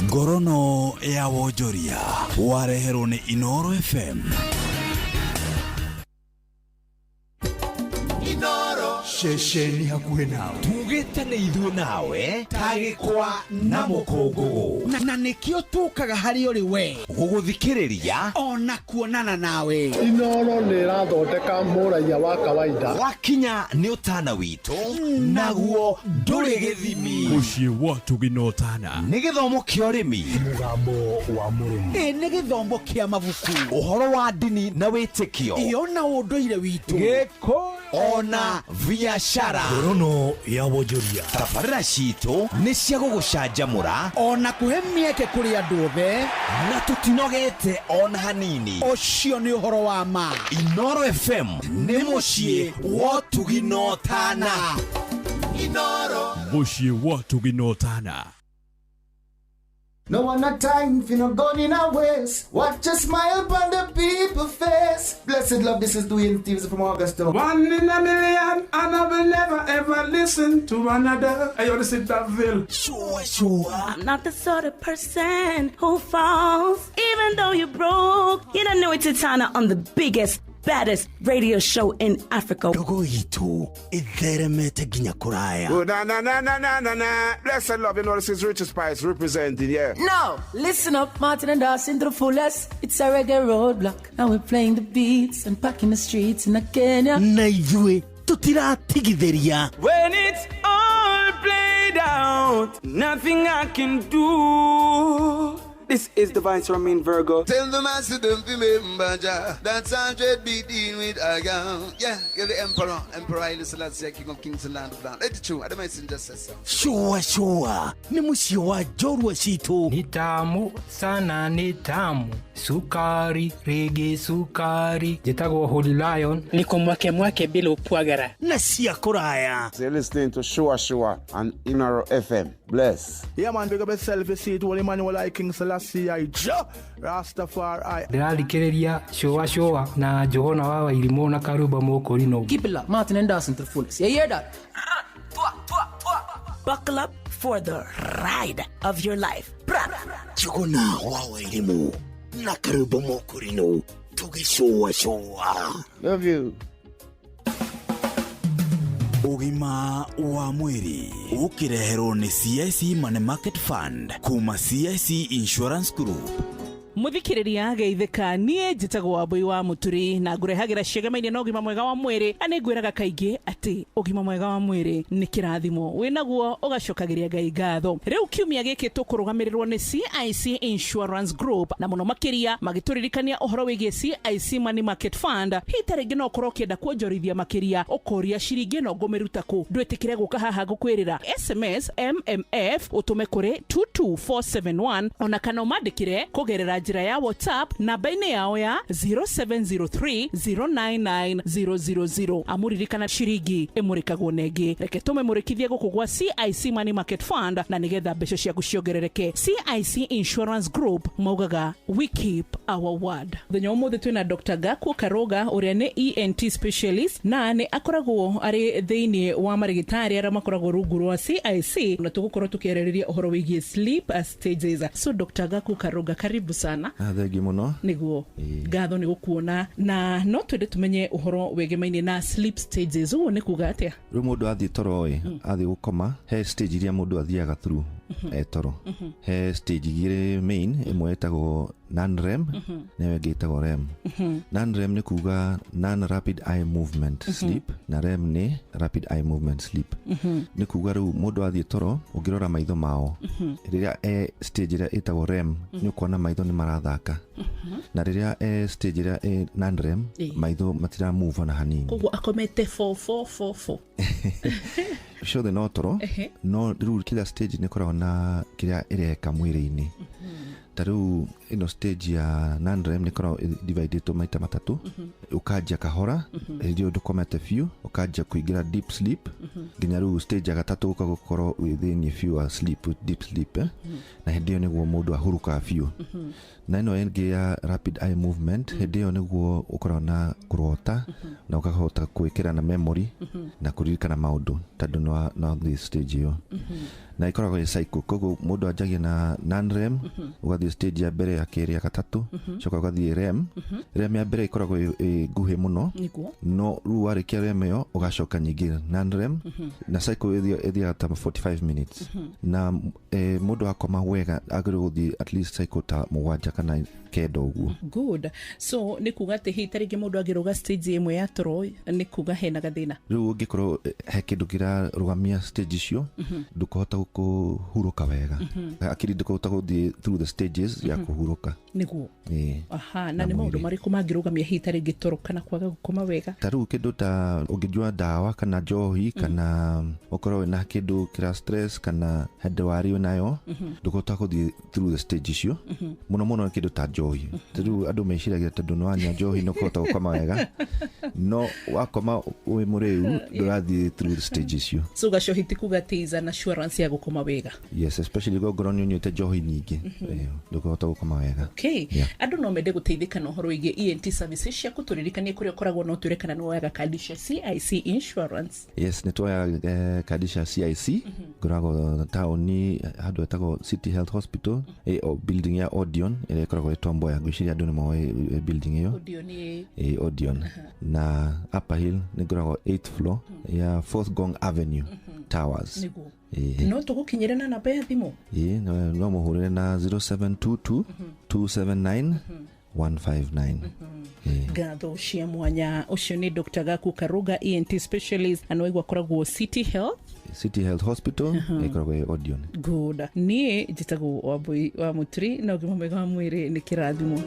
Ngorono ya wonjoria wareherwo nĩ Inooro FM. Inooro ceceni hakuhĩ nawe tugĩte nĩ ithuĩ nawe ta gĩkwa na mũkũngũgũ na nĩkĩo tũkaga harĩ ũrĩ we gũgũthikĩrĩria ona kuonana nawe. Inooro nĩ ĩrathondeka mũraiya wa kawaida. Wakinya nĩ ũtana witũ naguo ndũrĩ gĩthimi. Mũciĩ wa tũginotana nĩ gĩthomo kĩa ũrĩmi, mũgambo wa mũrĩmi, nĩ gĩthomo kĩa mabuku, ũhoro wa ndini na wĩtĩkio, ĩyo na ũndũire witũ, Gĩkũyũ ona biashara. Ngorono ya wonjoria. Tabarĩra citũ nĩ cia gũgũcanjamũra ona kũhe mĩeke kũrĩ andũ othe na tũtinogete ona hanini. Ũcio nĩ ũhoro wa ma. Inooro FM nĩ mũciĩ wa ũtugi-na-ũtana. Inooro mũciĩ wa ũtugi-na-ũtana. No one a time for no gun in a waste. Watch a smile upon the people face. Blessed love, this is Dwayne Stevens from Augusta. 1 in a million, and I will never ever listen to another. Hey, yo, this is Daville. Sure, sure. I'm not the sort of person who falls, even though you're broke. You don't know it's Titana on the biggest baddest radio show in Africa. Ndogo itũ ĩtheremete nginya kũraya. Oh, na na na na na na na. Bless and love, you know this is Richard Spice representing, yeah. Now, listen up, Martin and Dawson to the fullest. It's a reggae roadblock. Now we're playing the beats and packing the streets in Kenya. Na ithuĩ tũtiratigithĩria. When it's all played out, nothing I can do. This is the Vice Ramin Virgo. Tell the master don't remember Jah. That's 100 be dealing with a gun. Yeah, you're the emperor. Emperor Haile Selassie, King of Kings and Land of Land. Let it true. I don't messenger says so. Shua shua nĩ mũciĩ wa njorua citũ. Ni tamu sana, ni tamu sukari rege sukari. Njĩtagwo Holy Lion. Niko mwake mwake bila upwagara na cia kũraya. You're listening to Shua Shua on Inaro FM. Bless. Yeah, man, big up yourself. You see it, Holy Emmanuel I, King Selassie I, Jah Rastafari. Ndĩrathikĩrĩria Shua Shua na Njũgũna wa Wairimũ na Karumba Mũkũrinũ. Keep it locked, Martin and Dawson to the fullest. You hear that? Buckle up for the ride of your life. Njũgũna wa Wairimũ na Karumba Mũkũrinũ tũgĩcũa cũa. Love you. Ũgima wa mwĩrĩ ũkĩreherwo nĩ CIC Money Market Fund kuma CIC Insurance Group. Muthikiriria geithĩka, niĩ njĩtagwo Wambui wa Mũturi na ngũrehagĩra ciĩgamainie na ũgima mwega wa mwĩrĩ, na nĩngwĩraga kaingĩ atĩ ũgima mwega wa mwĩrĩ nĩ kĩrathimo wĩnaguo ũgacokagĩria Ngai ngatho. Rĩu kiumia gĩkĩ tũkũrũgamĩrĩrwo nĩ CIC Insurance Group na mũno makĩria magĩtũririkania ũhoro wĩgiĩ CIC Money Market Fund. Hihi ta rĩngĩ no ũkorwo ũkĩenda kuonjorithia makĩria, ũkoria ciringi ĩno ngũmĩruta kũ? Ndwĩtĩkĩre gũka haha ngũkwĩrĩra SMS MMF ũtũme kũrĩ 22471 ona kana ũmandĩkĩre kũgerera njĩra ya WhatsApp namba-inĩ yao ya 0703099000. Amũririkana ciringi ĩmũrĩkagwo na ĩngĩ. Reke tũmĩmũrĩkithie gũkũ gwa CIC Money Market Fund na nĩgetha mbeca ciaku ciongerereke. CIC Insurance Group maugaga we keep our word. Mũthenya wa ũmũthĩ twĩna Dr. Gakuo Karoga ũrĩa nĩ ENT specialist na nĩ akoragwo arĩ thĩinĩ wa marĩgĩtarĩ arĩa makoragwo rungu rwa CIC, na tũgũkorwo tũkĩarĩrĩria ũhoro wĩgiĩ sleep stages. So Dr. Gakuo Karoga, karibu sana. Thengi muno. Niguo ngatho nĩ gũkuona, na no twende tumenye ũhoro wĩgemaine na sleep stages. Ũguo nĩ kuga atĩa? Rĩu mũndũ athiĩ toro ĩ, athiĩ gũkoma, he stage iria mũndũ athiaga through e toro. He stage igĩrĩ main, ĩmwe ĩtagwo non-REM na ĩyo ĩngĩ ĩtagwo REM. Non-REM nĩ kuga non-rapid eye movement sleep, na REM nĩ rapid eye movement sleep. Nĩ kuga rĩu mũndũ athiĩ toro ũngĩrora maitho mao rĩrĩa e stage ĩrĩa ĩtagwo REM nĩ ũkuona maitho nĩ marathaka, na rĩrĩa e stage ĩrĩa ĩ non-REM maitho matira move ona hanini. Koguo akomete 4 4 4 4 ciothe no toro, no rĩu kila stage nĩ ĩkoragwo na kĩrĩa ĩreka mwĩrĩ-inĩ. Ta rĩu ĩno stage ya non-REM nĩ ĩkoragwo dividĩtwo maita matatũ. Ũkanjia kahora, hĩndĩ ĩyo ndũkomete biũ, ũkanjia kũingĩra deep sleep, nginya rĩu stage ya gatatũ ũka gũkorwo wĩ thĩinĩ biũ wa sleep, deep sleep, na hĩndĩ ĩyo nĩguo mũndũ ahurũkaga biũ. Na ĩno ĩngĩ ya rapid eye movement, hĩndĩ ĩyo nĩguo ũkoragwo na kũrota na ũkahota gwĩkĩra na memory na kũririkana maũndũ tondũ no thiĩ stage ĩyo. Na ĩkoragwo ĩ cycle, koguo mũndũ anjagia na non-REM, ũgathiĩ stage ya mbere, ya kerĩ, ya gatatũ, coka ũgathiĩ REM. REM ya mbere ĩkoragwo ĩ nguhĩ mũno, no rĩu warĩkia REM ĩyo ũgacoka nyingĩ non-REM, na cycle ĩthiaga ta 45 minutes. Na mũndũ akoma wega agĩrĩirwo gũthiĩ at least cycle ta 7 kana 9 ũguo. Good. So nĩ kuga atĩ hihi ta rĩngĩ mũndũ angĩrũga stage ĩmwe ya toro nĩ kuga hena gathĩna. Rĩu ũngĩkorwo he kĩndũ kĩrarũgamia stage icio, ndũkũhota kũhurũka wega, akiri ndũkũhota gũthiĩ through the stages ya kũhurũka. Nĩguo. Aha, na nĩ maũndũ marĩkũ mangĩrũgamia hihi ta rĩngĩ toro kana kwaga gũkoma wega? Ta rĩu kĩndũ ta ũngĩnyua ndawa kana njohi kana ũkorwo wĩna kĩndũ kĩra stress kana he ndwari wĩnayo, ndũkũhota gũthiĩ through the stage icio. Mũno mũno kĩndũ ta njohi. Rĩu andũ meciragia tondũ nĩ wanyua njohi nĩ ũkũhota gũkoma wega, no wakoma wĩ mũrĩu ndũrathiĩ through the stage icio. So gacohi ti kuga atĩ is an assurance ya gũkoma wega. Yes, especially ngorwo nĩ ũnyuĩte njohi nyingĩ, ndũkũhota gũkoma wega. Okay. Andũ no mende gũteithĩka na ũhoro wĩgiĩ ENT services ciaku, tũririkanie kũrĩa ũkoragwo no twĩre kana nĩ woyaga kandi cia CIC Insurance. Yes, nĩ tuoyaga kandi cia CIC. Ngoragwo taũni handũ hetagwo City Health Hospital, o building ya Odeon ĩrĩa ĩkoragwo ĩtwa Tom Mboya, ngwĩciria andũ nĩ moĩ building ĩyo. Odeon, ĩĩ. Ĩĩ, Odeon. Na Upper Hill nĩ ngoragwo 8th floor ya Fourth Gong Avenue Towers. Nĩguo. Ĩĩ. No tũgũkinyĩre na namba ya thimũ? Ĩĩ, no mũhũrĩre na 0722 279 159. Ĩĩ. Ngatho cia mwanya. Ũcio nĩ Dr Gaku Karuga, ENT specialist, na nĩwaigua akoragwo City Health. City Health Hospital. Ĩkoragwo ĩ Odeon. Good. Niĩ njĩtagwo Wambui wa Mũturi, na ũgima mwega wa mwĩrĩ nĩ kĩrathimo.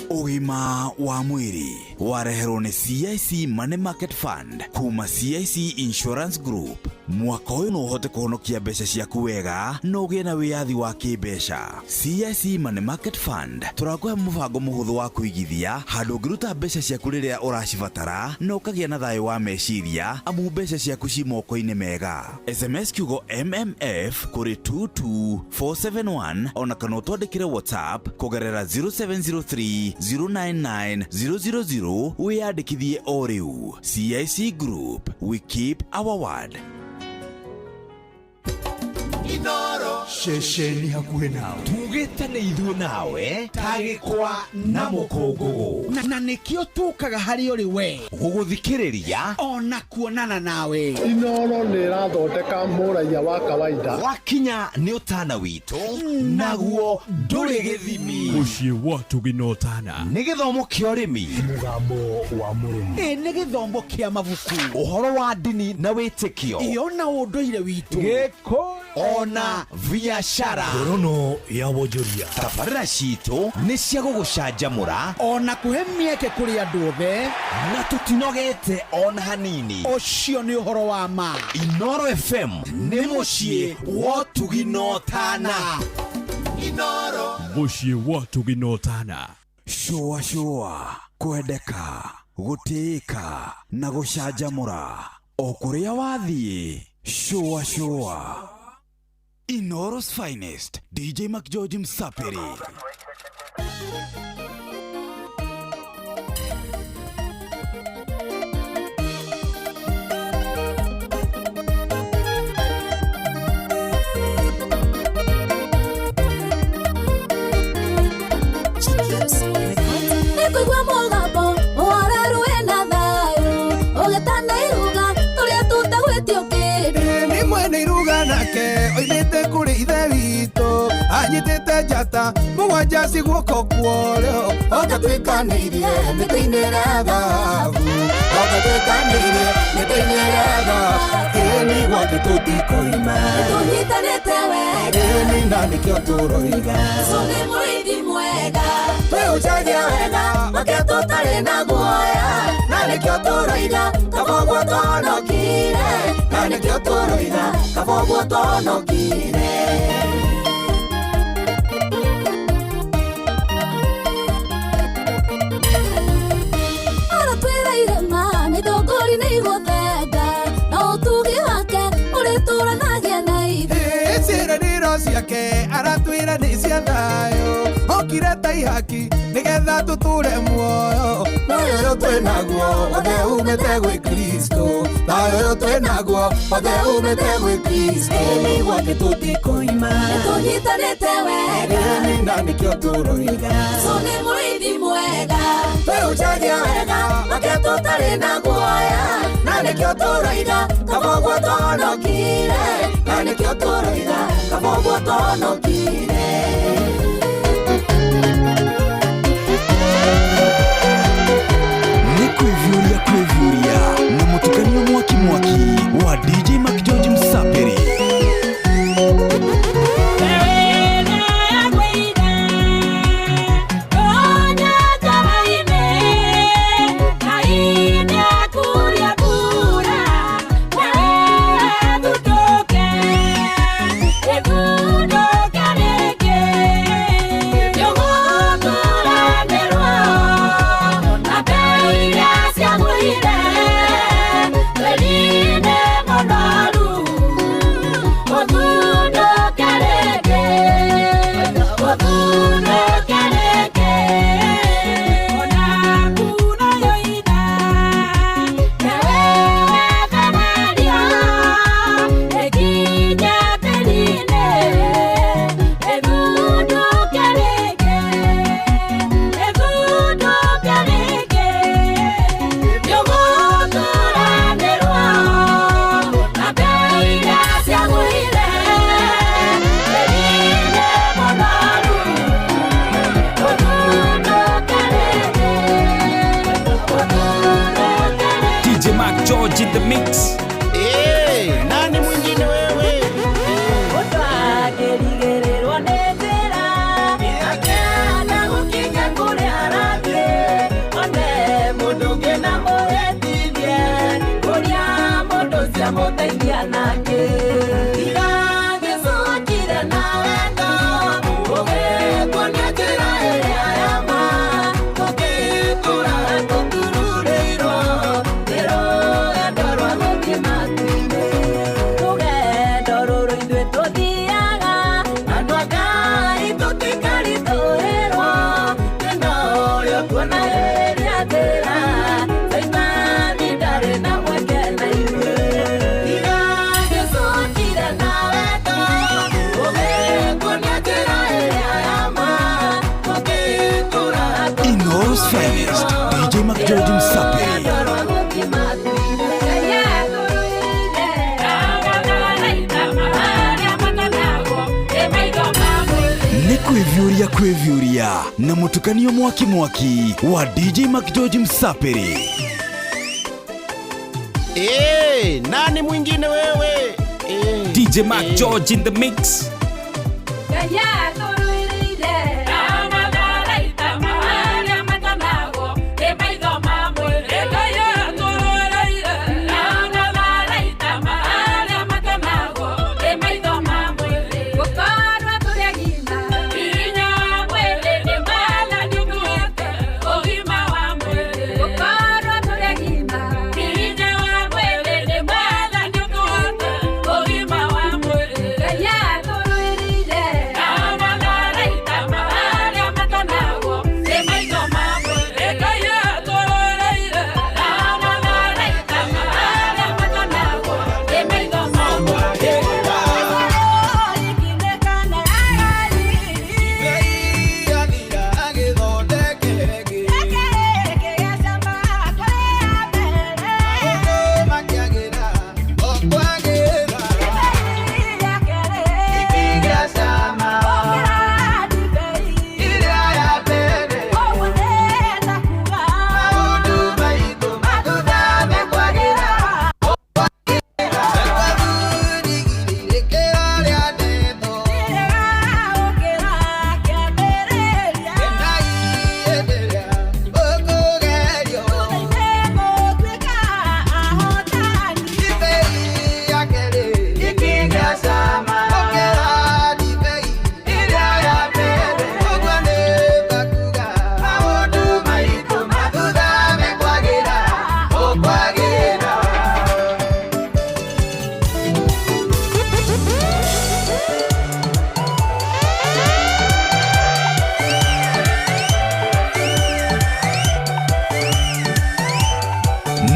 Ũgima wa mwĩrĩ wareherwo nĩ CIC Money Market Fund kuma CIC Insurance Group. Mwaka ũyũ no ũhote kũhonokia mbeca ciaku wega na ũgĩe na wĩyathi wa kĩmbeca. CIC Money Market Fund tũrakũhe mũbango mũhũthũ wa kũigithia handũ ũngĩruta mbeca ciaku rĩrĩa ũracibatara na ũkagĩa na thayũ wa meciria, amu mbeca ciaku ci moko-inĩ mega. SMS kiugo MMF kũrĩ 22471, ona kana ũtwandĩkĩre WhatsApp kũgerera 0703 099 000 wĩyandĩkithie o rĩu. CIC Group, we keep our word. Inoro ceceni hakuhĩ nawe, tugĩte nĩ ithuĩ nawe ta gĩkwa na mũkũngũgũ. Na nĩkĩo tũkaga harĩ ũrĩ we gũgũthikĩrĩria ona kuonana nawe. Inoro nĩ ĩrathondeka mũraiya wa kawaida. Wakinya nĩ ũtana witũ, naguo ndũrĩ gĩthimi. Mũciĩ wa Tũgĩ na Ũtana. Nĩ gĩthomo kĩa ũrĩmi. Mũgambo wa mũrĩmi. Ĩ nĩ gĩthomo kĩa mabuku. Ũhoro wa ndini na wĩtĩkio. Ĩ ona ũndũire witũ. Gĩkũyũ ona biacara. Ngorono ya wonjoria. Tabarĩra citũ nĩ cia gũgũcanjamũra ona kũhe mĩeke kũrĩ andũ othe, na tũtinogete ona hanini. Ũcio nĩ ũhoro wa ma. Inoro FM nĩ mũciĩ wa ũtugi na ũtana. Inoro. Mũciĩ wa ũtugi na ũtana. Shũa shũa, kwendeka, gũtĩĩka na gũcanjamũra o kũrĩa wathiĩ. Shũa shũa. Inoro's finest, DJ McGeorge Msapiri. Nĩngũigua mũgambo ũhoreru wĩna thayũ, ũgĩtana iruga tũrĩa tũtagwĩtio kĩndũ. Nĩ mwene iruga nake oimĩte kũrĩ ithe witũ, anyitĩte njata mũgwanja ci guoko kworĩo, ogatwĩkanĩirie mĩtĩ-inĩ ya thahabu, ogatwĩkanĩirie mĩtĩ-inĩ ya thahabu. Ĩni gwake tũtikoima. Nĩtũnyitanĩte wega. Ĩni na nĩkĩo tũroiga. Jesũ nĩ mũrĩithi mwega. Twĩũcagia wega make tũtarĩ na guoya, na nĩkĩo tũroiga kaba ũguo twahonokire, na nĩkĩo tũroiga kaba ũguo twahonokire. Aratwĩra irĩma mĩthũngũri nĩ igũthenga, na ũtugi wake ũrĩtũranagia na ithuĩ. Ciĩranĩro ciake aratwĩra nĩ cia thayũ, okire ta ihaki nĩgetha tũtũre muoyo. Thayũ ũyũ twĩnaguo wothe umĩte gwĩ Kristo, thayũ ũyũ twĩnaguo wothe umĩte gwĩ Kristo. Ĩni gwake tũtikoima. Nĩtũnyitanĩte wega. Ĩni na nĩkĩo tũroiga. Jesũ nĩ mũrĩithi mwega. Twĩũcagia wega make tũtarĩ na guoya, na nĩkĩo tũroiga kaba ũguo twahonokire, na nĩkĩo tũroiga kaba ũguo twahonokire. Nĩ kwĩviũria kwĩviũria na mũtukanio mwaki mwaki wa DJ McGeorge Msapiri. Good. mix. Hey, nani mwingine wewe? Inoro's finest, DJ McGeorge Msapiri. Nĩ kwĩviũria kwĩviũria na mũtukanio mwaki mwaki wa DJ McGeorge Msapiri. Hey, nani mwingine wewe? Hey, DJ Mac George in the mix.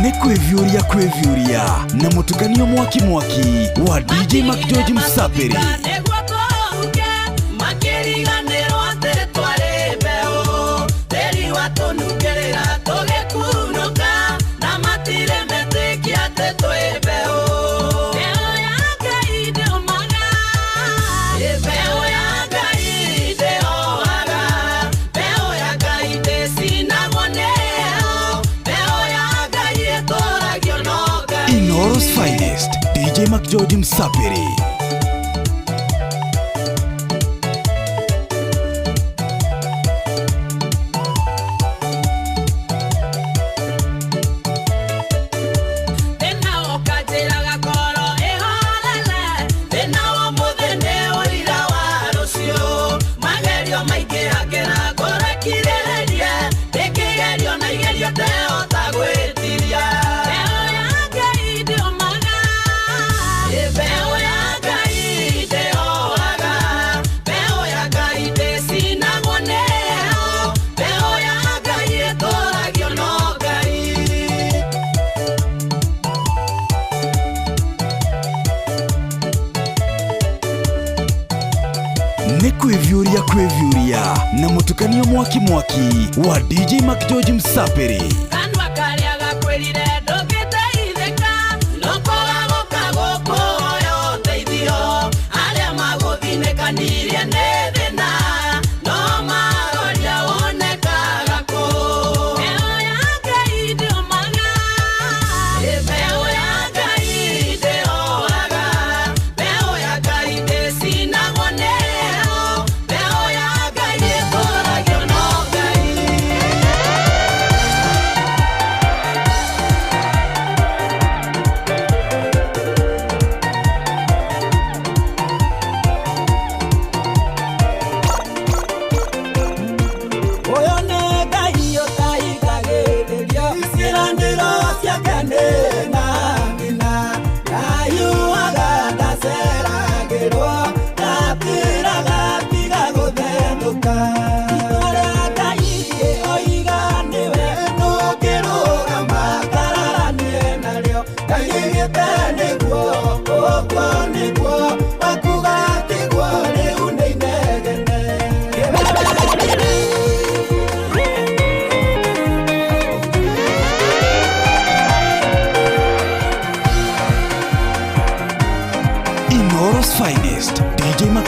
Nĩ kwĩviũria kwĩviũria na mũtukanio mwaki mwaki wa DJ McGeorge Msapiri. Inoro's finest, DJ McGeorge Msapiri. Nĩ kwĩviũria kwĩviũria na mũtukanio mwaki mwaki wa DJ McGeorge Msapiri. Kanua karĩa gakwĩrire ndũngĩteithĩka, no kwaga gũka gũkũhoya ũteithio. Arĩa magũthinĩkanirie nĩ thĩna, no maroria wonekaga kũ. Mbeũ ya Ngai ndĩũmaga, mbeũ ya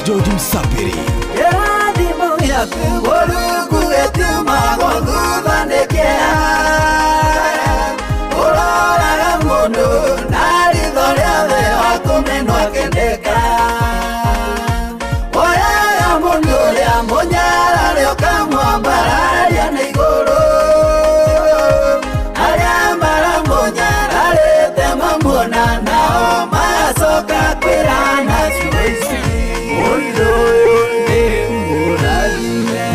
McGeorge Msapiri. Kĩrathimo gĩaku Mũrungu gĩtiumagwo thutha nĩ kĩeha. Ũroraga mũndũ na ritho rĩothe wakũmenwo akendeka. Woyaga mũndũ ũrĩa mũnyarare ũkamwambararia na igũrũ. Arĩa maramũnyararĩte mamuona nao magacoka kwĩrana ciugo ici. Mũndũ ũyũ nĩ mũrathime.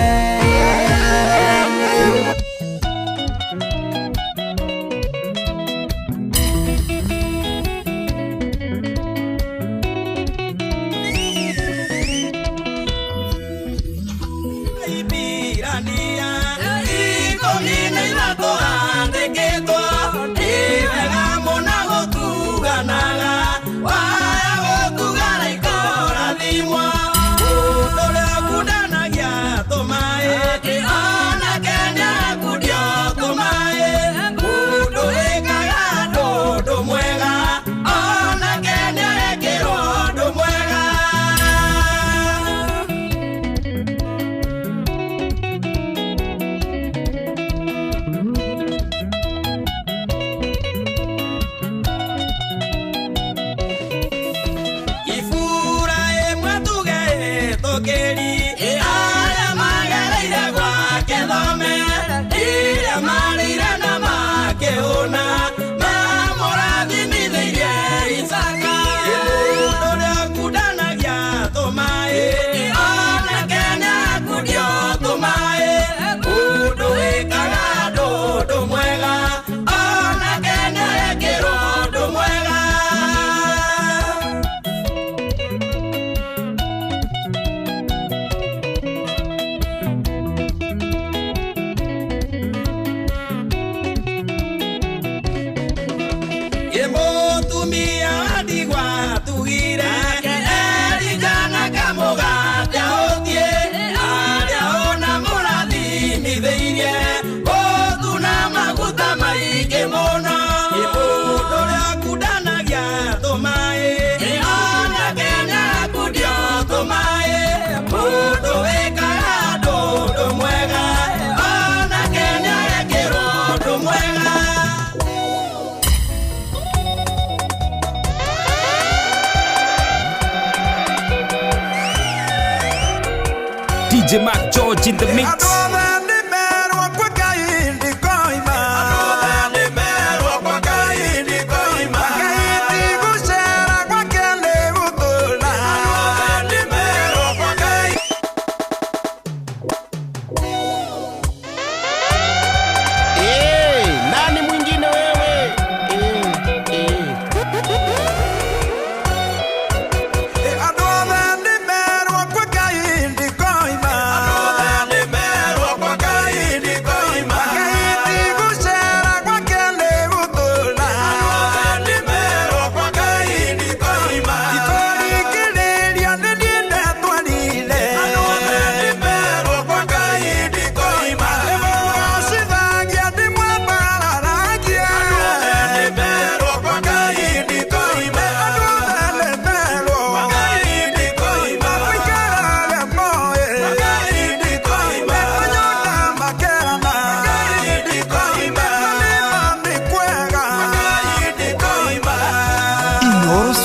DJ Mark George in the mix.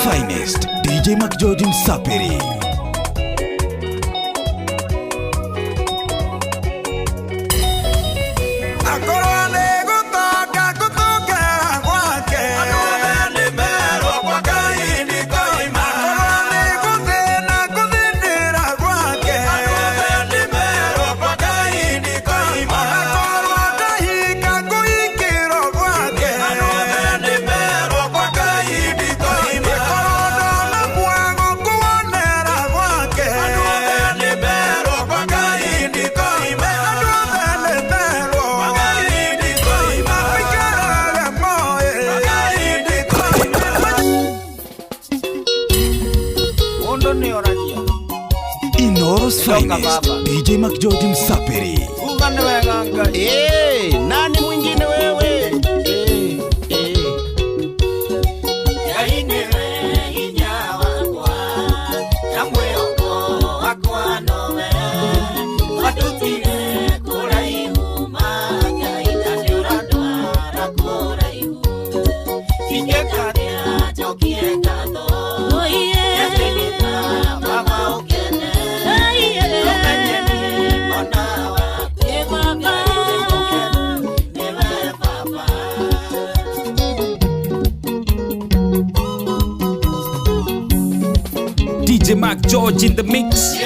Finest, DJ McGeorge Msapiri. Inoro's Finest, DJ McGeorge Msapiri. Nani mwingine wewe? Ngai nĩwe hinya wakwa, na mwĩhoko. George in the mix.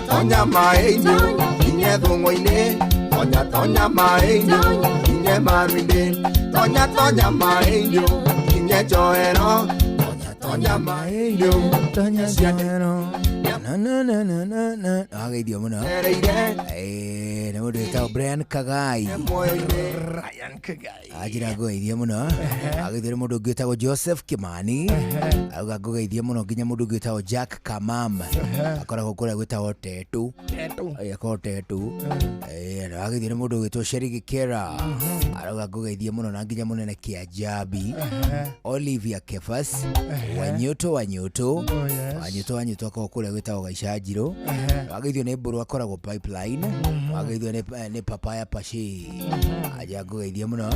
Tonya maenyo, inye thung'o-inĩ. Tonya tonya maenyo, inye maru-inĩ. Tonya tonya maenyo, inye njohero. Tonya tonya maenyo, tonya njohero. Na na na na na na. Ageithio mũno. Nĩ mũndũ wĩtagwo Brian Kagai. Brian Kagai. Anjĩra ngũgeithie mũno. Ageithio nĩ mũndũ ũngĩ wĩtagwo Joseph Kimani. Auga ngũgeithie mũno nginya mũndũ ũngĩ wĩtagwo Jack Kamam. Akoragwo kũrĩa gwĩtagwo Tetu. Akoragwo Tetu. Na ageithio nĩ mũndũ ũgwĩtwo Sherry Gikera. Arauga ngũgeithie mũno na nginya mũnene Kĩanjambi. Olivia Kefas. Wanyuto Wanyuto. Wanyuto Wanyuto akoragwo kũrĩa gwĩtagwo Gaicanjirũ. Ageithio nĩ Mbũrũ akoragwo Pipeline. Ageithio nĩ Papaya Pashi. Aja ngũgeithie mũno.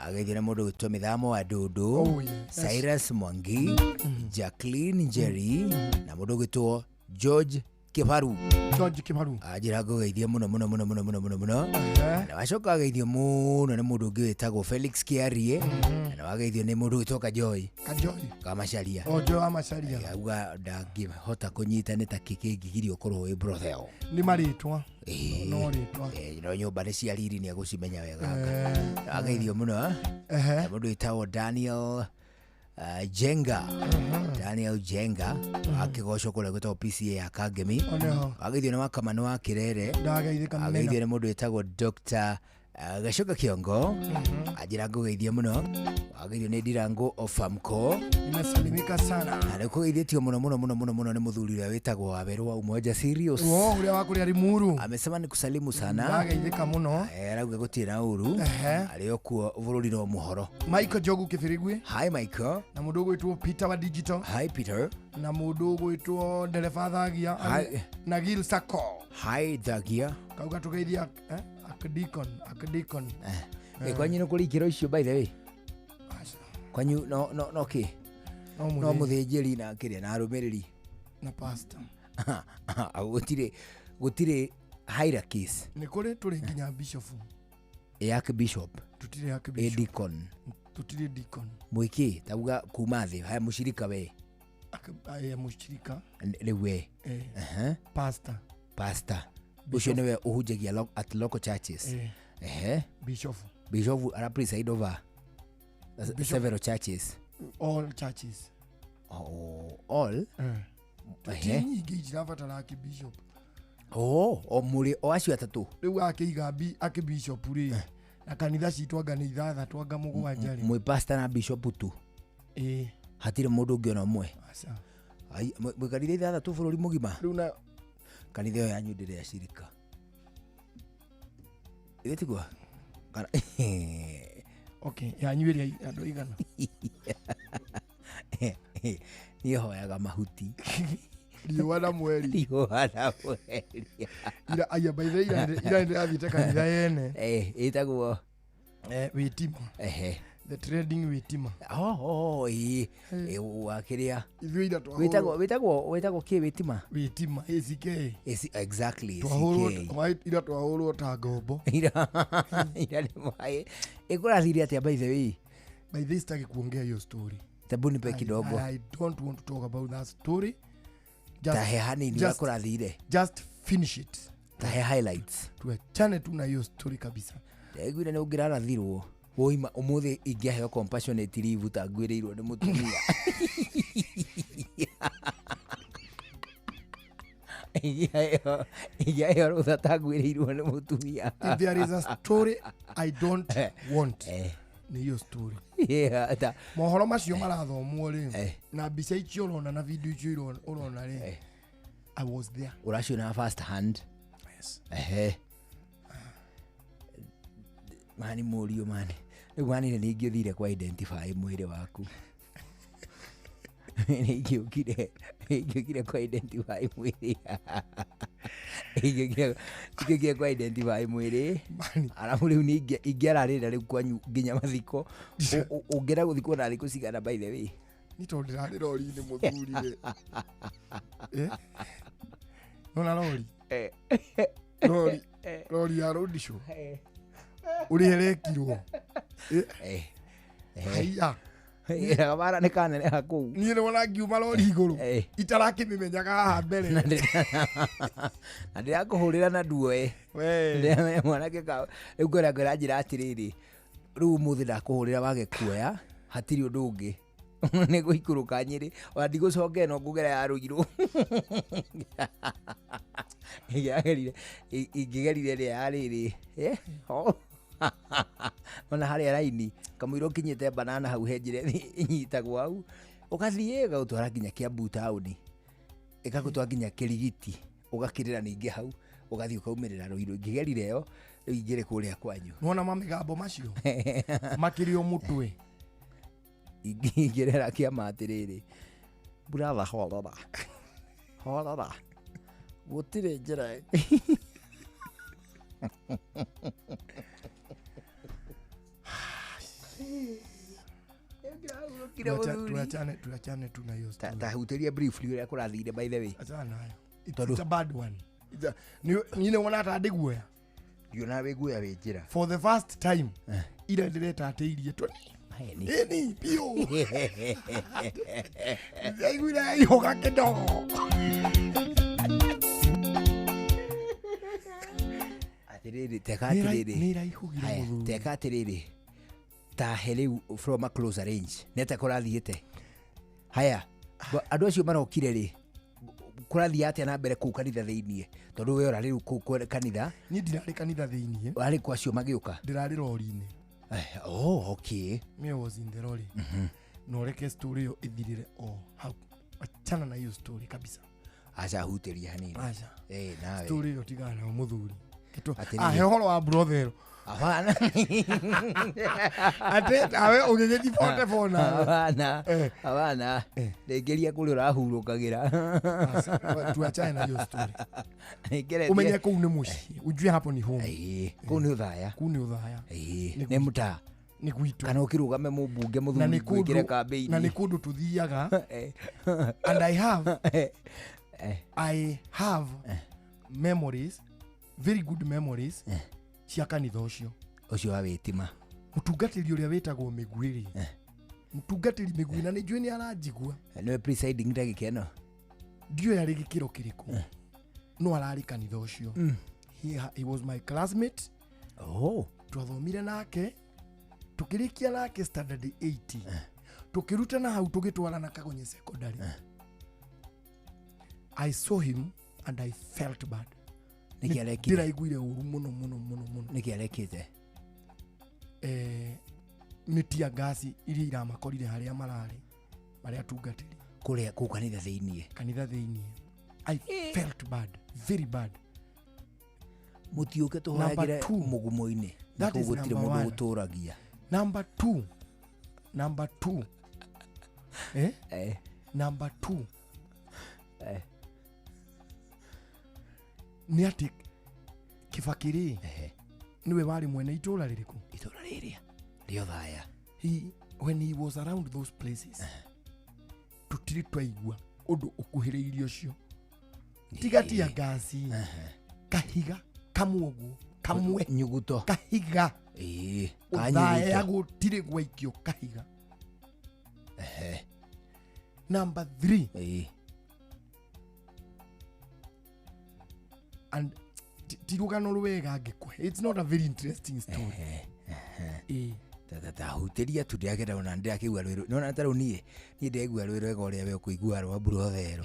Ageithio nĩ mũndũ ũgwĩtwo Mĩthamo wa Ndundu, Cyrus Mwangi, Jacqueline Njeri na mũndũ ũgwĩtwo George Kibaru. George Kibaru. Anjĩra ngũgeithie mũno mũno mũno mũno mũno mũno mũno. Na wacoka ageithio mũno nĩ mũndũ ũngĩ wĩtagwo Felix Kiarie. Na wageithio nĩ mũndũ ũgwĩtwo Kajoi. Kajoi. Kamacharia. O Joe Amacharia. Auga ndangĩhota kũnyita nĩ ta kĩngĩgiria ũkorwo wĩ brother. Nĩ marĩtwa. No rĩtwa. No nyũmba nĩ cia riri nĩ agũcimenya wega. Ageithio mũno. Na mũndũ wĩtagwo Daniel Jenga. Daniel Jenga akĩgocwo kũrĩa gwĩtagwo PCA ya Kangemi. Ageithio nĩ Wakamano wa Kĩrere. Ageithio nĩ mũndũ wĩtagwo Dr. Gacoka Kiongo. Anjĩra ngũgeithie mũno. Ageithio nĩ Ndirango Ofamco. Nimesalimika sana. Na nĩ kũgeithĩtio mũno mũno mũno mũno mũno nĩ mũthuri ũrĩa wĩtagwo Wawerũ wa Umoja Serious. Wo ũrĩa wa kũrĩa Limuru. Amesema ni kusalimu sana. Ndageithĩka mũno. Arauga gũtirĩ na ũru. Arĩ o kuo bũrũri no mũhoro. Michael Jogu Kĩbĩrĩgwe. Hi Michael. Na mũndũ ũgwĩtwo Peter wa Digital. Hi Peter. Na mũndũ ũgwĩtwo Ndereba Thagia. Na Gil Sako. Hi Thagia. Kauga tũgeithia Akdikon, Akdikon. Kwanyu nĩ kũrĩ ikĩro icio by the way? Kwanyu no no no kĩ? No mũthĩnjĩri na kĩrĩa na arũmĩrĩri. Na pastor. Gũtirĩ gũtirĩ hierarchies. Nĩ kũrĩ tũrĩ nginya bishop. Ĩ archbishop. Tũtirĩ archbishop. Ĩ deacon. Tũtirĩ deacon. Mwĩkĩ tauga kuma thĩ haya mũcirika we. Aya mũcirika. Rĩu we. Pastor. Pastor. Ucio niwe uhunjagia at local churches. Bishop. Bishop ara preside over several churches. All churches. Oh, all? Ti nyingĩ irabatara archbishop. Oh, o mũrĩ o acio atatũ. Rĩu akĩiga archbishop rĩ na kanitha citũ anga nĩ ithathatũ anga mũgwanja rĩ. Mwĩ pastor na bishop tu. Ĩĩ. Hatirĩ mũndũ ũngĩ ona ũmwe. Aca. Ai, mwĩ kanitha ithathatũ bũrũri mũgima. Rĩu na kanitha ĩyo yanyu ndĩrĩ acirika. Ĩĩ tiguo? Kana Okay, yanyu ĩrĩa andũ aigana? Niĩ hoyaga mahuti. Riũa na mweri. Riũa na mweri. Ira aya by the way, ira ndĩrathiĩte kanitha yene. Ĩtagwo Witima. Ehe. The trading Witima. Oh, ĩ wakĩrĩa. Ithuĩ ira twahũrwo. Wĩtagwo kĩ Witima? Witima ACK. AC, exactly. Twahũrwo ACK. ira twahũrwo ta ngombo. Ira nĩ maĩ. Ĩkũrathire atĩa by the way? By the way, sitaki kuongea hiyo story. Tabu nipe kidogo. I don't want to talk about that story. Tahe hanini ũrĩa kũrathire. Just finish it. Tahe highlights. Tuachane tu na hiyo story kabisa. Ndaiguire nĩ ũngĩrarathirwo. Woima ũmũthĩ ingĩaheo compassionate leave ta ngwĩrĩirwo nĩ mũtumia. Ingĩaheo rũtha ta ngwĩrĩirwo nĩ mũtumia. If there is a story I don't want, nĩ hiyo story. Yeah, ta mohoro macio marathomwo rĩ, na mbica icio ũrona na video icio ũrona rĩ, I was there. Ũraciona first hand. Yes. Ehe. Mani mũriũ mani. Rĩu mani nĩ ingĩthire kwa identify mwĩrĩ waku. Nĩ ingĩũkire kwa identify mwĩrĩ. Ingĩũkire kwa identify mwĩrĩ. Arabu rĩu nĩ ingĩararĩra rĩu kwanyu nginya mathiko. Ũngĩenda gũthikwo na thikũ cigana by the way? Nĩ tondũ ndĩrarĩ rori-inĩ mũthuri rĩ. Nona rori? Rori ya road show. Ũrĩa ĩrekirwo. Haiya. Gabara nĩ kaneneha kũu. Niĩ nĩwona ngiuma rori igũrũ itarakĩmĩmenyaga haha mbere. Na ndĩrakũhũrĩra na nduoe. Mwanake rĩu ngwĩra ngwĩra njĩra atĩrĩrĩ, rĩu ũmũthĩ ndakũhũrĩra wage kuoya hatirĩ ũndũ ũngĩ. Nĩ gũikũrũka Nyĩrĩ ona ndigũcoka ĩno ngũgera ya Rũirũ. Ingĩgerire ĩrĩa ya rĩrĩ. Ona harĩa raini kamũira ũkinyĩte banana hau he njĩra ĩnyitagwo hau ũgathiĩ ĩgagũtwara nginya Kiambu taũni, ĩgagũtwara nginya Kĩrigiti, ũgakĩrĩra ningĩ hau ũgathiĩ ũkaumĩrĩra Rũirũ. Ingĩgerire ĩyo rĩu ingĩrĩ kũrĩa kwanyu. Nĩwona mamĩgambo macio makĩrĩ o mũtwe. Ingĩrera kĩama atĩrĩrĩ, brother horora horora gũtirĩ njĩra. Tuachane tu na hiyo story. Tahutĩria briefly ũrĩa kũrathire by the way. Achana nayo. It's a bad one. Niĩ nĩwona ta ndĩguoya. Ndiona wĩguoya wĩ njĩra. For the first time ira ndĩretatĩirie tũni. Ĩni biũ. Ndaiguire yaihũga kĩdogo. Atĩrĩrĩ, teka atĩrĩrĩ. Nĩ iraihũgire mũthuri. Teka atĩrĩrĩ. Tahe rĩu from a closer range. Nĩ atĩa kũrathiĩte? Haya, andũ acio marokire rĩ, kũrathiĩ atĩa na mbere kũu kanitha thĩiniĩ? Tondũ we ũrarĩ rĩu kũu kanitha. Niĩ ndirarĩ kanitha thĩiniĩ. Ũrarĩ kwa acio magĩũka? Ndĩrarĩ rori-inĩ. Oh, okay. Me was in the lorry. Na ũreke story ĩyo ĩthirĩre o hau. Achana na hiyo story kabisa. Aca hutĩria hanini. Aca. Nawe. Story ĩyo tigana nayo mũthuri. He ũhoro wa brother. Hapana. Ate nawe ũgĩgĩthiĩ 44 nawe. Hapana. Hapana. Rĩngĩria kũrĩa ũrahurũkagĩra. Tuachane na hiyo story. Umenye kũu nĩ mũciĩ. Ujue hapo ni home. Kũu nĩ ũthaya. Kũu nĩ ũthaya. Nĩ mũtaa. Nĩ gwitũ. Kana ũkĩrũgame mũmbunge mũthuri gwĩkĩre kambĩini. Na nĩ kũndũ tũthiaga. And I have memories, very good memories cia kanitha ũcio. Ũcio wa Witima. Mũtungatĩri ũrĩa wĩtagwo Mĩguĩ rĩ. Mũtungatĩri Mĩguĩ na nĩ njũĩ nĩ aranjigua. Nĩwe presiding ndagĩka ĩno. Ndiũĩ arĩ gĩkĩro kĩrĩkũ. No ararĩ kanitha ũcio. He was my classmate. Oh. Twathomire nake. Tũkĩrĩkia nake standard 80. Tũkĩrutana hau tũgĩtwarana Kagonye secondary. I saw him and I felt bad. Nĩkĩ arekire? Ndĩraiguire ũru mũno mũno mũno mũno. Nĩkĩ arekĩte? Nĩ tear gas iria iramakorire harĩa mararĩ marĩa atungatĩri. Kũrĩa kũu kanitha thĩiniĩ. Kanitha thĩiniĩ. I felt bad, very bad. Mũtiũke tũhoyagĩre mũgumo-inĩ. That is gũtirĩ number mũndũ one. ũtũragia. Number two. Number two. Number two. Nĩ atĩ Kibaki rĩ, nĩwe warĩ mwene itũra rĩrĩkũ? Itũra rĩrĩa rĩa Othaya. He, when he was around those places, tũtirĩ twaigua ũndũ ũkuhĩrĩirie ũcio. Tiga tia ngasi, kahiga kamwe ũguo, kamwe nyuguto, kahiga ĩĩ Othaya kanyuguto. gũtirĩ gwaikio kahiga. Number 3. And ti rũgano rwega ngĩkũhe. It's not a very interesting story. Ĩĩ. Tahutĩria tu ndĩrakĩenda ona ndĩrakĩigua rwĩrũ nona ta rĩu niĩ ndĩraigua rwĩ rwega ũrĩa we ũkũigua rwa mburotherũ.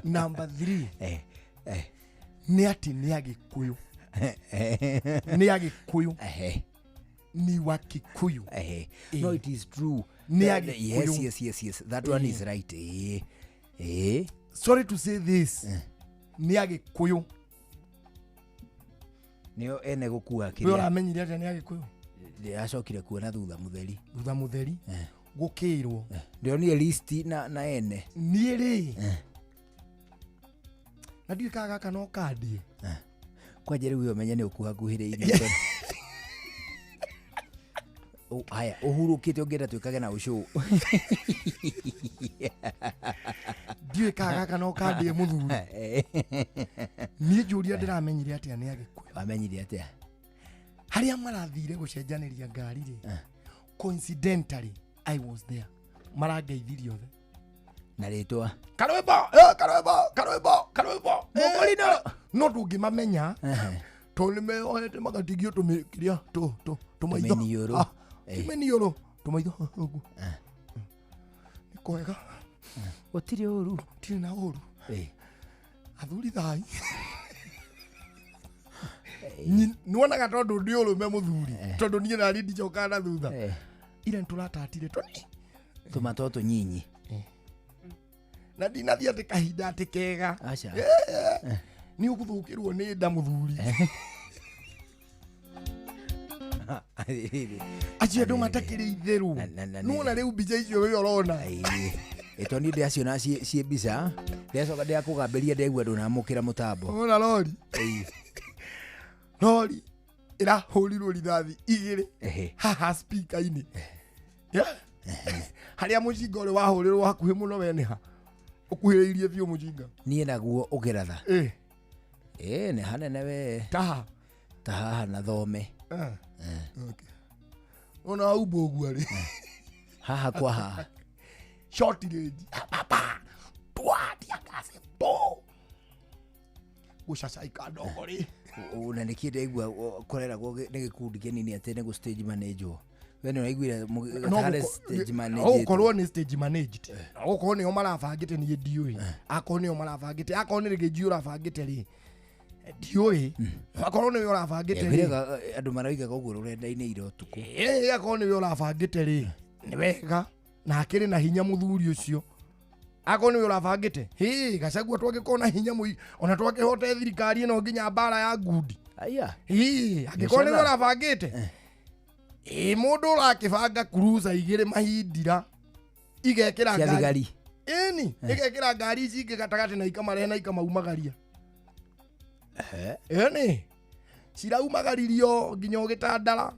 Number 3. Nĩ atĩ nĩ Agĩkũyũ. Nĩ Agĩkũyũ. Ni wa Kikuyu. No, it is true. Nĩ Yes, Agĩkũyũ. yes, yes, yes. That one is right. Sorry to say this. Nĩ Agĩkũyũ. Nĩo ene gũkua We kĩrĩa ũramenyire atĩa nĩ Agĩkũyũ? ndĩracokire kuona thutha mũtheri. Thutha mũtheri gũkĩrwo. Ndĩronire list na ene. Niĩ rĩ, na ndiũĩ kana gaka no kandie. Kwanja rĩu we ũmenye nĩ ũkuhakuhĩrĩirie. Haya, ũhurũkĩte ũngĩenda twĩkage na ũcũ. Ndiũĩ kana gaka no kandie mũthuri. Niĩ njũria ndĩramenyire atĩa nĩ Agĩkũyũ. Wamenyire atĩa? Harĩa marathire gũcenjanĩria ngari rĩ, coincidentally I was there. Marangeithirie othe. Na rĩtwa. Karwĩmbo, karwĩmbo, karwĩmbo, karwĩmbo. Mũkũrinũ. No ndũngĩmamenya tondũ nĩ meohete magatigio tũmĩkĩria tũmaitho. Tũmĩniũrũ. Tũmĩniũrũ, tũmaitho ũguo. Nĩ kwega. Gũtirĩ ũru. Gũtirĩ na ũru. Athuri thai. Nĩwonaga tondũ ndĩ ũrũme mũthuri, tondũ niĩ naniĩ ndicokaga na thutha. Ira nĩtũratatire tũni. Tũmato tũnyinyi. Na ndinathiĩ atĩ kahinda atĩ kega. Aca. Nĩ ũgũthũkĩrwo nĩ nda mũthuri. Acio andũ matakĩrĩ itherũ. Nĩwona rĩu mbica icio we ũrona. Ĩto niĩ ndĩraciona ciĩ mbica, ndĩracoka ndĩrakũgambĩria ndegua ndũnamũkĩra mũtambo. Wona rori. Rori ĩrahũrirwo rithathi igĩrĩ haha speaker-inĩ. Harĩa mũcinga ũrĩa wahũrĩrwo hakuhĩ mũno we nĩ ha? Ũkuhĩrĩirie biũ mũcinga. Niĩ naguo ũkĩratha. Nĩ hanene we. Taha. Ta haha na thome. Okay. Ona waumba ũguo rĩ. Haha kwa haha. Short range. Papa. Twatia kasi po. Gũcacaika ndogo rĩ. Na nĩkĩ ndaigua kũreragwo nĩ gĩkundi kĩnini atĩ nĩ gũ stage manage-wo. We nĩ ũraiguire gatagare stage manage. No gũkorwo nĩ stage managed. No gũkorwo nĩo marabangĩte niĩ ndiũĩ. Akorwo nĩo marabangĩte, akorwo nĩ rĩngĩ ũrabangĩte rĩ. Ndiũĩ. Akorwo nĩwe ũrabangĩte rĩ. Andũ maroigaga ũguo rũrenda-inĩ ira ũtukũ. Akorwo nĩwe ũrabangĩte rĩ. Nĩ wega. Na akĩrĩ na hinya mũthuri ũcio. Akorwo nĩwe ũrabangĩte. Hĩ, Gachagua twangĩkorwo na hinya mũingĩ, ona twakĩhote thirikari ĩno nginya mbara ya ngundi. Aya. Hĩ, angĩkorwo nĩwe ũrabangĩte. Ĩ, mũndũ ũrakĩbanga cruiser igĩrĩ mahindira igekĩra Cia ngari. thigari. Ĩni, igekĩra ngari ici ingĩ gatagatĩ na ikamarehe na ikamaumagaria. Ĩni, ciraumagaririo nginya ũgĩtandara.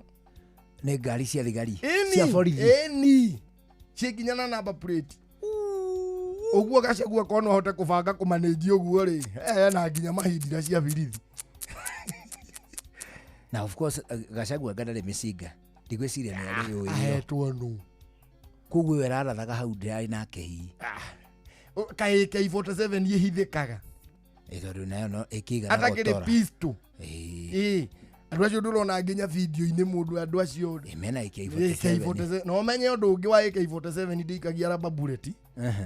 Nĩ ngari cia thigari. Ĩni, Cia borithi. Ĩni, ciĩ nginya na number plate. Ũguo Gachagua korwo no ahote kũbanga kũmanĩnji ũguo rĩ, na nginya mahindira cia birithi. Na of course Gachagua anga ndarĩ mĩcinga. Ndigwĩciria nĩ arĩ ũĩ. Ahetwo nũ? Koguo ĩyo ĩrarathaga hau ndĩrarĩ nake hihi. Kaĩ AK47 ĩhithĩkaga. Tondũ nayo no ĩkĩigana Atakĩrĩ gũtora. pistol. Ĩĩ. Andũ acio ndũrona nginya video-inĩ mũndũ andũ acio. Mena AK47. AK47. Na ũmenye ũndũ ũngĩ wa AK47 ndĩikagia rubber bullet.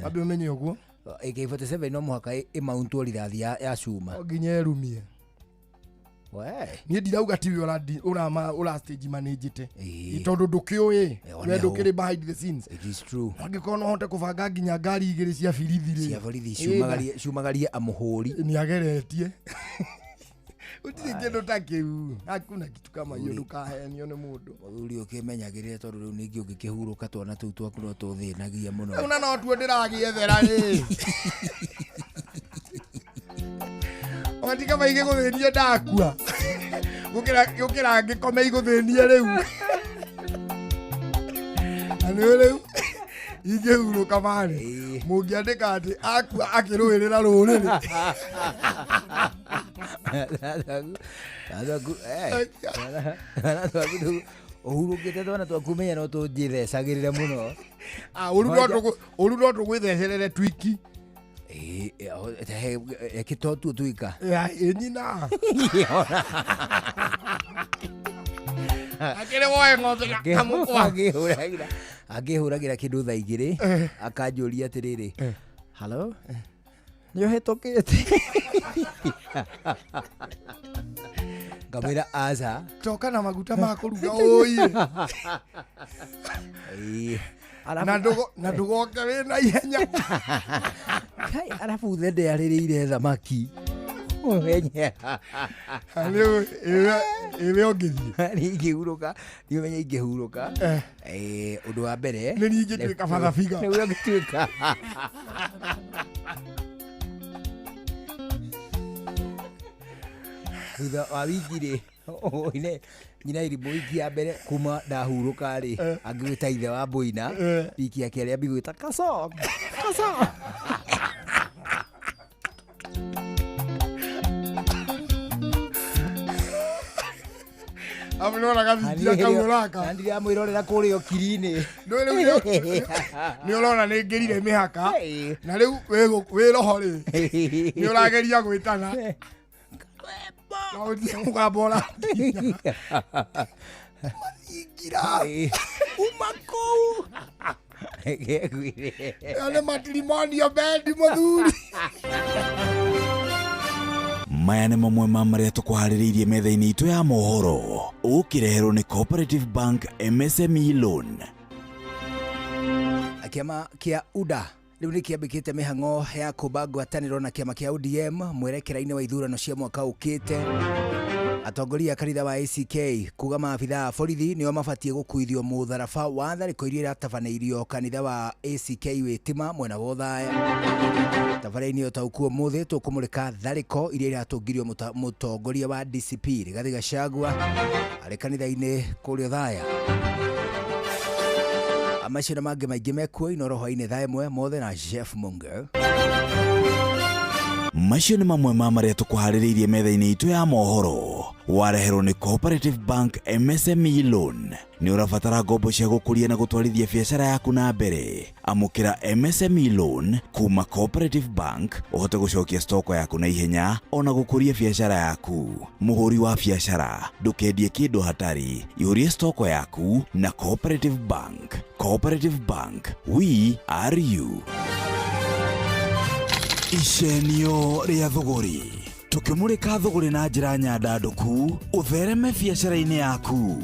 Wambe ũmenye ũguo. AK47 no mũhaka ĩmauntwo rithathi ya cuma. No nginya ĩrumie. We. Niĩ ndirauga tiwe ũra stage managete. Tondũ ndũkĩũĩ. We ndũkĩrĩ behind the scenes. It is true. Angĩkorwo no hote kũbanga nginya ngari igĩrĩ cia birithi rĩ. Cia borithi ciumagarie amũhũri. Nĩ ageretie. Gũtirĩ kĩndũ ta kĩu. Hakuna kitu kama hiyo, ndũkahenio nĩ mũndũ. Mũthuri ũkĩmenyagĩrĩre tondũ rĩu ningĩ ũngĩkĩhurũka twana tũu twaku no tũthĩnagia mũno. Rĩu na no tuo ndĩragĩethera rĩ. Ogatika maingĩ gũthĩnie ndakua. Gũkĩra ngĩkome igũthĩnie rĩu. Na nĩ rĩu ingĩhurũka marĩ mũngĩandĩka atĩ akua akĩrũĩrĩra rũrĩrĩ. Twana twaku ũhurũkĩte twana twaku menya no tũnjĩthecagĩrĩre mũno. Ũru no tũgwĩthecerere twiki. Reke to tuo twika. Ĩ nyina. Akĩrĩ woe ng'ombe kamũkwa. Angĩhũragĩra kĩndũ thaa igĩrĩ akanjũria atĩrĩrĩ, halo, nĩ ũhĩtũkĩte? Ngamwĩra aca. Coka na maguta ma kũruga ũi. Na ndũgoke wĩna ihenya. Kai arabu the ndĩarĩrĩire thamaki. Ũmenye. Rĩu ĩwe ũngĩthiĩ. Niĩ ingĩhurũka, niĩ ũmenye ingĩhurũka. Ũndũ wa mbere. Nĩ niĩ ingĩtuĩka father figure. Nĩwe ũngĩtuĩka. Thutha wa wiki rĩ, oine nyina irimũ wiki ya mbere kuma ndahurũka rĩ, angĩgwĩta ithe wa Boina, wiki ya kerĩ ambigwĩta Kasong. Kasong. Abu nĩwona gathingira kau ũraka. Na ndiramwĩrorera kũrĩa ũkiri-inĩ. Nĩ ũrona nĩ ngĩrire mĩhaka na rĩu wĩ roho rĩ nĩ ũrageria gwĩtana na ũthiĩ mũgambo ũrakinya. Mathingira uma kũu. Ĩyo nĩ matrimonial bed mũthuri. Maya nĩ mamwe ma marĩa tũkũharĩrĩirie metha-inĩ itũ ya mohoro ũkĩreherwo nĩ Cooperative Bank MSME Loan. Kĩama kĩa UDA rĩu nĩ kĩambĩkĩte mĩhang'o ya kũmba ngwatanĩro na kĩama kĩa ODM mwerekera-inĩ wa ithurano cia mwaka ũkĩte. Atongoria a kanitha wa ACK kuga maabitha a borithi nĩo mabatiĩ gũkuithio mũtharaba wa tharĩko iria iratabanĩirio kanitha wa ACK Wĩtima mwena wa Othaya. Tabarĩra-inĩ ũtaũku ũmũthĩ tũkũmũrĩka tharĩko iria iratũngirio mũtongoria wa DCP Rigathĩ Gachagua arĩ kanitha-inĩ kũrĩa Othaya. Macio na mangĩ maingĩ mekuo Inooro hwaĩ-inĩ thaa ĩmwe mothe na Jeff Munger. Macio nĩ mamwe ma marĩa tũkũharĩrĩirie metha-inĩ itũ ya mohoro wareherwo nĩ Cooperative Bank MSME Loan. Nĩ ũrabatara ngombo cia gũkũria na gũtwarithia biacara yaku na mbere. Amũkĩra MSME Loan kuma Cooperative Bank ũhote gũcokia stoko yaku na ihenya ona gũkũria biacara yaku. Mũhũri wa biacara ndũkendie kĩndũ hatarĩ, ihũrie stoko yaku na Cooperative Bank. Cooperative Bank, we are you. Icenio rĩa thũgũrĩ tũkĩmũrĩka thũgũrĩ na njĩra nyandandũku ũthereme biacara-inĩ yaku.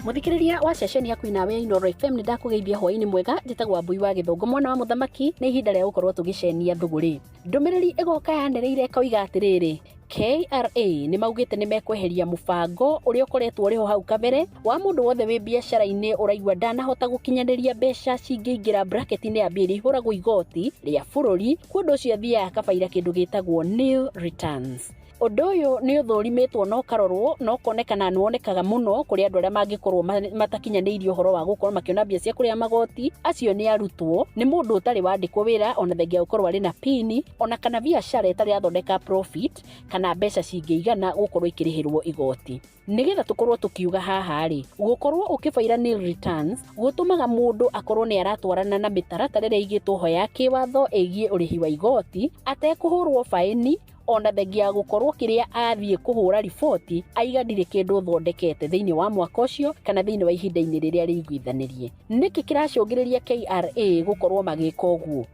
Mũthikĩrĩria wa ceceni yaku inawe ya Inooro FM nĩ ndakũgeithia hwaĩ-inĩ mwega. Njĩtagwo Wambui wa Gĩthũngũ mwana wa mũthamaki. Nĩ ihinda rĩa gũkorwo tũgĩcenia thũgũrĩ. Ndũmĩrĩri ĩgoka yanĩrĩire ĩkoiga atĩrĩrĩ, KRA nĩ maugĩte nĩ mekweheria mũbango ũrĩa ũkoretwo ũrĩ ho hau kabere wa mũndũ wothe wĩ biacara-inĩ ũraigua ndanahota gũkinyanĩria mbeca cingĩingĩra bracket-inĩ ya mbia iria ihũragwo igoti rĩa bũrũri, kwa ũndũ ũcio athiaga akabaira kĩndũ gĩtagwo nil returns. Ũndũ ũyũ nĩ ũthũrimĩtwo na ũkarorwo na ũkonekana nĩ wonekaga mũno kũrĩ andũ arĩa mangĩkorwo matakinyanĩirie ũhoro wa gũkorwo makĩona mbia cia kũrĩa magoti. Acio nĩ arutwo, nĩ mũndũ ũtarĩ wandĩkwo wĩra ona thengia gũkorwo arĩ na pini ona kana biacara ĩtarĩ yathondeka profit kana mbeca cingĩigana gũkorwo ikĩrĩhĩrwo igoti. Nĩgetha tũkorwo tũkiuga haha rĩ, gũkorwo ũkĩbaira nil returns gũtũmaga mũndũ akorwo nĩ aratwarana na mĩtaratara ĩrĩa ĩigĩtwo ho ya kĩwatho ĩgiĩ ũrĩhi wa igoti atekũhũrwo baĩni ona thengia gũkorwo kĩrĩa athiĩ kũhũra riboti aiga ndirĩ kĩndũ thondekete thĩinĩ wa mwaka ũcio kana thĩinĩ wa ihinda-inĩ rĩrĩa rĩiguithanĩrie. Nĩkĩ kĩracũngĩrĩria KRA gũkorwo magĩka ũguo?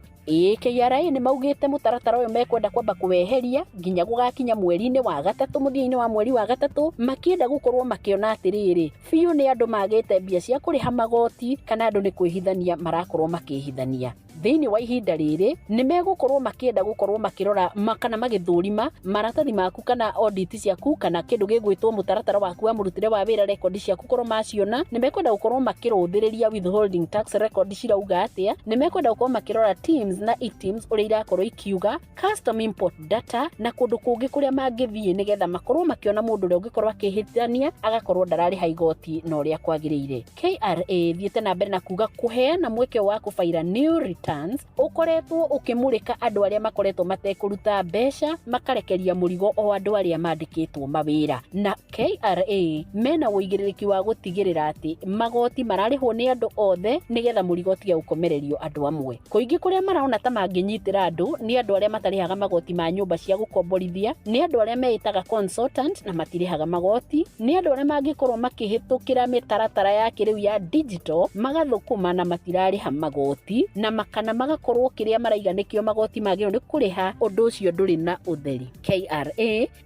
KRA nĩ maugĩte mũtaratara ũyũ mekwenda kwamba kũweheria nginya gũgakinya mweri-inĩ wa gatatũ, mũthia-inĩ wa mweri wa gatatũ, makĩenda gũkorwo makĩona atĩrĩrĩ biũ nĩ andũ magĩte mbia cia kũrĩha magoti kana andũ nĩ kwĩhithania marakorwo makĩhithania. Thĩinĩ wa ihinda rĩrĩ nĩ megũkorwo makĩenda gũkorwo makĩrora kana magĩthũrima maratathi maku kana audit ciaku kana kĩndũ gĩgwĩtwo mũtaratara waku wa mũrutĩre wa wĩra, rekondi ciaku korwo maciona nĩ mekwenda gũkorwo makĩrũthĩrĩria withholding tax record cirauga atĩa. Nĩ mekwenda gũkorwo makĩrora TIMS na eTIMS ũrĩa irakorwo ikiuga, custom import data na kũndũ kũngĩ kũrĩa mangĩthiĩ nĩgetha makorwo makĩona mũndũ ũrĩa ũngĩkorwo akĩhĩtania agakorwo ndararĩha igoti na ũrĩa kwagĩrĩire. KRA thiĩte na mbere na kuga kũheana mweke wa kũbaira new returns ũkoretwo ũkĩmũrĩka andũ arĩa makoretwo matekũruta mbeca makarekeria mũrigo o andũ arĩa mandĩkĩtwo mawĩra, na KRA mena ũigĩrĩrĩki wa gũtigĩrĩra atĩ magoti mararĩhwo nĩ andũ othe nĩgetha mũrigo ũtige gũkomererio andũ amwe. Kũingĩ kũrĩa marona ta mangĩnyitĩra andũ nĩ andũ arĩa matarĩhaga magoti ma nyũmba cia gũkomborithia, nĩ andũ arĩa meĩtaga consultant na matirĩhaga magoti, nĩ andũ arĩa mangĩkorwo makĩhĩtũkĩra mĩtaratara ya kĩrĩu ya digital magathũkũma na matirarĩha magoti, na makana magakorwo kĩrĩa maraiga nĩkĩo magoti magĩrĩirwo nĩ kũrĩha, ũndũ ũcio ndũrĩ na ũtheri. KRA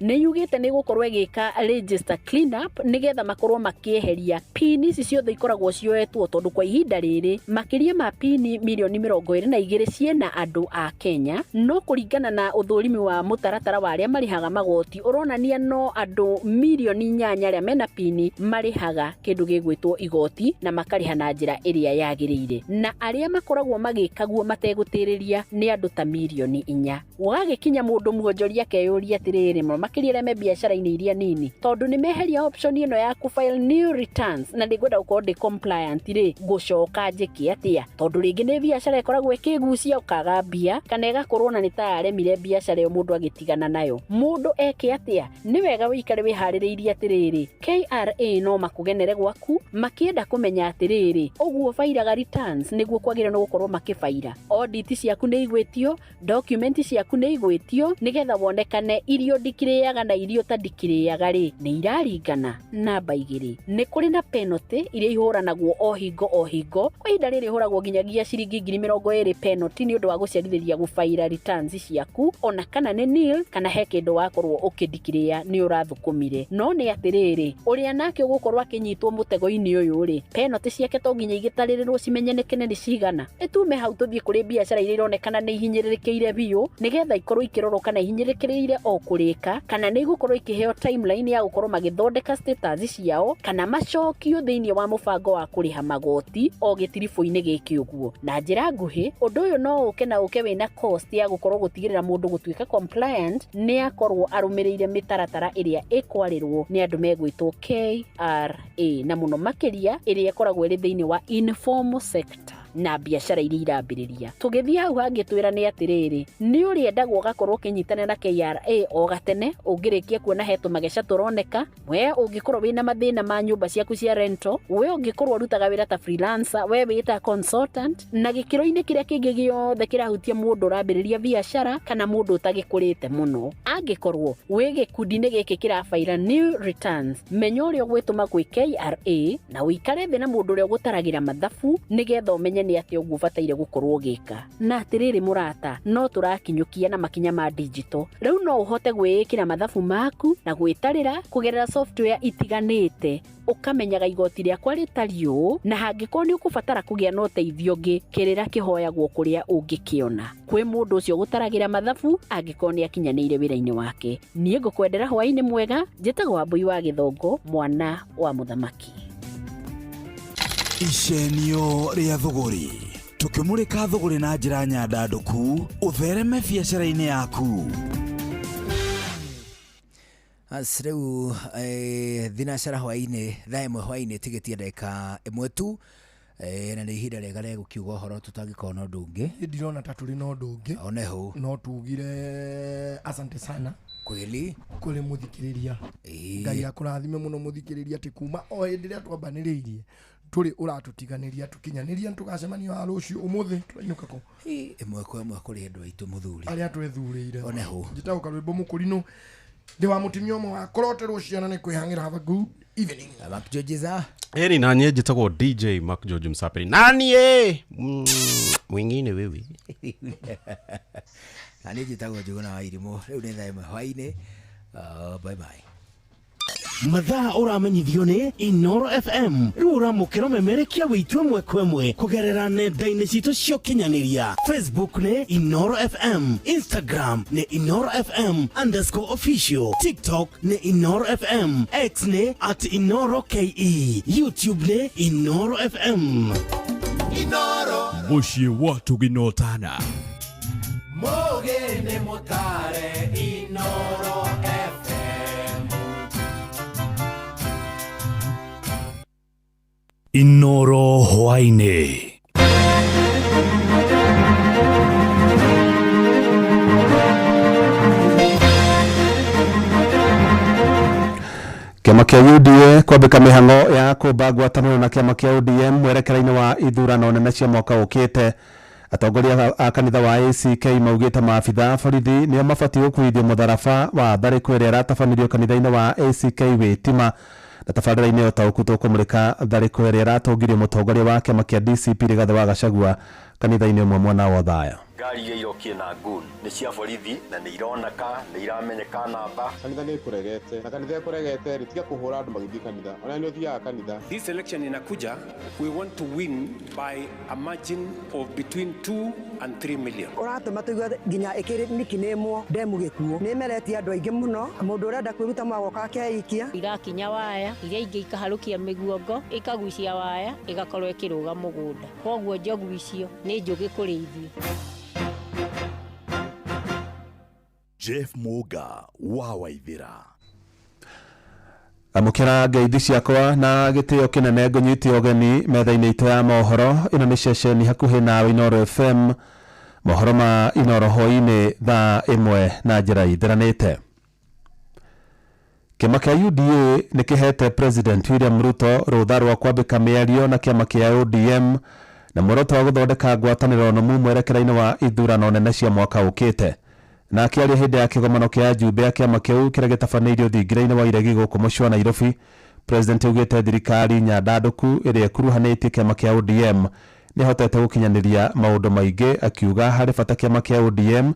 nĩ yugĩte nĩ gũkorwo ĩgĩka register clean up nĩgetha makorwo makĩeheria pini ici ciothe ikoragwo cioetwo, tondũ kwa ihinda rĩrĩ makĩria ma pini mirioni 22 ciĩna andũ a Kenya, no kũringana na ũthũrimi wa mũtaratara wa arĩa marĩhaga magoti ũronania no andũ mirioni 8 arĩa mena pini marĩhaga kĩndũ gĩgwĩtwo igoti na makarĩha na njĩra ĩrĩa yagĩrĩire, na arĩa makoragwo magĩkaguo mategũtĩrĩria nĩ andũ ta mirioni 4. Gũgagĩkinya mũndũ muonjoria akeyũria atĩrĩrĩ, mũno makĩria arĩa me biacara-inĩ iria nini, tondũ nĩ meheria option ĩno ya kũ-file new returns na nĩngwenda gũkorwo ndĩ compliant rĩ, ngũcoka njĩke atĩa? Tondũ rĩngĩ nĩ biacara ĩkoragwo ĩkĩgucia ũkaga mbia, kana ĩgakorwo na nĩ ta yaremire biacara ĩyo mũndũ agĩtigana nayo. Mũndũ eke atĩa? Nĩ wega wĩikare wĩharĩrĩirie atĩrĩrĩ, KRA no makũgenere gwaku makĩenda kũmenya atĩrĩrĩ, ũguo bairaga returns nĩguo kwagĩrĩirwo nĩ gũkorwo makĩbaira. Audit ciaku nĩ igwĩtio, document ciaku nĩ igwĩtio nĩgetha wonekane irio ndikirĩaga na irio ta ndikirĩaga rĩ nĩ iraringana. Namba 2, nĩ kũrĩ na penalty iria ihũranagwo o hingo o hingo. Kwa ihinda rĩrĩ ihũragwo nginyagia ciringi 20,000 penalty nĩ ũndũ wa gũcerithĩria gũbaira returns ciaku, ona kana nĩ nil kana he kĩndũ wakorwo ũkĩndikirĩa nĩ ũrathũkũmire. No nĩ atĩrĩrĩ, ũrĩa nake ũgũkorwo akĩnyitwo mũtego-inĩ ũyũ rĩ, penalty ciake to nginya igĩtarĩrĩrwo cimenyenekene nĩ cigana. Ĩtume hau tũthiĩ kũrĩ biacara iria ironekana nĩ ihinyĩrĩrĩkĩire biũ nĩgetha ikorwo ikĩrorwo kana ihinyĩrĩkĩrĩire o kũrĩka, kana nĩ igũkorwo ikĩheo timeline ya gũkorwo magĩthondeka status ciao kana macokio thĩinĩ wa mũbango wa kũrĩha magoti o gĩtiribũ-inĩ gĩkĩ ũguo. Na njĩra nguhĩ, ũndũ ũyũ no ũke na ũke wĩna cost ya gũkorwo gũtigĩrĩra mũndũ gũtuĩka compliant nĩ akorwo arũmĩrĩire mĩtaratara ĩrĩa ĩkwarĩrwo nĩ andũ megwĩtwo KRA, na mũno makĩria ĩrĩa ĩkoragwo ĩrĩ thĩinĩ wa informal sector na biacara iria irambĩrĩria. Tũgĩthiĩ hau hangĩ twĩra nĩ atĩrĩrĩ, nĩ ũrĩendagwo ũgakorwo ũkĩnyitanĩra na KRA o gatene ũngĩrĩkia kuona he tũmageca tũroneka, we ũngĩkorwo wĩna mathĩna ma nyũmba ciaku cia rental, we ũngĩkorwo ũrutaga wĩra ta freelancer, we wĩta consultant, na gĩkĩro-inĩ kĩrĩa kĩngĩ gĩothe kĩrahutia mũndũ ũrambĩrĩria biacara kana mũndũ ũtagĩkũrĩte mũno. Angĩkorwo wĩ gĩkundi-inĩ gĩkĩ kĩrabaira new returns, menya ũrĩa ũgwĩtũma gwĩ KRA na ũikare thĩ na mũndũ ũrĩa ũgũtaragĩra mathabu nĩgetha ũmenye nĩ atĩa ũguo ũbataire gũkorwo ũgĩka. Na atĩrĩrĩ mũrata, no tũrakinyũkia na makinya ma digital. Rĩu no ũhote gwĩĩkĩra mathabu maku na gwĩtarĩra kũgerera software itiganĩte, ũkamenyaga igoti rĩakwa rĩtariĩ ũũ, na hangĩkorwo nĩ ũkũbatara kũgĩa na ũteithio ũngĩ, kĩrĩra kĩhoyagwo kũrĩa ũngĩkĩona kwĩ mũndũ ũcio ũgũtaragĩra mathabu angĩkorwo nĩ akinyanĩire wĩra-inĩ wake. Niĩ ngũkwendera hwaĩ-inĩ mwega, njĩtagwo Wambui wa Gĩthongo, mwana wa mũthamaki. Icenio rĩa thũgũrĩ, tũkĩmũrĩka thũgũrĩ na njĩra nyandandũku ũthereme biacara-inĩ yaku. As rĩu thinacara hwaĩ-inĩ thaa 1 hwaĩ-inĩ tigĩtie ndagĩka 1 tu, na nĩ ihinda rĩega rĩa gũkiuga ũhoro tũtangĩkorwo na ũndũ ũngĩ. Niĩ ndirona ta tũrĩ na ũndũ ũngĩ. Oneho. No tugire asante sana kweli kũrĩ mũthikĩrĩria. Ngai akũrathime mũno mũthikĩrĩria, atĩ kuma o hĩndĩ ĩrĩa twambanĩrĩirie tũrĩ ũratũtiganĩria tũkinyanĩria tũgacemania wa rũciũ ũmũthĩ tũrainũka kũ? Ĩmwe kwa ĩmwe kũrĩ andũ aitũ mũthuri arĩa twethurĩire. Oneho. Njĩtagwo Karwĩmbo Mũkũrinũ, ndĩ wa mũtumia ũmwe wa kũroterwo ciana nĩ kwĩhang'ĩra. Have a good evening. Mark George za Eri na niĩ njĩtagwo DJ Mark George Msapiri. Nani ĩ mwingine wewe. Na niĩ njĩtagwo Njũgũna wa Irimũ. Rĩu nĩ thaa 1 hwaĩ-inĩ. Bye bye. Mathaa ũramenyithio nĩ Inoro FM rĩu ũramũkĩra ũmemerekia wĩitũ ĩmwe kwa ĩmwe kũgerera nenda-inĩ citũ cia ũkinyanĩria. Facebook nĩ Inoro FM, Instagram nĩ Inoro FM underscore official, TikTok nĩ Inoro FM, X nĩ at Inoro KE, YouTube nĩ Inoro FM. Inoro Mũciĩ wa Tũginotana. Mũgĩ nĩ mũtare Inoro FM. Inoro hwaĩ-inĩ. Kĩama kĩa UDA kwambĩka mĩhang'o ya kũmba ngwatanĩro na kĩama kĩa ODM mwerekera-inĩ wa ithurano nene cia mwaka ũkĩte. Atongoria a kanitha wa ACK maugĩte maabitha a borithi nĩo mabatiĩ gũkuithio mũtharaba wa tharĩko ĩrĩa ĩratabanĩrio kanitha-inĩ wa ACK Wĩtima. Na tabarĩra-inĩ ũtaũku tũkũmũrĩka tharĩko ĩrĩa ĩratũngirio mũtongoria wa kĩama kĩa DCP Rigathĩ wa Gachagua kanitha-inĩ ũmwe mwena wa Othaya. Ngari iria irokire na gun nĩ cia borithi na nĩ ironeka nĩ iramenyeka namba. Kanitha nĩ ĩkũregete na kanitha ĩkũregete rĩ, tiga kũhũra andũ magĩthiĩ kanitha, ona nĩ ũthiaga kanitha. This election inakuja, we want to win by a margin of between 2 and 3 million. Ũratũma tũigue nginya ĩkĩrĩ nickname ndemu gĩkuũ. Nĩ ĩmeretie andũ aingĩ mũno, mũndũ ũrenda kwĩruta magoka akeikia. Irakinya waya, iria ingĩ ikaharũkia mĩguongo, ikagucia waya, ĩgakorwo ĩkĩrũga mũgũnda. Koguo njogu icio nĩ njũgĩ kũrĩ ithuĩ. Jeff Muga wa Waithira. Amũkĩra ngeithi ciakwa na gĩtĩo kĩnene ngũnyite ũgeni metha-inĩ itũ ya mohoro. Ĩno nĩ ceceni hakuhĩ nawe Inoro FM. Mohoro ma Inoro hwaĩ-inĩ thaa 1 na njĩra ithiranĩte. Kĩama kĩa UDA nĩ kĩhete President William Ruto rũtha rwa kwambĩka mĩario na kĩama kĩa ODM na muoroto wa gũthondeka ngwatanĩro nũmu mwerekera-inĩ wa ithurano nene cia mwaka ũkĩte. Na akĩaria hĩndĩ ya kĩgomano kĩa ajumbe a kĩama kĩu kĩrĩa gĩtabanĩirio thingira-inĩ wa iregi gũkũ mũciĩ wa Nairobi, President augĩte thirikari nyandandũku ĩrĩa ĩkuruhanĩtie kĩama kĩa ODM nĩhotete gũkinyanĩria maũndũ maingĩ, akiuga harĩ bata kĩama kĩa ODM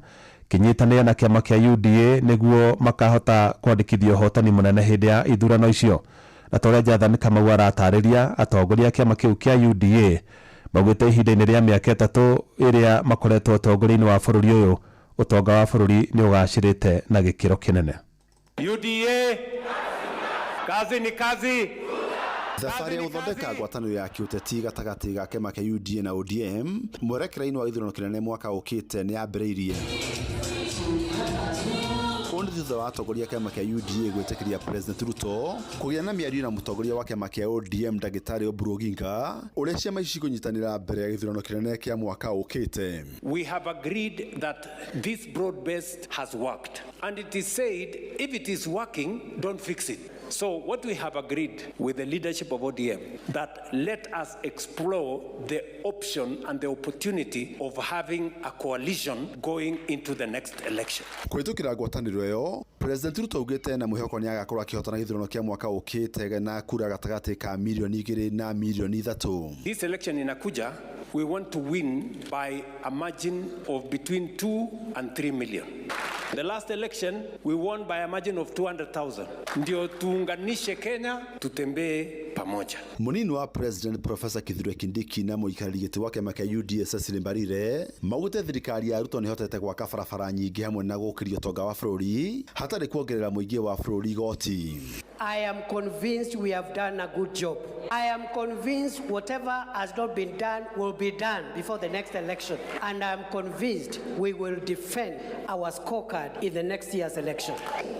kĩnyitanĩre na kĩama kĩa UDA nĩguo makahota kwandĩkithia ũhotani mũnene hĩndĩ ya ithurano icio. Na ta ũrĩa Jathan Kamau aratarĩria, atongoria a kĩama kĩu kĩa UDA maugĩte ihinda-inĩ rĩa mĩaka 3 ĩrĩa makoretwo ũtongoria-inĩ wa bũrũri ũyũ, ũtonga wa bũrũri nĩ ũgacĩrĩte na gĩkĩro kĩnene. UDA, kazi ni kazi. Thabarĩ ya gũthondeka ngwatanĩro ya kĩũteti gatagatĩ ga kĩama kĩa UDA na ODM mwerekera-inĩ wa gĩthurano kĩnene mwaka ũkĩte nĩ yambĩrĩirie. Ũũ nĩ thutha wa atongoria a kĩama kĩa UDA gwĩtĩkĩria President Ruto kũgĩa na mĩario na mũtongoria wa kĩama kĩa ODM Ndagĩtarĩ Oburu Oginga ũrĩa ciama ici cikũnyitanĩra mbere ya gĩthurano kĩnene kĩa mwaka ũkĩte. We have agreed that this broad base has worked, and it is said if it is working, don't fix it. So what we have agreed with the leadership of ODM, that let us explore the option and the opportunity of having a coalition going into the next election. Kũhĩtũkĩra ngwatanĩro ĩyo, President Ruto augĩte na mwĩhoko nĩ agakorwo akĩhotana gĩthurano kĩa mwaka ũkĩte na kura gatagatĩ ka milioni 2 na milioni 3. This election inakuja, we want to win by a margin of between 2 and 3 million. The last election, we won by a margin of 200,000. Ndio tuunganishe Kenya, tutembee pamoja. Munini wa President Professor Kithure Kindiki na mũikarĩri gĩtĩ wa kĩama kĩa UDA Cecily Mbarire maugĩte thirikari ya Ruto nĩhotete gwaka barabara nyingĩ hamwe na gũkĩria ũtonga wa bũrũri hatarĩ kuongerera mũingĩ wa bũrũri igoti. I am convinced we have done a good job. I am convinced whatever has not been done will be done before the next election. And I am convinced we will defend our scorecard in the next year's election.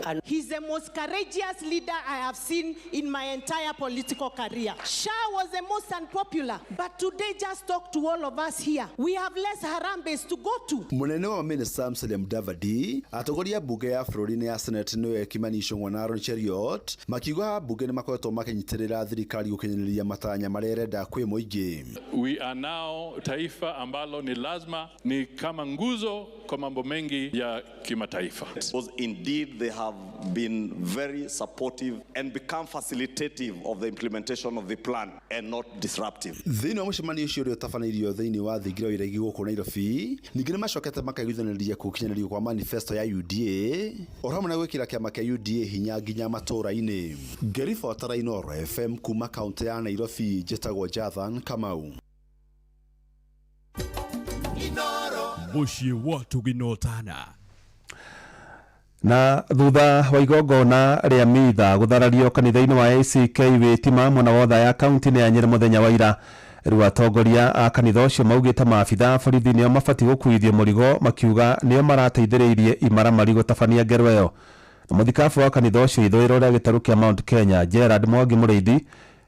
And he's the most courageous leader I have seen in my entire political career. Shah was the most unpopular, but today just talk to all of us here. We have less harambes to go to. Munene wa Minister Musalia Mudavadi, atongoria bunge ya bũrũri ya Senate nĩwe Kimani Ichung'wa na Aaron Cheruiyot makiuga bunge nĩ makoretwo makĩnyitĩrĩra thirikari gũkinyanĩria matanya marĩa ĩrenda kwĩ mũingĩ. We are now taifa ambalo ni lazima ni kama nguzo kwa mambo mengi ya kimataifa. Because indeed they have been very supportive and become facilitative of the implementation implementation of the plan and not disruptive. Thĩinĩ wa mũcemanio ũcio ũrĩa ũtabanĩirio thĩinĩ wa thingira wa iregi gũkũ Nairobi, ningĩ nĩ macokete makaiguithanĩria gũkinyanĩrio kwa manifesto ya UDA o hamwe na gwĩkĩra kĩama kĩa UDA hinya nginya matũũra-inĩ. Ngĩribotera Inooro FM kuma kaũntĩ ya Nairobi, njĩtagwo Jathan Kamau. Mũciĩ wa Tũginotana. Na thutha wa igongona rĩa mitha gũtharario kanitha-inĩ wa ACK Wĩtima mwena wa Othaya kaunti-inĩ ya Nyĩrĩ mũthenya wa ira, rĩu atongoria a kanitha ũcio maugĩte maabitha a borithi nĩo mabatiĩ gũkuithio mũrigo, makiuga nĩo marateithĩrĩirie imaramari gũtabania ngero ĩyo. Na mũthikabu wa kanitha ũcio ithũĩro rĩa gĩtarũ kĩa Mount Kenya Gerard Mwangi Mũrĩithi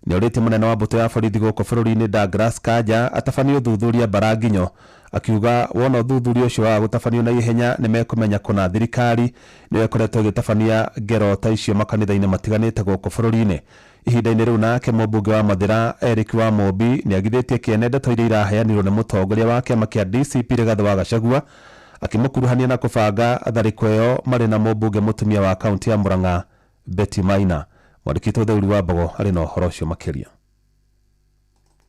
nĩ orĩtie mũnene wa mbũtũ ya borithi gũkũ bũrũri-inĩ Douglas Kanja atabanie ũthuthuria Mbaranginyo, akiuga wona ũthuthuria ũcio waga gũtabanio na ihenya nĩ mekũmenya kũna thirikari nĩyo ĩkoretwo ĩgĩtabania ngero ta icio makanitha-inĩ matiganĩte gũkũ bũrũri-inĩ. Ihinda-inĩ rĩu nake mũmbunge wa Mathĩra Eric wa Mũmbi nĩ agithĩtie kĩene ndeto iria iraheanirwo nĩ mũtongoria wa kĩama kĩa DCP Rigathĩ wa Gachagua, akĩmũkuruhania na kũbanga tharĩko ĩyo marĩ na mũmbunge mũtumia wa kaunti ya Murang'a Betty Maina. Mwandĩki witũ Theuri wa Mbogo arĩ na ũhoro ũcio makĩria.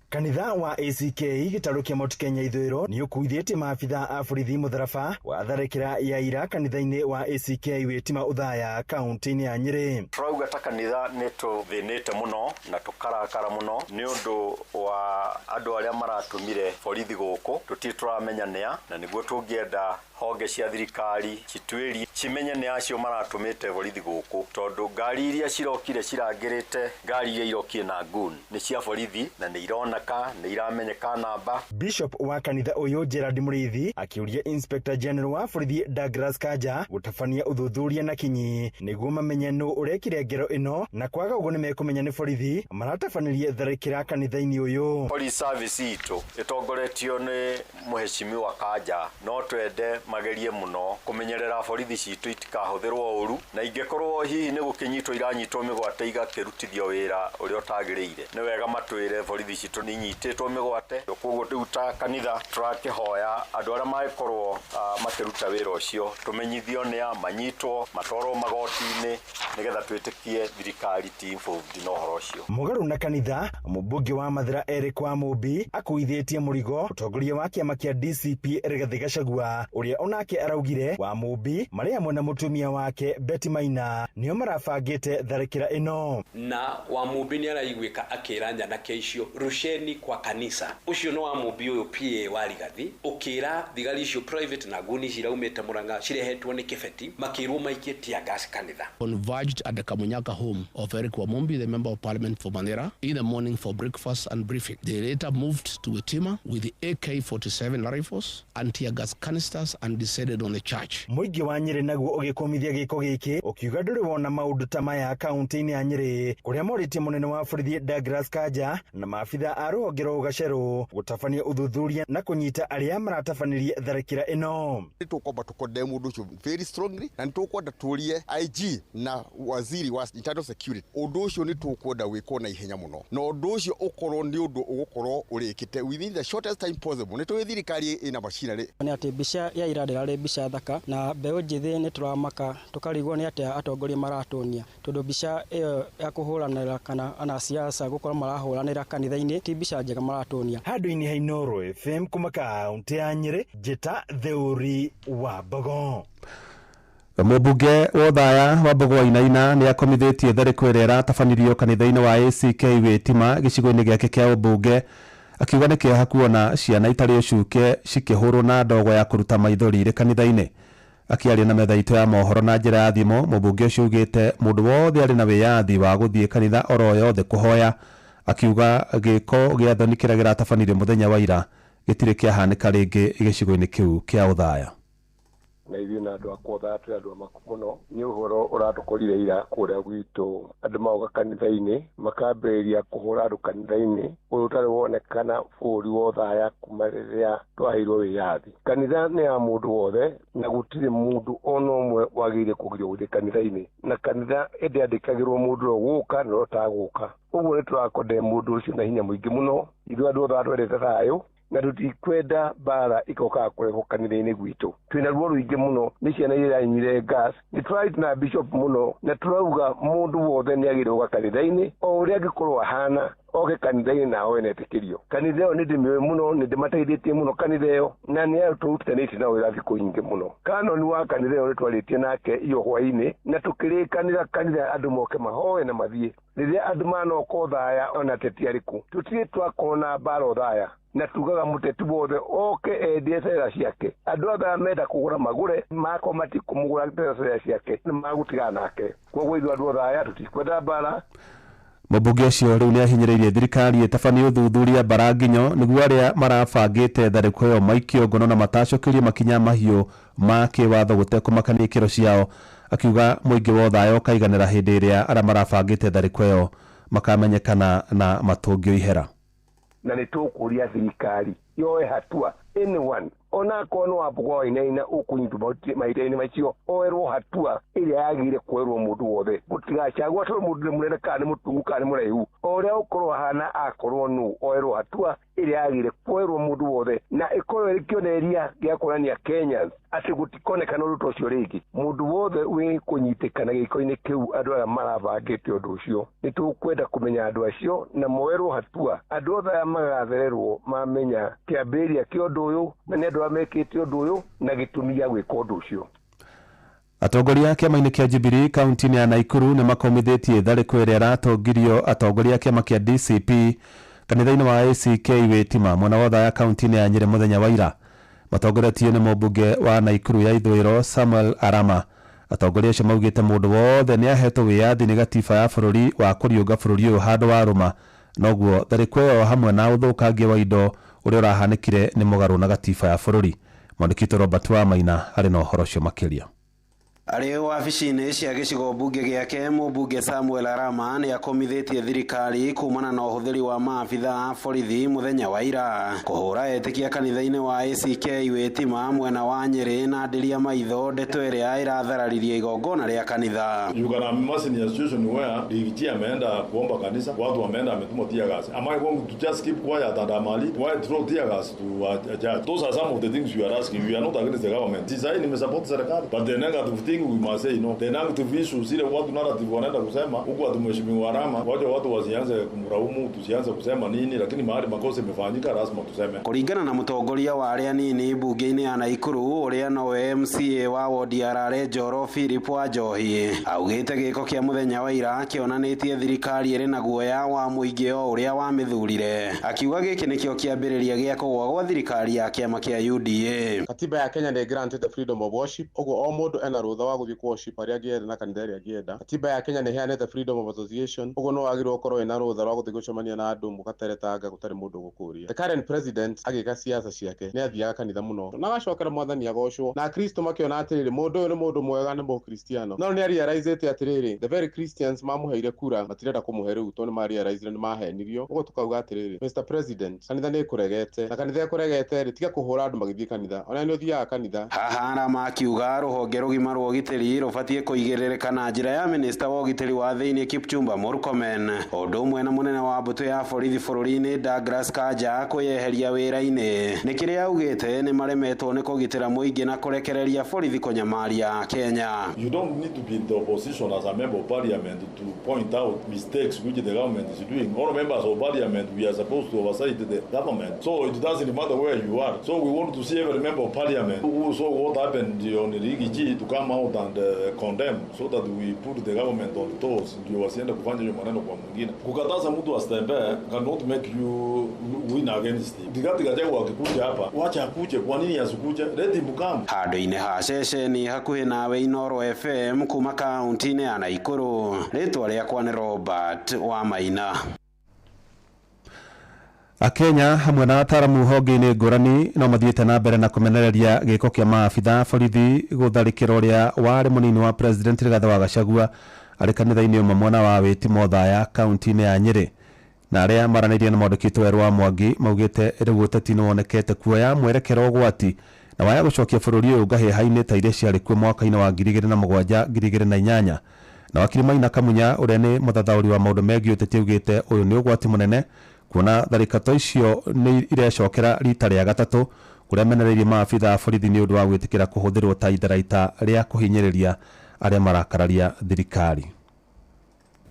Kanitha wa ACK gĩtarũ kĩa Mount Kenya ithũĩro nĩ ũkuithĩtie maabitha a borithi mũtharaba wa tharĩkĩra ya ira kanitha-inĩ wa ACK Wĩtima Ũthaya kaunti-inĩ ya Nyĩrĩ. Tũrauga ta kanitha nĩ tũthĩnĩte mũno na tũkarakara mũno nĩ ũndũ wa andũ arĩa maratũmire borithi gũkũ, tũtirĩ tũramenya nĩa, na nĩguo tũngĩenda honge cia thirikari cituĩrie cimenye nĩ acio maratũmĩte borithi gũkũ, tondũ ngari iria cirokire cirangĩrĩte ngari iria irokire na gun nĩ cia borithi na nĩ ironeka nĩ iramenyeka namba. Bishop wa kanitha ũyũ Gerard Mũrĩithi akĩũria Inspector General wa borithi Douglas Kanja gũtabania ũthuthuria na kinyi nĩguo mamenye nũ ũrekire ngero ĩno, na kwaga ũguo nĩmekũmenya nĩ borithi maratabanĩrie tharĩkĩra kanitha-inĩ ũyũ. Police service itũ ĩtongoretio nĩ mũheshimiwa Kanja, no twende magerie mũno kũmenyerera borithi citũ itikahũthĩrwo ũru, na ingĩkorwo hihi nĩ gũkĩnyitwo iranyitwo mĩgwate igakĩrutithio wĩra ũrĩa ũtagĩrĩire, nĩ wega matwĩre borithi citũ nĩ inyitĩtwo mĩgwate. Koguo rĩu ta kanitha tũrakĩhoya andũ arĩa mangĩkorwo makĩruta wĩra ũcio tũmenyithio nĩa manyitwo matwarwo magoti-inĩ nĩgetha twĩtĩkie thirikari ti involved na ũhoro ũcio. Mũgarũ na kanitha, mũmbunge wa Mathĩra Eric wa Mũmbi akuithĩtie mũrigo mũtongoria wa kĩama kĩa DCP Rigathĩ Gachagua ũrĩa onake araugire wa Mũmbi marĩ hamwe na mũtumia wake Betty Maina nĩo marabangĩte tharĩkĩra ĩno. Na wa Mũmbi nĩ araiguĩka akĩra nyanake icio rusheni kwa kanisa, ũcio nĩ wa Mũmbi ũyũ PA wa Rigathi ũkĩra thigari icio private na nguni ciraumĩte Murang'a cirehetwo nĩ Kĩbeti makĩrwo maikie tear gas kanitha. Converged at the Kamunyaka home of Eric Wamumbi, the member of parliament for Mandera, in the morning for breakfast and briefing. They later moved to Witima with the AK-47 rifles and tear gas canisters and descended on the church. Mũingĩ wa Nyĩrĩ naguo ũgĩkũmithia gĩko gĩkĩ ũkiuga ndũrĩ wona maũndũ ta maya kaunti-inĩ ya Nyĩrĩ, kũrĩa morĩtie mũnene wa borithi Douglas Kanja na maabitha a rũhonge rwa Ũgacerũ gũtabania ũthuthuria na kũnyita arĩa maratabanĩrie tharĩkĩra ĩno. Nĩ tũkwamba tũkondemn ũndũ ũcio very strongly, na nĩ tũkwenda tũrie IG na waziri wa internal security ũndũ ũcio nĩ tũkwenda wĩkwo na ihenya mũno, na ũndũ ũcio ũkorwo nĩ ũndũ ũgũkorwo ũrĩkĩte within the shortest time possible. Nĩ tũĩ thirikari ĩna machinery. Nĩ atĩ mbica ya ira ndĩrarĩ mbica thaka, na mbeũ njĩthĩ nĩ tũramaka tũkarigwo nĩ atĩa atongoria maratuonia, tondũ mbica ĩyo ya kũhũranĩra kana anasiasa gũkorwo marahũranĩra kanitha-inĩ ti mbica njega maratuonia. Handũ-inĩ ha Inooro FM kuma kaunti ya Nyĩrĩ, njĩta Theuri wa Mbogo. Mũmbunge wa Othaya wa Mbogo Wainaina nĩ akomithĩtie tharĩko ĩrĩa ĩratabanirio kanitha-inĩ wa ACK Wĩtima gĩcigo-inĩ gĩake kĩa ũmbunge, akiuga nĩ kĩeha kuona ciana itarĩ ũcuke cikĩhũrwo na ndogo ya kũruta maithori irĩ kanitha-inĩ. Akĩaria na metha itũ ya mohoro na njĩra ya thimũ, mũmbunge ũcio augĩte mũndũ wothe arĩ na wĩyathi wa gũthiĩ kanitha oro yothe kũhoya, akiuga gĩko gĩa thoni kĩrĩa kĩratabanirio mũthenya wa ira gĩtirĩ kĩahanĩka rĩngĩ gĩcigo-inĩ kĩu kĩa Othaya. Na ithuĩ na andũ akwa Othaya twĩ andũ amaku mũno nĩ ũhoro ũratũkorire ira kũrĩa gwitũ, andũ magoka kanitha-inĩ makambĩrĩria kũhũra andũ kanitha-inĩ, ũndũ ũtarĩ wonekana bũrũri wa Othaya kuma rĩrĩa twaheirwo wĩyathi. Kanitha nĩ ya mũndũ wothe na gũtirĩ mũndũ ona ũmwe wagĩrĩire kũgirio gũthiĩ kanitha-inĩ, na kanitha ĩndĩandĩkagĩrwo mũndũ ũrĩa ũgũka na ũrĩa ũtagũka. Ũguo nĩ tũrakondem mũndũ ũcio na hinya mũingĩ mũno. Ithuĩ andũ othe arĩa twendete thayũ na tũtikwenda mbara ikokaga kũrehwo kanitha-inĩ gwitũ. Twĩna ruo rũingĩ mũno nĩ ciana iria iranyuire gas. Nĩ tũrarĩtie na bishop mũno na tũrauga mũndũ wothe nĩ agĩrĩirwo gũka kanitha-inĩ o ũrĩa angĩkorwo ahana, oke kanitha-inĩ na ahoe na etĩkĩrio. Kanitha ĩyo nĩ ndĩmĩũĩ mũno, nĩ ndĩmateithĩtie mũno kanitha ĩyo, na nĩ andũ tũrutanĩtie nao wĩra thikũ nyingĩ mũno. Kanoni wa kanitha ĩyo nĩ twarĩtie nake iyo hwainĩ na tũkĩrĩkanĩra kanitha andũ moke mahoe na mathiĩ. Rĩrĩa andũ manoka Othaya ona ateti arĩkũ, tũtirĩ twakorwo na mbara Othaya, na tugaga mũteti wothe oke endie cera ciake. Andũ othe arĩa menda kũgũra magũre, makorwo matikũmũgũra cera ciake nĩ magũtigana nake. Koguo ithuĩ andũ a Othaya tũtikwenda mbara. Mũmbunge ũcio rĩu nĩ ahinyĩrĩirie thirikari ĩtabanie ũthuthuria mbaranginyo nĩguo arĩa marabangĩte tharĩko ĩyo maikio ngono na matacũkĩrio makinya mahiũ ma kĩwatho gũtekũmakania ikĩro ciao, akiuga mũingĩ wa Othaya ũkaiganĩra hĩndĩ ĩrĩa arĩa marabangĩte tharĩko ĩyo makamenyekana na matũngio ihera. Na nĩ tũkũria thirikari yoe hatua anyone ona akorwo nĩ Wambugu wa Wainaina ũkũnyitwo mahinda-inĩ macio oerwo hatua ĩrĩa yagĩrĩire kuoerwo mũndũ wothe. Gũtigacagũra tondũ mũndũ nĩ mũnene kana nĩ mũtungu kana nĩ mũraihu, o ũrĩa ũkorwo ahana akorwo nũ oerwo hatua ĩrĩa yagĩrĩire kuoerwo mũndũ wothe, na ĩkorwo ĩrĩ kĩonereria gĩa kuonania Kenyans atĩ gũtikonekana ũndũ ta ũcio rĩngĩ. Mũndũ wothe wĩ kũnyitĩkana gĩko-inĩ kĩu, andũ arĩa marabangĩte ũndũ ũcio, nĩ tũkwenda kũmenya andũ acio na moerwo hatua. Andũ othe aya magathererwo mamenya kĩambĩrĩria kĩa ũndũ ũyũ na nĩ andũ arĩa mekĩte ũndũ ũyũ na gĩtũmi gĩa gwĩka ũndũ ũcio. Atongoria a kĩama-inĩ kĩa Jubilee kaunti-inĩ ya Naikuru nĩ makomithĩtie tharĩko ĩrĩa ĩratongirio atongoria a kĩama kĩa DCP kanitha-inĩ wa ACK Wĩtima mwena wa Othaya kaunti-inĩ ya Nyĩrĩ mũthenya wa ira. Matongoretio nĩ mũmbunge wa Naikuru ya ithũĩro Samuel Arama. Atongoria acio maugĩte mũndũ wothe nĩ ahetwo wĩyathi nĩ gatiba ya bũrũri wa kũriũnga bũrũri ũyũ handũ wa rũma, noguo tharĩko ĩyo hamwe na ũthũkangia wa indo ũrĩa ũrahanĩkire nĩ mũgarũ na gatiba ya bũrũri. Mwandĩki witũ Robert Wamaina arĩ na ũhoro ũcio makĩria. Arĩ wabici-inĩ cia gĩcigo mbunge gĩake, mũmbunge Samuel Arama nĩ akomithĩtie thirikari kumana na ũhũthĩri wa maabitha a borithi mũthenya wa ira kũhũra etĩkia kanitha-inĩ wa ACK Wĩtima mwena wa Nyĩrĩ na ndĩria maitho ndeto ĩrĩa ĩrathararirie igongona rĩa kanitha. You can imagine a situation where Riggy G ameenda kuomba kanisa, watu wameenda ametumwa tear gas. Am I going to just keep quiet and amali? Why throw tear gas to a judge? Those are some of the things you are asking. We are not against the government. Sasa hii nimesupport serikali. But the negative thing we must say no. The negative issue zile watu narrative wanaenda kusema huku ati mheshimiwa Arama, wacha watu wasianze kumlaumu, tusianze kusema nini, lakini mahali makosa imefanyika lazima tuseme. Kũringana na mũtongoria wa arĩa anini mbunge-inĩ ya Naikuru ũrĩa nowe MCA wa wodi ya Rare Njoro Philip Wanjohi augĩte gĩko kĩa mũthenya wa ira kĩonanĩtie thirikari ĩrĩ na guoya wa mũingĩ o ũrĩa wamĩthurire, akiuga gĩkĩ nĩkĩo kĩambĩrĩria gĩa kũgũa gwa thirikari ya kĩama kĩa UDA. Katiba ya Kenya nĩ granted the freedom of worship, ũguo o mũndũ ena rũtha wa gũthiĩ worship harĩa angĩenda na kanitha ĩrĩa angĩenda. Katiba ya Kenya nĩ ĩheanĩte freedom of association, ũguo no wagĩrĩirwo ũkorwo wĩna rũtha rwa gũthiĩ gũcemania na andũ mũgateretanga gũtarĩ mũndũ ũgũkũria. The current president agĩka siasa ciake nĩ athiaga kanitha mũno na agacokera mwathani agocwo, na akristo makĩona atĩrĩrĩ, mũndũ ũyũ nĩ mũndũ mwega, nĩ mũkristiano, no nĩ arealizĩte atĩrĩrĩ, the very Christians mamũheire kura matirenda kũmũhe rĩu tondũ nĩ marealizire nĩ mahenirio. Ũguo tũkauga atĩrĩrĩ, Mr President, kanitha nĩ ĩkũregete, na kanitha ĩkũregete rĩ, tiga kũhũra andũ magĩthiĩ kanitha, ona nĩ ũthiaga kanitha. Haha Arama akiuga rũhonge rũgima rwa ũgitĩri rũbatiĩ kũigĩrĩrĩka na njĩra ya minista wa ũgitĩri wa thĩinĩ Kipchumba Murkomen, ũndũ ũmwe na mũnene wa mbũtũ ya borithi bũrũri-inĩ Douglas Kanja kwĩyeheria wĩra-inĩ nĩ kĩrĩa augĩte nĩ maremetwo nĩ kũgitĩra mũingĩ na kũrekereria borithi kũnyamaria Kenya. You don't need to be in the opposition as a member of parliament to point out mistakes which the government is doing. All members of parliament, we are supposed to oversight the government. So it doesn't matter where you are. So we want to see every member of parliament who saw what happened on Riggy G to come out and condemn, so that we put the government on toes, ndio wasiende kufanya hiyo maneno kwa mwingine. Kukataza mtu asitembee cannot make you win against him. Rigathi Gachagua akikuja hapa, wacha akuje, kwa nini asikuje? Let him come. Handũ-inĩ ha ceceni hakuhĩ nawe Inooro FM kuma kaunti-inĩ ya Naikuru, rĩtwa rĩakwa nĩ Robert Wamaina. Akenya hamwe na ataramu honge-inĩ ngũrani no mathiĩte na mbere na kũmenereria gĩko kĩa maabitha a borithi gũtharĩkĩra ũrĩa warĩ mũnini wa president Rigathĩ wa Gachagua arĩ kanitha-inĩ ũmwe mwena wa Wĩtimo Othaya kaunti-inĩ ya Nyĩrĩ. Na arĩa maranĩirie na mwandĩki witũ Werũ wa Mwangi maugĩte rĩu ũteti nĩ wonekete kuoya mwerekero ũgwati na waya gũcokia bũrũri ũyũ ngahĩha-inĩ ta iria ciarĩ kuo mwaka-inĩ wa 2007 2008. Na wakiri Maina Kamunya ũrĩa nĩ mũthathaũri wa maũndũ megiĩ ũteti augĩte ũyũ nĩ ũgwati mũnene kuona tharĩka ta icio nĩ irecokera rita rĩa gatatũ, kũrĩa menereirie maabitha a borithi nĩ ũndũ wa gwĩtĩkĩra kũhũthĩrwo ta itharaita rĩa kũhinyĩrĩria arĩa marakararia thirikari.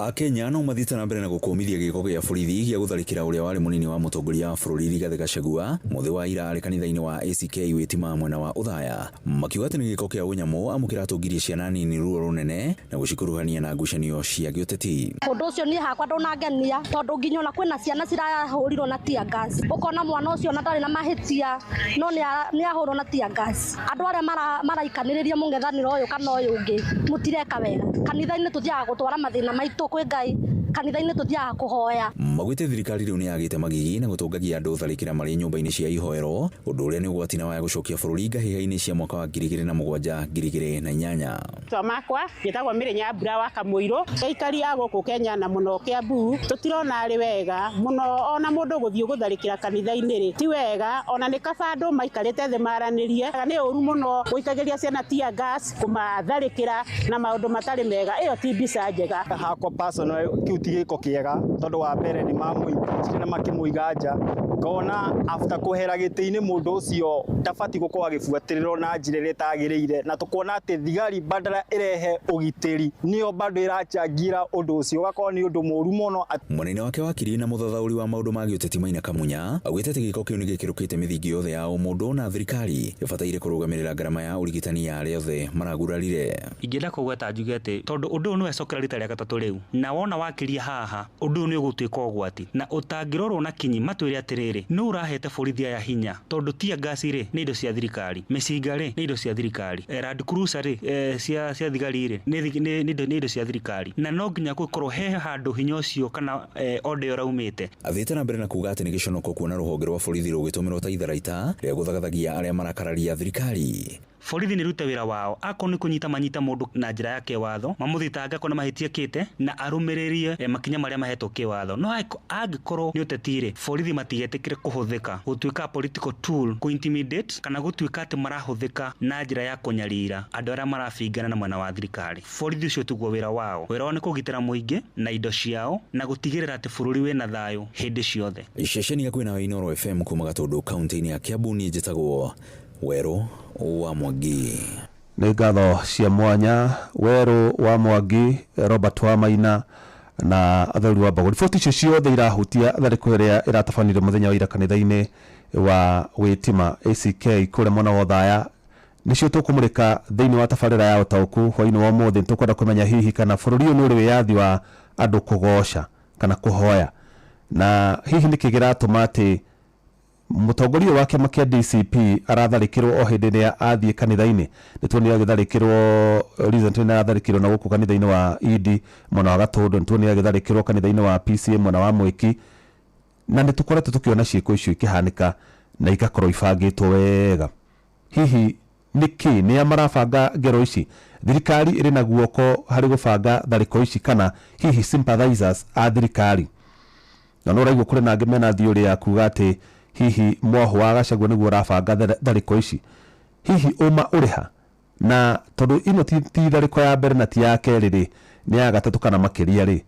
Akenya no mathiĩte na mbere na gũkũmithia gĩko gĩa borithi gĩa gũtharĩkĩra ũrĩa warĩ mũnini wa mũtongoria wa bũrũri Rigathĩ Gachagua mũthĩ wa ira arĩ kanitha-inĩ wa ACK Witima mwena wa Othaya, makiuga atĩ nĩ gĩko kĩa ũnyamũ amu kĩratũngirie ciana nini ruo rũnene na gũcikuruhania na ngucanio cia gĩũteti. Ũndũ ũcio niĩ hakwa ndũnangenia tondũ nginya ona kwĩna ciana cirahũrirwo na tear gas, ũkona mwana ũcio ona ndarĩ na mahĩtia no nĩ ahũrwo na tear gas. Andũ arĩa maraikanĩrĩria mũng'ethanĩro ũyũ kana ũyũ ũngĩ mũtireka wega. Kanitha-inĩ tũthiaga gũtwara mathĩna maitũ kwĩ Ngai, kanitha-inĩ tũthiaga kũhoya. Magwĩte thirikari rĩu nĩ yagĩte magigi na gũtũngagia andũ tharĩkĩra marĩ nyũmba-inĩ cia ihoero, ũndũ ũrĩa nĩ ũgwati na waya gũcokia bũrũri ngahĩha-inĩ cia mwaka wa 2007 2008. Twa makwa njĩtagwo Mĩrĩ Nyambura wa Kamũirũ. Aikari a gũkũ Kenya na mũno Kiambu tũtirona arĩ wega mũno ona mũndũ gũthiĩ gũtharĩkĩra kanitha-inĩ rĩ ti wega, ona nĩ kaba andũ maikarĩte thĩ maranĩrie. Nĩ ũru mũno gũikagĩria ciana tear gas, kũmatharĩkĩra na maũndũ matarĩ mega, ĩyo ti mbica njega. Hakwa personal kĩu ti gĩko kĩega tondũ wa mbere nĩ mamũingĩrire na makĩmũiga nja, ngona after kũhera gĩtĩ-inĩ mũndũ ũcio ndabatiĩ gũkorwo agĩbuatĩrĩrwo na njĩra ĩrĩa ĩtagĩrĩire, na tũkona atĩ thigari badala ĩrehe ũgitĩri nĩyo bado ĩrachangira ũndũ ũcio, ũgakorwo nĩ ũndũ mũru mũno. Mwena-inĩ wake wakiri na mũthathaũri wa maũndũ ma gĩũteti Maina Kamunya augĩte atĩ gĩko kĩu nĩ gĩkĩrũkĩte mĩthingi yothe ya ũmũndũ na thirikari ĩbataire kũrũgamĩrĩra ngarama ya ũrigitani ya arĩa othe maragurarire. Ingĩenda kũgweta njuge atĩ tondũ ũndũ ũyũ nĩ wecokera rita rĩa gatatũ rĩu, na wona wakiria haha ũndũ ũyũ nĩ ũgũtuĩka ũgwati na ũtangĩrorwo na kinyi matwĩre atĩrĩrĩ nũ ũrahete borithi aya hinya, tondũ tear gas rĩ nĩ indo cia thirikari, mĩcinga rĩ nĩ indo cia thirikari, Land Cruiser rĩ cia thigari rĩ nĩ indo cia thirikari, na no nginya gũkorwo he handũ hinya ũcio kana order ũraumĩte. Athiĩte na mbere na kuga atĩ nĩ gĩconoko kuona rũhonge rwa borithi rũgĩtũmĩrwo ta itharaita rĩa gũthagathagia arĩa marakararia thirikari. Borithi nĩ rute wĩra wao, akorwo nĩ kũnyita manyita mũndũ na njĩra ya kĩwatho, mamũthitange akorwo nĩ mahĩtia ekĩte na arũmĩrĩrie makinya marĩa mahetwo kĩwatho. No angĩkorwo nĩ ũteti rĩ, borithi matigetĩkĩre kũhũthĩka gũtuĩka political tool kũ intimidate kana gũtuĩka atĩ marahũthĩka na njĩra ya kũnyarira andũ arĩa marabingana na mwena wa thirikari. Borithi ũcio tiguo wĩra wao, wĩra wao nĩ kũgitĩra mũingĩ na indo ciao na gũtigĩrĩra atĩ bũrũri wĩna thayũ hĩndĩ ciothe. Ceceni ya kwĩna Inooro FM kuma Gatũndũ kaunti-inĩ ya Kiambu, niĩ njĩtagwo Werũ wa Mwangi. Nĩ ngatho cia mwanya Werũ wa Mwangi, Robert wa Maina na athuri wa Mbago. Riboti icio ciothe irahutia tharĩko ĩrĩa ĩratabanire mũthenya wa ira kanitha-inĩ wa Witima ACK kũrĩa mwena wa Othaya. Nĩcio tũkũmũrĩka thĩinĩ wa tabarĩra ya ũtaũku hwainĩ wa ũmũthĩ. Tũkwenda kũmenya hihi kana bũrũri ũyũ nĩ ũrĩ wĩyathi wa andũ kũgoca kana kũhoya, na hihi nĩkĩ kĩratũma atĩ mũtongoria wa kĩama kĩa DCP aratharĩkĩrwo o hĩndĩ ĩrĩa athiĩ kanitha-inĩ. Nĩ tuonire agĩtharĩkĩrwo recently, nĩ aratharĩkĩrwo na gũkũ kanitha-inĩ wa ED mwena wa Gatũndũ, nĩ tuonire agĩtharĩkĩrwo kanitha-inĩ wa PCA mwena wa Mwĩki, na nĩ tũkoretwo tũkĩona ciĩko icio ikĩhanĩka na igakorwo ibangĩtwo wega. Hihi nĩkĩ nĩa marabanga ngero ici? Thirikari ĩrĩ na guoko harĩ gũbanga tharĩko ici kana hihi sympathizers a thirikari? Na no ũraigua kũrĩ na angĩ mena theory ya kuga atĩ hihi mwaho wa Gachagua nĩguo ũrabanga tharĩko ici. Hihi ũma ũrĩha? Na tondũ ĩno ti tharĩko ya mbere na ti ya kerĩ rĩ, nĩ ya gatatũ kana makĩria rĩ,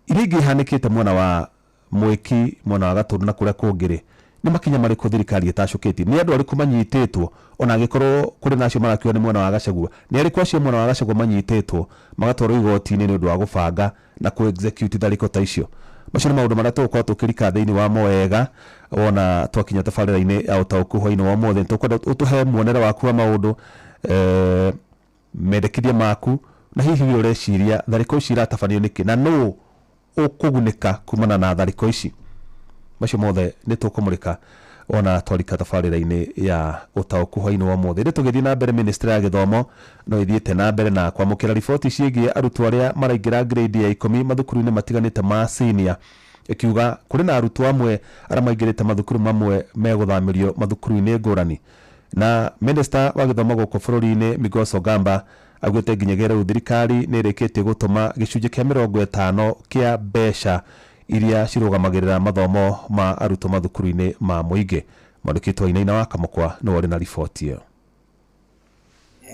iria ingĩ ihanĩkĩte mwena wa Mwĩki, mwena wa Gatũndũ na kũrĩa kũngĩ rĩ, nĩ makinya marĩkũ thirikari ĩtacũkĩtie? Nĩ andũ arĩkũ manyitĩtwo ona angĩkorwo kũrĩ na acio marakiuga nĩ mwena wa Gachagua? Nĩ arĩkũ acio mwena wa Gachagua manyitĩtwo magatwarwo igoti-inĩ nĩ ũndũ wa gũbanga na kũ execute tharĩko ta icio? Macio nĩ maũndũ marĩa tũgũkorwo tũkĩrika thĩinĩ wa wega wona twakinya tabarĩra-inĩ ya ũtaũku hwainĩ wa ũmũthĩ. Tũkwenda ũtũhe muonere waku wa maũndũ, mendekithia maku, na hihi we ũreciria tharĩko ici iratabanio nĩkĩ na nũ ũkũgunĩka kumana na tharĩko ici. Macio mothe nĩ tũkũmũrĩka ona twarika tabarĩra-inĩ ya ũtaũku hwainĩ wa ũmũthĩ. Rĩu tũgĩthiĩ na mbere, ministry ya gĩthomo no ĩthiĩte na mbere na kwamũkĩra riboti ciĩgiĩ arutwo arĩa maraingĩra grade ya 10 mathukuru-inĩ matiganĩte ma senior, ĩkiuga kũrĩ na arutwo amwe arĩa maingĩrĩte mathukuru mamwe megũthamĩrio mathukuru-inĩ ngũrani. Na minister wa gĩthomo gũkũ bũrũri-inĩ Migos Ogamba augĩte nginyagia rĩu thirikari nĩ ĩrĩkĩtie gũtũma gĩcunjĩ kĩa 50 kĩa mbeca iria cirũgamagĩrĩra mathomo ma arutwo mathukuru-inĩ ma mũingĩ. Mwandĩki witũ Wainaina wa Kamũkwa nĩwe ũrĩ na riboti ĩyo.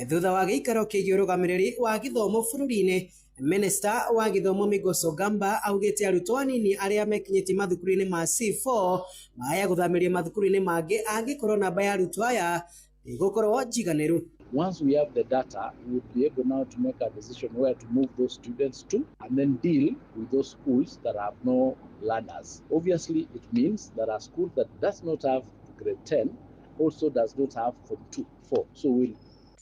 Thutha wa gĩikaro kĩgiĩ ũrũgamĩrĩri wa gĩthomo bũrũri-inĩ, Minister wa gĩthomo Migos Ogamba augĩte arutwo anini arĩa mekinyĩtie mathukuru-inĩ ma C4 maya gũthamĩrio mathukuru-inĩ mangĩ angĩkorwo namba ya arutwo aya ndĩgũkorwo njiganĩru. Once we have the data, we would be able now to make a decision where to move those students to and then deal with those schools that have no learners. Obviously, it means that a school that does not have grade 10 also does not have from 2 to 4. So we'll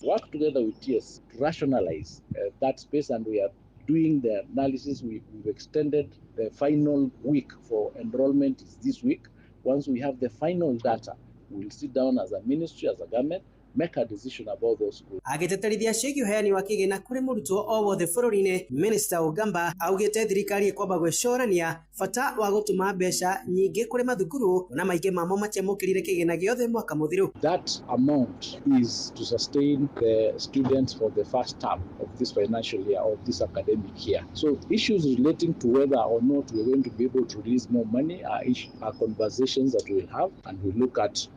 work together with TS to rationalize that space, and we are doing the analysis. We've extended the final week for enrollment is this week. Once we have the final data, we'll sit down as a ministry, as a government, make a decision about those schools. Agĩtĩtĩrithia ciĩgiĩ ũheani wa kĩgĩna kũrĩ mũrutwo o wothe bũrũri-inĩ, Minister Ogamba augĩte thirikari ĩkwamba gwĩcũrania bata wa gũtũma mbeca nyingĩ kũrĩ mathukuru na maingĩ mamo matiamũkĩrire kĩgĩna gĩothe mwaka mũthiru. That amount is to sustain the students for the first term of this financial year, of this academic year. So issues relating to whether or not we're going to be able to release more money are conversations that we'll have, and we'll look at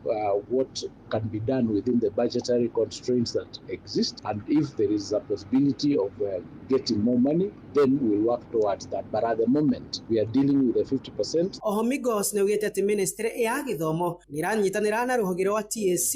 what can be done within the budgetary constraints that exist, and if there is a possibility of getting more money, then we'll work towards that. But at the moment, we are dealing with the 50%. Oho Migos nĩaugĩte atĩ ministry ya gĩthomo nĩĩranyitanĩra na rũhonge rwa TSC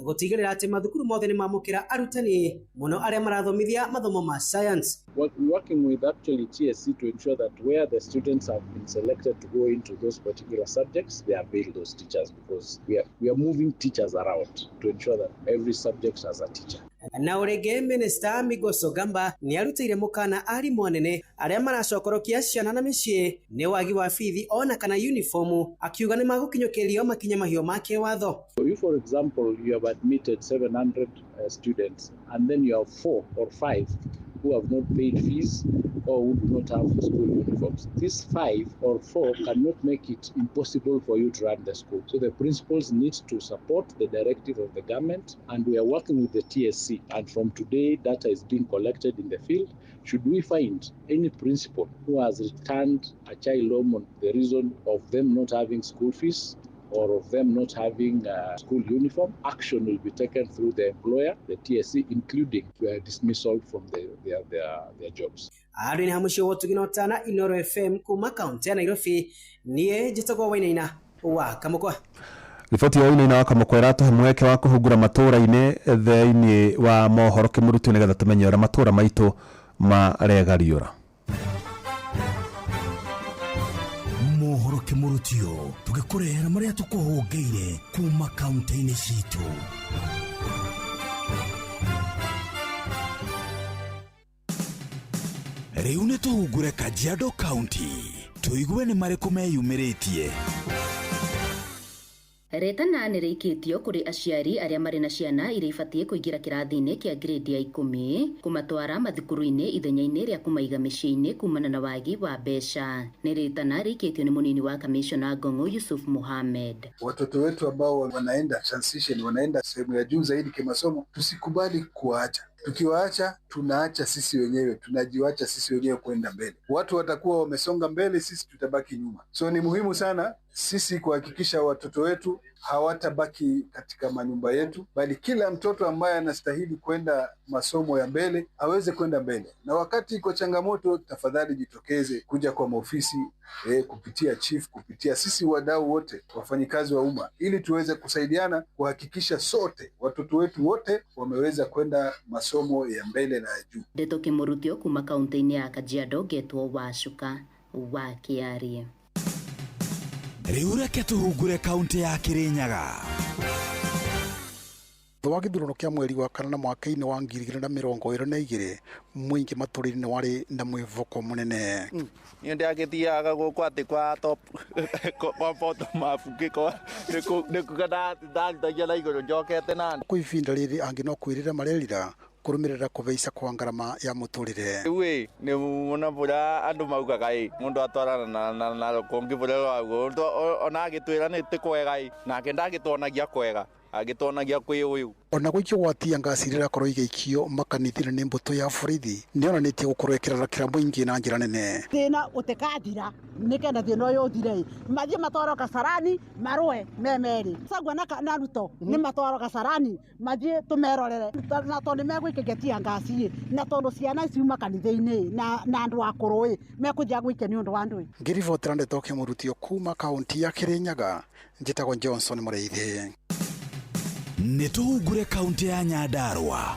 gũtigĩrĩra atĩ mathukuru mothe nĩmamũkĩra arutani mũno arĩa marathomithia mathomo ma science. We're working with actually TSC to ensure that where the students have been selected to go into those particular subjects, they avail those teachers, because we are moving teachers around to ensure that every subject has a teacher. Na ũrĩngĩ Minister Migos Ogamba nĩarutĩire mũkana arimũ anene arĩa maracokorokia ciana na mĩciĩ nĩ wagi wa bithi ona kana uniformu, akiuga nĩ magũkinyũkĩrio makinya mahiũ ma kĩwatho. So if, for example, you have admitted 700 students and then you have 4 or 5 who have not paid fees or who do not have school uniforms, these 5 or 4 cannot make it impossible for you to run the school. So the principals need to support the directive of the government, and we are working with the TSC. And from today, data is being collected in the field. Should we find any principal who has returned a child home on the reason of them not having school fees or of them not having a school uniform, action will be taken through the employer, the TSC, including dismissal from their jobs. Andũ nĩ hamũciĩ wa Ũtugi na Ũtana, Inooro FM kuma kaunti ya Nairobi, niĩ njĩtagwo Wainaina wa Kamũkwa. Riboti ya Wainaina wa Kamũkwa ĩratũhe mweke wa kũhungura matũũra-inĩ thĩinĩ wa mohoro kĩmũrutio nĩgetha tũmenye ũrĩa matũũra maitũ maregariũra. Mohoro kĩmũrutio tũgĩkũrehera marĩa tũkũhũngĩire kuma kaunti-inĩ citũ. Rĩu nĩ tũhungure Kajiado County tũigue nĩ marĩkũ meyumĩrĩtie. Retana nĩ rĩikĩtio kũrĩ aciari arĩa marĩ na ciana iria ibatiĩ kũingĩra kĩrathi-inĩ kĩa grade ya 10 kũmatwara mathukuru-inĩ ithenya-inĩ rĩa kũmaiga mĩciĩ-inĩ kumana na wagi wa mbeca. Nĩ retana rĩikĩtio nĩ mũnini wa kamishona Ngong'o Yusuf Mohamed. Watoto wetu ambao wanaenda transition, wanaenda sehemu ya juu zaidi kimasomo, tusikubali kuwaacha. Tukiwaacha tunaacha sisi wenyewe, tunajiwacha sisi wenyewe kwenda mbele. Watu watakuwa wamesonga mbele, sisi tutabaki nyuma. So ni muhimu sana sisi kuhakikisha watoto wetu hawatabaki katika manyumba yetu, bali kila mtoto ambaye anastahili kwenda masomo ya mbele aweze kwenda mbele. Na wakati iko changamoto, tafadhali jitokeze kuja kwa maofisi, kupitia chief, kupitia sisi wadau wote, wafanyikazi wa umma, ili tuweze kusaidiana kuhakikisha sote watoto wetu wote wameweza kwenda masomo ya mbele na ya juu. Ndeto Kimurutio kuma kaunti-inĩ ya Kajiado ngetwo Wacuka wa Kĩarie. Rĩu reke tũhungure kaunti ya Kirinyaga. Thutha wa gĩthurano kĩa mweri wa kanana mwaka-inĩ wa 2022 mũingĩ matũũra-inĩ warĩ na mwĩvoko mũnene. Niĩ ndagĩthiaga gũkũ atĩ kwa top kwa bottom up ngĩko nĩkuga ndaritagia na igũrũ njokete na kwa ivinda rĩrĩ angĩ no kwĩrĩra marerira kũrũmĩrĩra kũbeca kwa ngarama ya mũtũrĩre. Rĩu ĩ nĩ mũno bũrĩa andũ maugaga ĩ mũndũ atwarana na rũkũngĩ bũrĩa rwaguo ona agĩtwĩra nĩ ti kwega ĩ nake ndagĩtuonagia kwega. Agĩtonagia kwĩ ũyũ. Ona gũikio gwa tear gas iria irakorwo igĩikio makanitha-inĩ nĩ mbũtũ ya borithi nĩyonanĩtie gũkorwo ĩkĩrarakĩra mũingĩ na njĩra nene. Thĩna ũtĩkathira nĩkenda thĩna ũyũ ũthire mathiĩ matwarwo Kasarani marũe me merĩ. Gachagua na Ruto nĩ matwarwo Kasarani mathiĩ tũmerorere, na tondũ nĩ megũikĩria tear gas ĩ, na tondũ ciana ciuma kanitha-inĩ na andũ akũrũ ĩ, mekũthiaga gũikia nĩ ũndũ wa ndũĩ. Ngĩribotera ndeto kĩmũrutio kuma kaunti ya Kirinyaga, njĩtagwo Johnson Mũrĩithi. Nĩ tũhungure kaunti ya Nyandarua.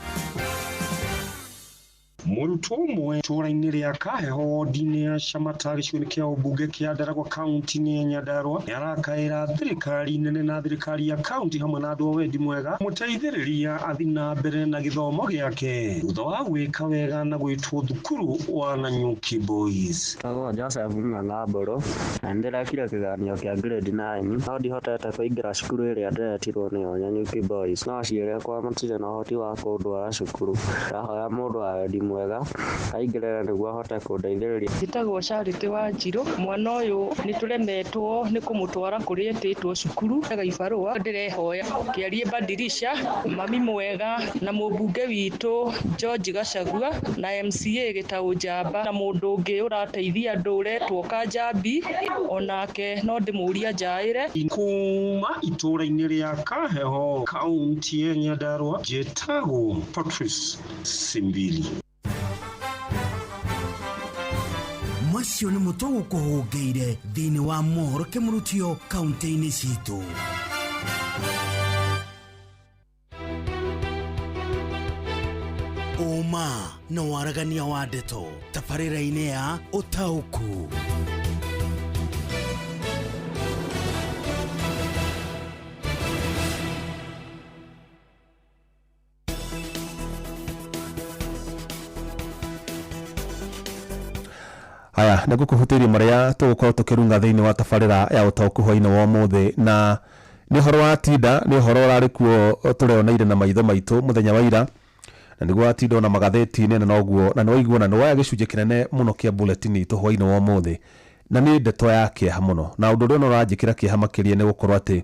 Mũrutwo ũmwe itũũra-inĩ rĩa Kaheho wodi-inĩ ya Shamata gĩcigo-inĩ kĩa ũmbunge kĩa Ndaragwa kaunti-inĩ ya Nyandarua nĩ arakaĩra thirikari nene na thirikari ya kaunti hamwe na andũ a wendi mwega mũteithĩrĩria athiĩ na mbere na gĩthomo gĩake thutha wa gwĩka wega na gwĩtwo thukuru wa Nanyuki Boys. Njĩtagwo Joseph Ng'ang'a Mbũrũ na nĩndĩrekire kĩgeranio kĩa grade 9 no ndihotete kũingĩra cukuru ĩrĩa ndĩretirwo nĩyo Nanyuki Boys. No aciari akwa matirĩ na ũhoti wa kũndwara cukuru. Ndahoya mũndũ wa wendi mwega aingĩrĩre nĩguo ahote kũndeithĩrĩria. Njĩtagwo Charity Wanjirũ. Mwana ũyũ nĩtũremetwo nĩ kũmũtwara kũrĩa etĩtwo cukuru ega ibarũa. Ndĩrehoya kĩarie Badirisha, mami mwega na mũmbunge witũ George Gachagua na MCA Gĩtaũ Njamba na mũndũ ũngĩ ũrateithia andũ ũretwo Kanjambi, onake no ndĩmũrie anjaĩre. Kuma itũũra-inĩ rĩa Kaheho kaunti ya Nyandarua, njĩtagwo Patrice Simbili. Macio nĩ mũtwe gũkũhũngĩire thĩinĩ wa mohoro kĩmũrutio kaunti-inĩ citũ. Ũma na waragania wa ndeto tabarĩra-inĩ ya ũtaũku. Haya, nĩ ngũkũhutĩria marĩa tũgũkorwo tũkĩrunga thĩinĩ wa tabarĩra ya ũtaũku hwainĩ wa ũmũthĩ, na nĩ ũhoro wa tinda, nĩ ũhoro ũrarĩ kuo tũreoneire na maitho maitũ mũthenya wa ira, na nĩguo watinda ona magathĩti-inĩ, na noguo na nĩwaigua na nĩwoya gĩcunjĩ kĩnene mũno kĩa bulletin itũ hwainĩ wa ũmũthĩ, na nĩ ndeto ya kĩeha mũno. Na ũndũ ũrĩa ũranjĩkĩra kĩeha makĩria nĩ gũkorwo atĩ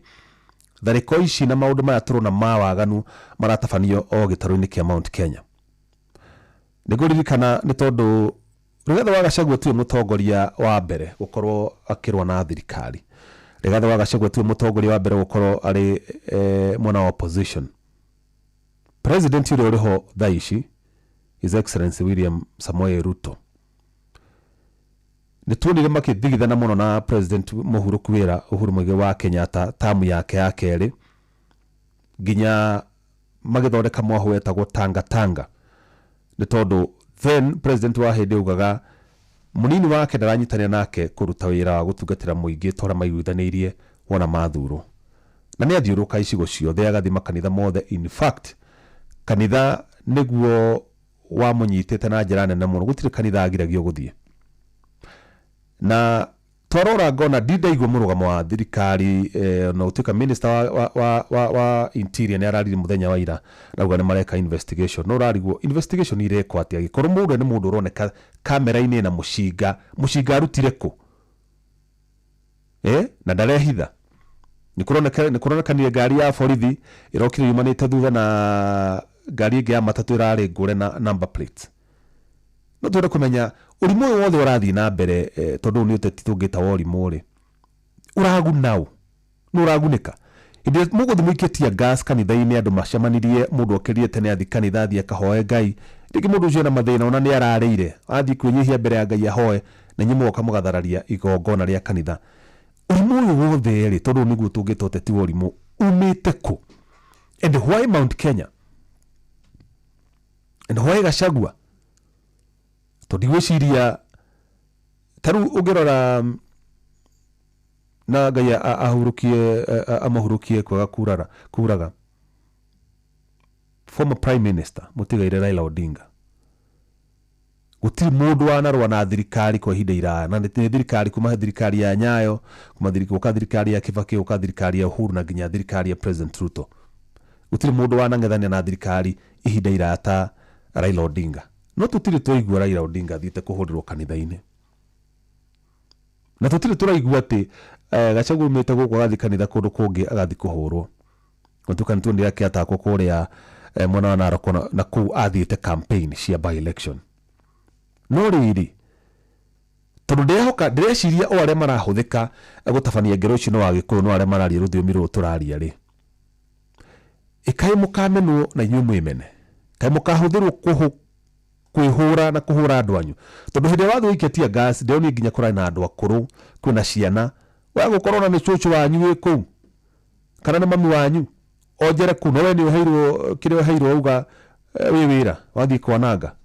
tharĩko ici na maũndũ maya tũrona ma waganu maratabanio o gĩtarũ-inĩ kĩa Mount Kenya. Nĩngũririkana nĩ tondũ Rigathi wa Gachagua tiwe mũtongoria wa mbere gũkorwo akĩrũa na thirikari. Rigathi wa Gachagua tiwe mũtongoria wa mbere gũkorwo arĩ mwena wa opposition. President ũrĩa ũrĩho thaa ici, His Excellency William Samoei Ruto, nĩ tuonire makĩthigithana mũno na President mũhurũku wĩra Uhuru Muigai wa Kenyatta tamu yake ya kerĩ, nginya magĩthondeka mwahũ wetagwo Tanga Tanga, nĩ tondũ then president wa hĩndĩ augaga mũnini wake ndaranyitanĩra nake kũruta wĩra wa gũtungatĩra mũingĩ ta ũrĩa maiguithanĩirie wona mathurwo. Na nĩ athiũrũrũka icigo ciothe, agathiĩ makanitha mothe. In fact, kanitha nĩguo wamũnyitĩte na njĩra nene mũno, gũtirĩ kanitha agiragio gũthiĩ. Na twarora ngona ndindaigua mũrũgamo wa thirikari, na gũtuĩka minister wa interior nĩ araririe mũthenya wa ira nauga nĩ mareka investigation. No ũrarigwo investigation irekwo atĩa angĩkorwo mũndũ nĩ mũndũ ũroneka kamera-inĩ na mũcinga, mũcinga arutire kũ? Na ndarehitha. Nĩ kũronekanire ngari ya borithi ĩrokire yumanĩte thutha na ngari ĩngĩ ya matatũ ĩrarĩ ngũre na number plate. No twende kũmenya ũrimũ ũyũ wothe ũrathiĩ na mbere, tondũ ũyũ nĩ ũteti tũngĩta wa ũrimũ rĩ, ũraguna ũ? Nĩ ũragunĩka? Hĩndĩ ĩrĩa mũgũthiĩ mũikĩtie gas kanitha-inĩ, andũ macemanirie, mũndũ okĩrire tene athiĩ kanitha, athiĩ akahoe Ngai, rĩngĩ mũndũ ũcio ena mathĩna ona nĩ ararĩire, athiĩ kwĩnyihia mbere ya Ngai ahoe, na inyuĩ mũgoka mũgathararia igongona rĩa kanitha. Ũrimũ ũyũ wothe rĩ, tondũ ũyũ nĩguo tũngĩta ũteti wa ũrimũ, umĩte kũ? And why Mount Kenya? And why Gachagua? Tondũ ndigwĩciria ta rĩu ũngĩrora na Ngai ahurũkie, amũhurũkie kwaga kuraga. Former Prime Minister mũtigaire Raila Odinga, gũtirĩ mũndũ wanarũa na thirikari kwa ihinda iraya, na nĩ thirikari kuma thirikari ya Nyayo, kuma gũka thirikari ya Kibaki, gũka thirikari ya Uhuru na nginya thirikari ya President Ruto. Gũtirĩ mũndũ wanang'ethania na thirikari ihinda iraya ta Raila Odinga. No tũtirĩ twaigua Raila Odinga athiĩte kũhũrĩrwo kanitha-inĩ, na tũtirĩ tũraigua atĩ Gachagua aumĩte gũkũ agathiĩ kanitha kũndũ kũngĩ agathiĩ kũhũrwo. Gũtuĩka nĩ tuonire akĩatakwo kũrĩa mwena wa Narok na kũu athiĩte campaign cia by election. No rĩrĩ, tondũ ndĩrehoka ndĩreciria o arĩa marahũthĩka gũtabania ngero icio no Agĩkũyũ, no arĩa mararia rũthiomi rũrũ tũraria rĩ, ĩkaĩ mũkamenwo na inyuĩ mwĩmene, kaĩ mũkahũthĩrwo kwĩhũra na kũhũra andũ anyu, tondũ hĩndĩ ĩrĩa wathiĩ gũikia tear gas ndĩronire nginya kũrarĩ na andũ akũrũ, kwĩna ciana, we gũkorwo na nĩ cũcũ wanyu wĩ kũu kana nĩ mami wanyu onjere kũu, no we nĩ ũheirwo kĩrĩa ũheirwo wauga wĩ wĩra wathiĩ kwananga.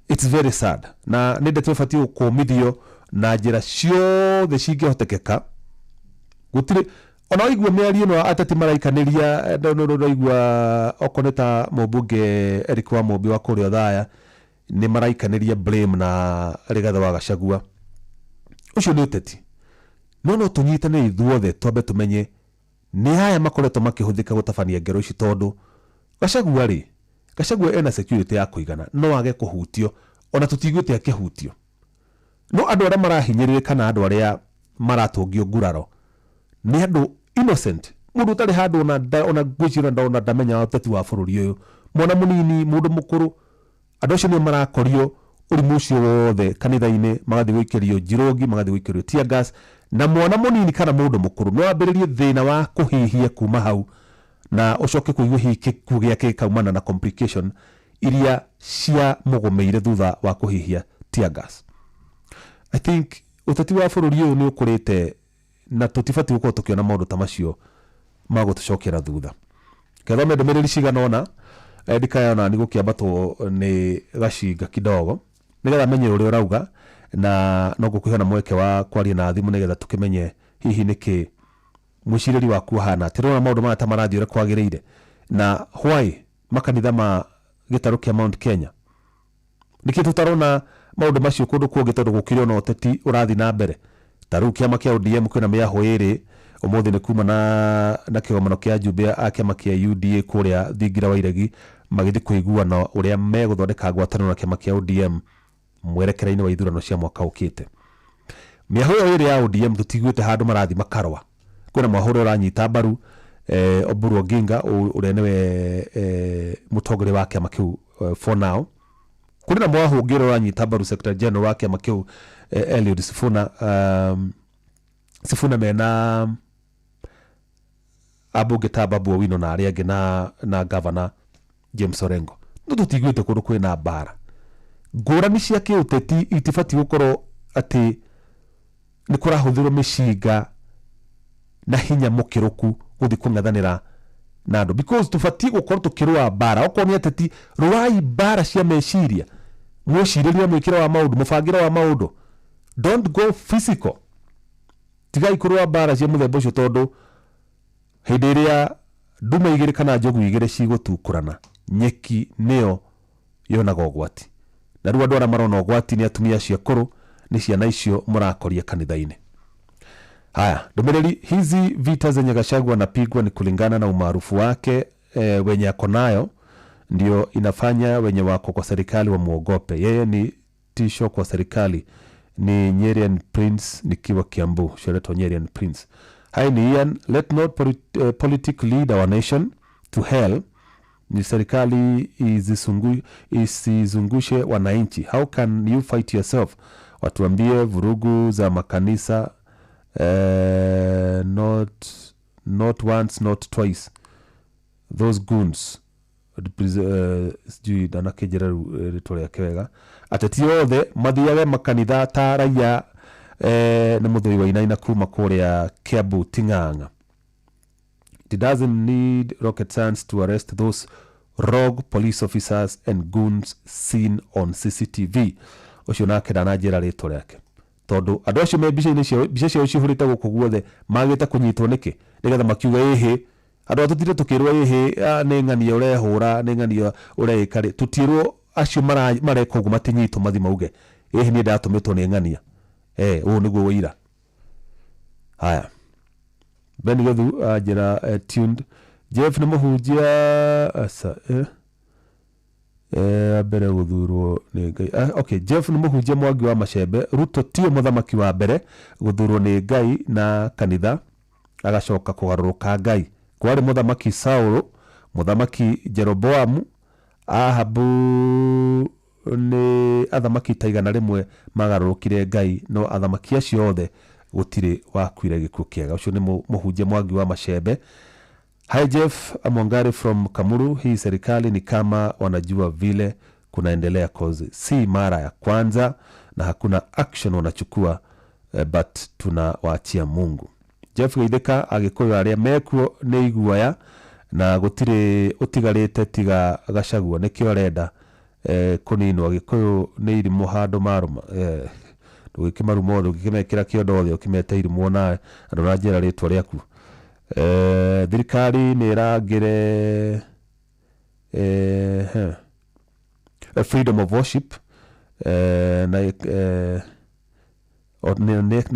It's very sad, na nĩ ndeto ĩbatiĩ gũkũmithio na njĩra ciothe cingĩhotekeka. Gũtirĩ ona waigua mĩario ĩno ateti maraikanĩria, ndaigua okorwo nĩ ta mũmbunge Eric wa Mũmbi wa kũrĩa Othaya nĩ maraikanĩria blame na Rigathĩ wa Gachagua. Ũcio nĩ ũteti, no no tũnyitane ithuothe twambe tũmenye nĩ aya makoretwo makĩhũthĩka gũtabania ngero ici, tondũ Gachagua rĩ, Gachagua ena security ya kũigana, no age kũhutio, ona tũtiguĩte akĩhutio. No andũ arĩa marahinyĩrĩrĩka na andũ arĩa maratũngio nguraro nĩ andũ innocent, mũndũ ũtarĩ handũ ona ngwĩciria ona ndamenya ũteti wa bũrũri ũyũ, mwana mũnini, mũndũ mũkũrũ, andũ acio nĩo marakorio ũrimũ ũcio wothe kanitha-inĩ, magathiĩ gũikĩrio njirũngi, magathiĩ gũikĩrio tear gas, na mwana mũnini kana mũndũ mũkũrũ no ambĩrĩrie thĩna wa kũhihia kuma hau, na ũcoke kũigua hihi gĩkuũ gĩake gĩkaumana na complication iria cia mũgũmĩire thutha wa kũhihia tear gas. I think ũteti wa bũrũri ũyũ nĩ ũkũrĩte na tũtibatiĩ gũkorwo tũkĩona maũndũ ta macio ma gũtũcokera thutha. Kethome ndũmĩrĩri cigana ũna, ndikayona nĩ gũkĩambatwo nĩ gacinga kidogo nĩgetha menye ũrĩa ũrauga, na no ngũkũhe na mweke wa kwaria na thimũ nĩgetha tũkĩmenye hihi nĩkĩ mwĩcirĩri waku ũhana atĩ rora maũndũ maya ta marathiĩ ũrĩa kwagĩrĩire, na why makanitha ma gĩtarũ kĩa Mount Kenya nĩkĩ tũtarona maũndũ macio kũndũ kũngĩ, tondũ gũkĩrĩ ona ũteti ũrathiĩ na mbere. Ta rĩu kĩama kĩa ODM kwĩna mĩahũ ĩrĩ ũmũthĩ nĩ kuma na kĩgomano kĩa njumbe a kĩama kĩa UDA kũrĩa Thingira wa Iregi, magĩthiĩ kũiguana ũrĩa megũthondeka ngwatanĩro na kĩama kĩa ODM mwerekera-inĩ wa ithurano cia mwaka ũkĩte. Mĩahũ ĩyo ĩrĩ ya ODM tũtiguĩte handũ marathiĩ makarũa. Kwĩna mwahũ ũrĩa ũranyita mbaru Oburu Oginga ũrĩa nĩwe mũtongoria wa kĩama kĩu for now. Kũrĩ na mwahũ ũngĩ ũrĩa ũranyita mbaru Secretary General wa kĩama kĩu Eliud Sifuna. Sifuna mena ambunge ta Babu Owino na arĩa angĩ na Governor James Orengo. No tũtiguĩte kũndũ kwĩna mbara. Ngũrani cia kĩũteti itibatiĩ gũkorwo atĩ nĩ kũrahũthĩrwo mĩcinga na hinya mũkĩrũku gũthiĩ kũng'ethanĩra na andũ, because tũbatiĩ gũkorwo tũkĩrũa mbara. Okorwo nĩ ateti, rũai mbara cia meciria, mwĩcirĩrie mwĩkĩre wa maũndũ, mũbangĩre wa maũndũ. Don't go physical. Tigai kũrũa mbara cia mũthemba ũcio, tondũ hĩndĩ ĩrĩa ndume igĩrĩ kana njogu igĩrĩ cigũtukũrana, nyeki nĩyo yonaga ũgwati. Na rĩu andũ arĩa marona ũgwati nĩ atumia acio akũrũ, nĩ ciana icio mũrakoria kanitha-inĩ. Haya, ndũmĩrĩri hizi vita zenye Gachagua anapigwa ni kulingana na umaarufu wake wenye ako nayo, ndio inafanya wenye wako kwa serikali wamuogope. Yeye ni tisho kwa serikali. Ni Nyerian Prince nikiwa Kiambu. Shereto Nyerian Prince. Hi ni Ian, let not politic lead our nation to hell. Ni serikali isizungushe wananchi. How can you fight yourself? Watuambie vurugu za makanisa, not once, not twice. Those goons. Sijui ndanakĩnjĩra rĩu rĩtwa rĩake wega. Ateti othe mathiage makanitha ta raia. Nĩ mũthuri wa Inaina kuma kũrĩa Kiambu Ting'ang'a. It doesn't need rocket science to arrest those rogue police officers and goons seen on CCTV. Ũcio nake ndananjĩra rĩtwa rĩake, tondũ andũ acio me mbica-inĩ ciao, mbica ciao cihũrĩte gũkũ guothe, magĩte kũnyitwo nĩkĩ? Nĩgetha makiuga ĩhĩ, andũ a tũtire tũkĩrwo ĩhĩ, nĩ ng'ania ũrehũra, nĩ ng'ania ũreĩka rĩ, tũtiĩrwo acio mareka ũguo matinyitwo mathi mauge ĩhĩ niĩ ndatũmĩtwo nĩ ng'ania. Ũũ nĩguo ũira. Haya, Ben Gethu anjĩra tuned. Jeff nĩ mũhunjia aca mbere gũthurwo nĩ Ngai. Okay, Jeff nĩ mũhunjia Mwangi wa Macembe. Ruto tiwe mũthamaki wa mbere gũthurwo nĩ Ngai na kanitha agacoka kũgarũrũka Ngai. Kwarĩ mũthamaki Saũlũ, mũthamaki Jeroboamu, Ahabu nĩ athamaki ta 100 magarũrũkire Ngai no athamaki acio othe gũtirĩ wakuire gĩkuũ kĩega. Ũcio nĩ mũhunjia Mwangi wa Macembe. Hi Jeff Mwangari from Kamuru. Hii serikali ni kama wanajua vile kunaendelea cause si mara ya kwanza na hakuna action wanachukua, but tunawaachia Mungu. Jeff Geithĩka, Agĩkũyũ arĩa mekuo nĩ iguoya na gũtirĩ ũtigarĩte tiga Gachagua nĩkĩo arenda kũninwo. Agĩkũyũ nĩ irimũ handũ marũma, ndũgĩkĩmaruma othe, ũgĩkĩmekĩra kĩondo othe ũkĩmete irimũ onawe na ndũranjĩra rĩtwa rĩaku. Thirikari nĩ ĩrangĩre freedom of worship na nĩ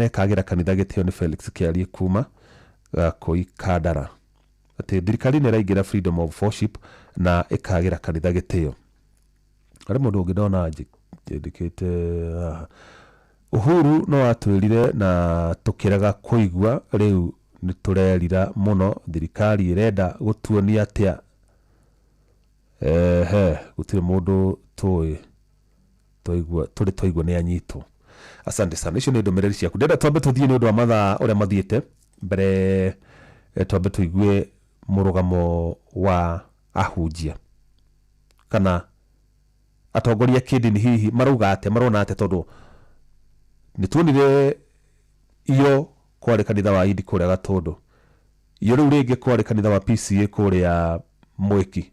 ĩkagĩra kanitha gĩtĩo. Nĩ Felix Kĩarie kuma Gakũi Kandara, atĩ thirikari nĩ ĩraingĩra freedom of worship na ĩkagĩra kanitha gĩtĩo. Harĩ mũndũ ũngĩ ndona njĩndĩkĩte haha. Uhuru no atwĩrire na tũkĩrega kũigua, rĩu nĩ tũrerira mũno. Thirikari ĩrenda gũtuonia atĩa? Ehe, gũtirĩ mũndũ tũĩ twaigua tũrĩ twaigua nĩ anyitwo. Asante sana, icio nĩ ndũmĩrĩri ciaku. Ndĩrenda twambe tũthiĩ nĩ ũndũ wa mathaa ũrĩa mathiĩte mbere, twambe tũigue mũrũgamo wa ahunjia kana atongoria kĩndini, hihi marauga atĩa, marona atĩa, tondũ nĩ tuonire iyo kwarĩ kanitha wa Indi kũrĩa Gatũndũ, iyo rĩu rĩngĩ kwarĩ kanitha wa PCA kũrĩa Mwĩki,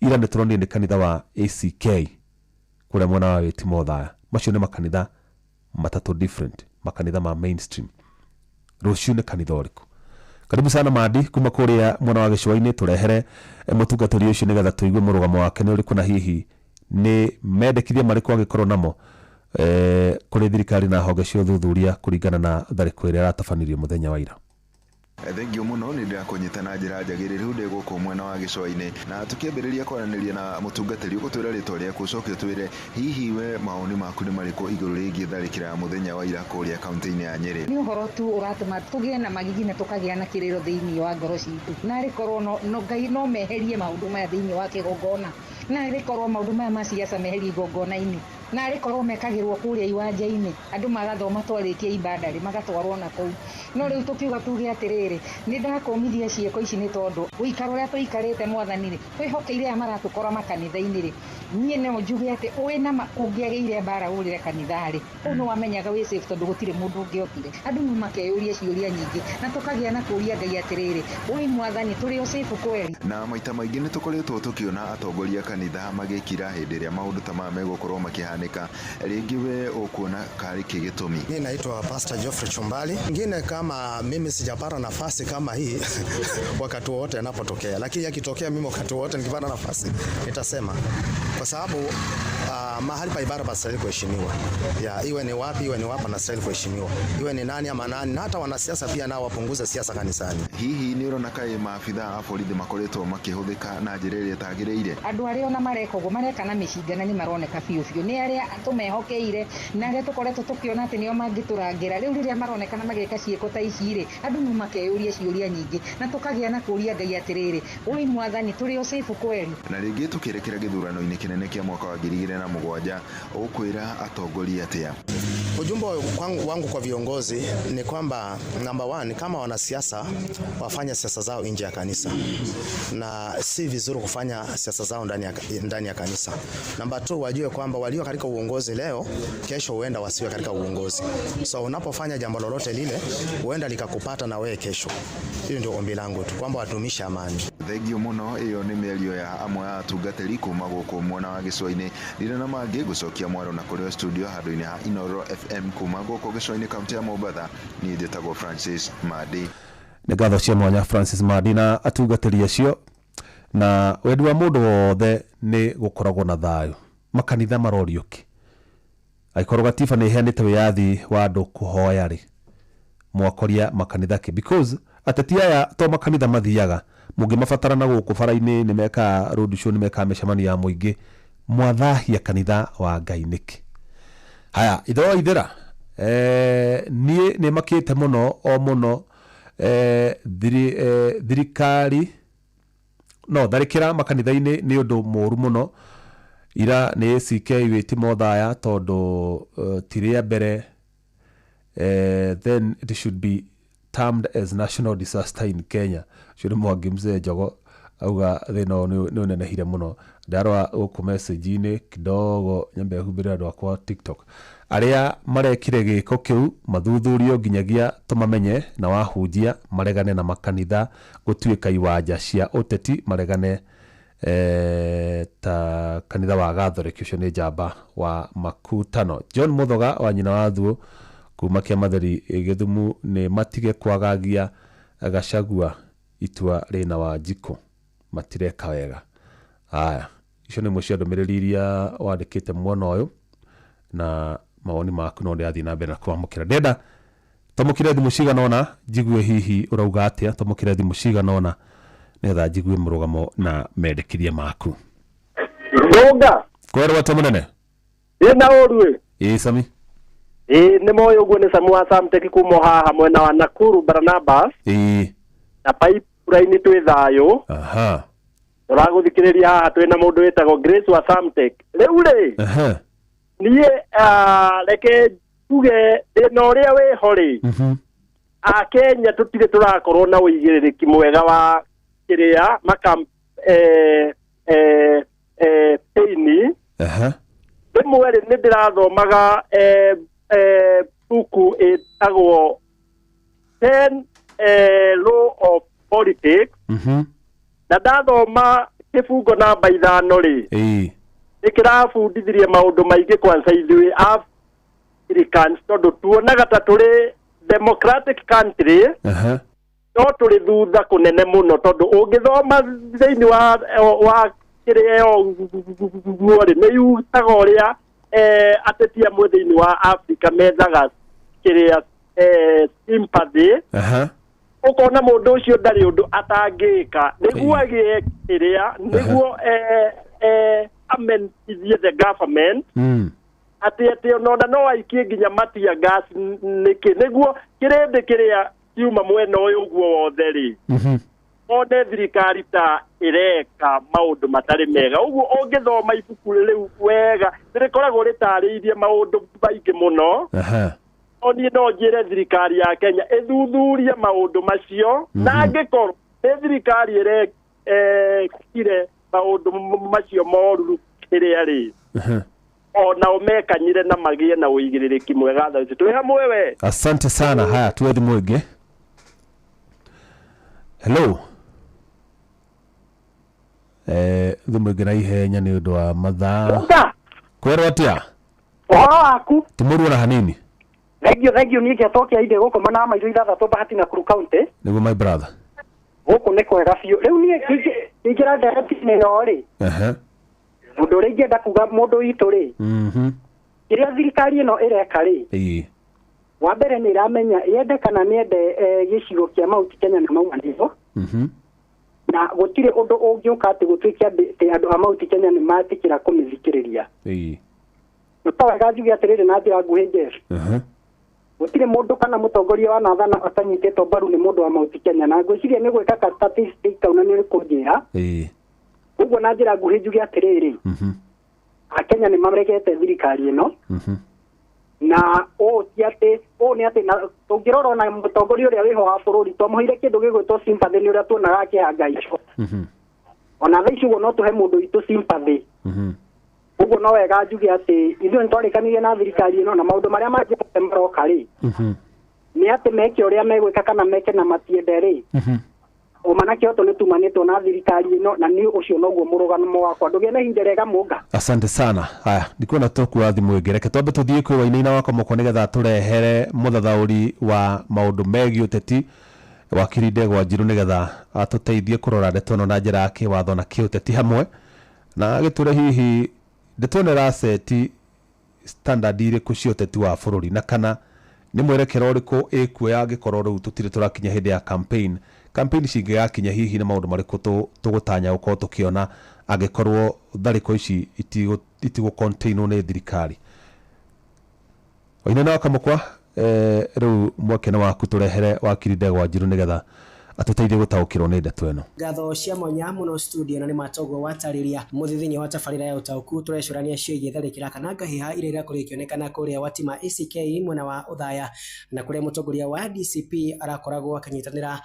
ira nĩ tũronire nĩ kanitha wa ACK kũrĩa mwena wa Wĩtimo Othaya. Macio nĩ makanitha matatũ different, makanitha ma mainstream. Rũciũ nĩ kanitha ũrĩkũ? Karibu sana Mandi kuma kũrĩa mwena wa gĩcũa-inĩ, tũrehere mũtungatĩri ũcio nĩgetha tũigue mũrũgamo wake nĩ ũrĩkũ na hihi nĩ mendekithia marĩkũ angĩkorwo namo kũrĩ thirikari na honge cia ũthuthuria kũringana na tharĩko ĩrĩa ĩratabanirio mũthenya wa ira. Thengio mũno, nĩ ndĩrakũnyita na njĩra njagĩrĩru ndĩ gũkũ mwena wa gĩcũa-inĩ, na tũkĩambĩrĩria kwaranĩria na mũtungatĩri, ũgũtwĩra rĩtwa rĩaku, ũcoke ũtwĩre hihi we mawoni maku nĩ marĩkũ igũrũ rĩgiĩ tharĩkĩra ya mũthenya wa ira kũrĩa kaunti-inĩ ya Nyĩrĩ. Nĩ ũhoro tu ũratũma tũgĩe na magigi na tũkagĩa na kĩrĩro thĩinĩ wa ngoro citũ. Narĩ korwo no Ngai no meherie maũndũ maya thĩinĩ wa kĩgongona, narĩ korwo maũndũ maya ma siasa meherie igongona-inĩ, narĩ korwo mekagĩrwo kũrĩa iwanja-inĩ, andũ magathoma twarĩkia ibada rĩ magatwarwo na kũu. No rĩu tũkiuga tuge atĩrĩrĩ, nĩ ndakũmithia ciĩko ici nĩ tondũ ũikaro ũrĩa tũikarĩte mwathani rĩ, twĩhokeire aya maratũkora makanitha-inĩ rĩ, niĩ no njuge atĩ ũĩ nama kũngĩagĩire mbara ũrĩre kanitha rĩ, kũu nĩ wamenyaga wĩ safe tondũ gũtirĩ mũndũ ũngĩokire. Andũ no makeyũria ciũria nyingĩ na tũkagĩa na kũria Ngai atĩrĩrĩ, ũi mwathani, tũrĩ o safe kweli? Na maita maingĩ nĩ tũkoretwo tũkĩona atongoria kanitha magĩkira hĩndĩ ĩrĩa maũndũ ta maya megũkorwo makĩhanĩka. Rĩngĩ we ũkuona karĩ kĩ gĩtũmi? Mimi naitwa Pastor Geoffrey Chumbali. Ingine kama mimi sijapata nafasi kama hii wakati wowote yanapotokea, lakini yakitokea mimi wakati wowote nikipata nafasi nitasema, kwa sababu mahali pa ibada pastahili kuheshimiwa, ya iwe ni wapi, iwe ni wapi, panastahili kuheshimiwa, iwe ni nani ama nani, na hata wanasiasa pia nao wapunguze siasa kanisani. Hihi nĩ ũrona kaĩ maabitha a borithi makoretwo makĩhũthĩka na njĩra ĩrĩa ĩtagĩrĩire? Andũ arĩa ona mareka ũguo mareka na mĩcinga na nĩ maroneka biũ biũ nĩ arĩa tũmehokeire na arĩa tũkoretwo tũkĩona atĩ nĩo mangĩtũrangĩra. Rĩu rĩrĩa maronekana magĩka ciĩko ta ici rĩ, andũ no makeyũria ciũria nyingĩ na tũkagĩa na kũria Ngai atĩrĩrĩ, ũi mwathani, tũrĩ o safe kweli? Na rĩngĩ tũkĩerekera gĩthurano-inĩ kĩnene kĩa mwaka wa 2007, ũkwĩra atongoria atĩa? Ujumbe wangu kwa viongozi ni kwamba number one, kama wanasiasa wafanye siasa zao nje ya kanisa, na si vizuri kufanya siasa zao ndani ya kanisa. Number two, wajue kwamba walio katika uongozi leo, kesho huenda wasiwe katika uongozi. So unapofanya jambo lolote lile, huenda likakupata na wewe kesho. Hiyo ndio ombi langu tu kwamba wadumishe amani. Thengio mũno, ĩyo nĩ mĩario ya amwe a atungatĩri kuma gũkũ mwena wa gĩcũa-inĩ. Ndirĩ na mangĩ, gũcokia mwaro na kũrĩ o studio handũ-inĩ ha Inoro FM kuma gũkũ gĩcũa-inĩ, kaunti ya Mombatha. Niĩ njĩtagwo Francis Madi. Nĩ ngatho cia mwanya Francis Mandi na atungatĩri acio, na wendi wa mũndũ wothe nĩ gũkoragwo na thayũ. Makanitha marorio kĩ? Angĩkorwo gatiba nĩ ĩheanĩte wĩyathi wa andũ kũhoya rĩ, mwakoria makanitha kĩ? Because ateti aya to makanitha mathiaga, mũngĩmabatara na gũkũ bara-inĩ nĩ mekaga road show, nĩ mekaga mĩcemanio ya mũingĩ. Mwathahia kanitha wa Ngai nĩkĩ? Haya, ithe wa ithĩra, niĩ nĩ makĩte mũno o mũno, thirikari No tharĩkĩra makanitha-inĩ nĩ ũndũ mũũru mũno. Ira nĩ ACK wĩ Timothaya tondũ ti rĩa mbere, then it should be termed as national disaster in Kenya. Ũcio nĩ Mwangi Mzee Njogo auga thĩna ũyũ nĩ ũnenehire mũno. Ndarora gũkũ message-inĩ kidogo nyambe humbĩre andũ akwa TikTok. Arĩa marekire gĩko kĩu mathuthurio nginyagia tũmamenye, na wahunjia maregane na makanitha gũtuĩka iwanja cia ũteti, maregane ta kanitha wa Gathoreki. Ũcio nĩ njamba wa Makutano. John Muthoga wa nyina wa Thuo kuma Kĩamatheri Gĩthumu nĩ matige kwagagia Gachagua itua rĩna Wanjikũ, matireka wega. Aya, icio nĩ imwe cia ndũmĩrĩri iria wandĩkĩte mwena ũyũ na mawoni maku no ndĩrathiĩ na mbere na kwamũkĩra. Ndĩrenda twamũkĩre thimũ cigana ũna njigue hihi ũrauga atĩa. Twamũkĩre thimũ cigana ũna nĩgetha njigue mũrũgamo na mendekithia maku. Ndũnga kwerwo atĩa mũnene? Ĩna ũru ĩ. Ĩĩ Sami. Ĩĩ nĩ moĩ ũguo nĩ Samu wa Samtech kuma haha mwena wa Nakuru Barnabas. Ĩĩ. Na pipeline twĩ thayũ. Aha. Tũragũthikĩrĩria haha twĩna mũndũ wĩtagwo Grace wa Samtech. Rĩu rĩ, Aha. niĩ reke njuge thĩna ũrĩa wĩho rĩ, Akenya tũtirĩ tũrakorwo na ũigĩrĩrĩki mwega wa kĩrĩa makam paini. Aha. Rĩmwe rĩ nĩ ndĩrathomaga buku ĩtagwo 10 Law of Politics. Na ndathoma kĩbungo namba 5 rĩ, Ĩĩ. nĩ kĩrabundithirie maũndũ maingĩ kwanza ithuĩ Africans, tondũ tuonaga ta tũrĩ democratic country. Aha. No tũrĩ thutha kũnene mũno, tondũ ũngĩthoma thĩinĩ wa kĩrĩa ũguo rĩ, nĩ yutaga ũrĩa ateti amwe thĩinĩ wa Africa methaga kĩrĩa sympathy. Aha. Ũkona mũndũ ũcio ndarĩ ũndũ atangĩka nĩguo agĩe kĩrĩa, nĩguo amenithie the government atĩ onona no aikie nginya matia gas nĩkĩ, nĩguo kĩrĩndĩ kĩrĩa kiuma mwena ũyũ ũguo wothe rĩ, one thirikari ta ĩreka maũndũ matarĩ mega. Ũguo ũngĩthoma ibuku rĩu wega nĩrĩkoragwo rĩtarĩirie maũndũ maingĩ mũno. Aha. No niĩ no njĩre thirikari ya Kenya ĩthuthurie maũndũ macio, na angĩkorwo nĩ thirikari ĩrekire maũndũ macio moru kĩrĩa rĩ, onao mekanyire na magĩe na ũigĩrĩrĩki mwega. Thaa ici twĩ hamwe we. Asante sana. Haya, tuwe thimũ ĩngĩ. Hello. Thimũ ĩngĩ na ihenya nĩ ũndũ wa mathaa. Kwerwo atĩa? Ũhoro waku? Tũmũruo na hanini. Thank you niĩ ngetokia inde gũkũ mwena wa Maitũ 6 Bahati Nakuru County. Nĩguo my brother. Gũkũ nĩ kwega biũ. Rĩu niĩ ingĩra ndereti-inĩ ĩno rĩ, Aha. ũndũ ũrĩa ingĩenda kuga mũndũ witũ rĩ, kĩrĩa thirikari ĩno ĩreka rĩ, Ĩĩ. wa mbere nĩ ĩramenya yende kana nĩende gĩcigo kĩa Mount Kenya nĩ maumanĩtwo, na gũtirĩ ũndũ ũngĩũka atĩ gũtuĩke atĩ andũ a Mount Kenya nĩ matĩkĩra kũmĩthikĩrĩria. Ĩĩ. No wega njuge atĩrĩrĩ na njĩra nguhĩ Jeff, Aha. gũtirĩ mũndũ kana mũtongoria wa nathana atanyitĩtwo mbaru nĩ mũndũ wa Mount Kenya, na ngwĩciria nĩ gwĩka ka statistic kau na nĩ ũkũnjĩra. Ĩĩ. Ũguo na njĩra nguhĩ njuge atĩrĩrĩ, Akenya nĩ maregete thirikari ĩno, na ũũ ti atĩ ũũ nĩ atĩ tũngĩrora ona mũtongoria ũrĩa wĩho wa bũrũri twamũheire kĩndũ gĩgwĩtwo sympathy nĩ ũrĩa tuonaga akĩhangaicwo. Ona thaa ici ũguo no tũhe mũndũ witũ sympathy. Ũguo no wega njuge atĩ ithuĩ nĩtwarĩkanĩire na thirikari ĩno, na maũndũ marĩa mangĩ mothe maroka rĩ, nĩ atĩ meke ũrĩa megwĩka kana meke na matiende rĩ, ũma na kĩhoto nĩ tumanĩtwo na thirikari ĩno, na niĩ ũcio noguo mũrũgamo wakwa. Ndũgĩe na ihinda rĩega Mũnga. Asante sana. Haya, ndikuona tũkuoya thimũ ĩngĩ. Reke twambe tũthiĩ kwĩ Wainaina wa Kamũkwa nĩgetha tũrehere mũthathaũri wa maũndũ megiĩ ũteti wakiri Ndegwa Njiru nĩgetha atũteithie kũrora ndeto ĩno na njĩra ya kĩwatho na kĩũteti hamwe, na agĩtwĩre hihi ndeto ĩno ĩraceti standard irĩkũ cia ũteti wa bũrũri, na kana nĩ mwerekero ũrĩkũ ĩkuoya angĩkorwo rĩu tũtirĩ tũrakinya hĩndĩ ya campaign. Campaign cingĩgakinya hihi nĩ maũndũ marĩkũ tũgũtanya gũkorwo tũkĩona angĩkorwo tharĩko ici itigũ-containwo nĩ thirikari. Wainaina wa Kamũkwa, rĩu mweke nĩ waku tũrehere wakiri Ndegwa Njiru nĩgetha Atũteithie gũtaũkĩrwo nĩ ndeto ĩno. Ngatho cia mwanya mũno studio na nĩ matoguo watarĩria mũthithini wa tabarĩra ya ũtaũku tũrecũrania ciĩgiĩ tharĩkĩra kana ngahĩha iria irakorwo ikĩonekana kũrĩa Watima ACK mwena wa Othaya, na kũrĩa mũtongoria wa DCP arakoragwo akĩnyitanĩra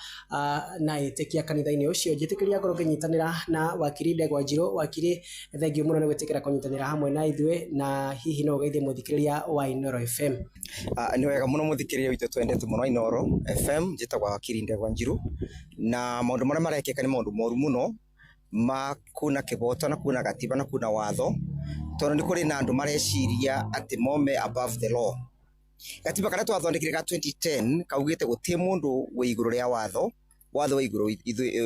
na etĩkia kanitha-inĩ ũcio. Njĩtĩkĩria ngorwo ngĩnyitanĩra na wakiri Ndegwa Njirũ. Wakiri, thengio mũno nĩ gwĩtĩkĩra kũnyitanĩra hamwe na ithuĩ, na hihi no ũgeithie mũthikĩrĩria wa Inooro FM. Nĩ wega mũno mũthikĩrĩria witũ twendete mũno Inooro FM. Njĩtagwo wakiri Ndegwa Njirũ, na maũndũ marĩa marekĩka nĩ maũndũ moru mũno ma kuna kĩboto na kuna gatiba na kuna watho, tondũ nĩ kũrĩ na andũ mareciria atĩ mome above the law. Gatiba karĩa twathondekire ga 2010 kaugĩte gũtirĩ mũndũ wĩ igũrũ rĩa watho, watho wĩ igũrũ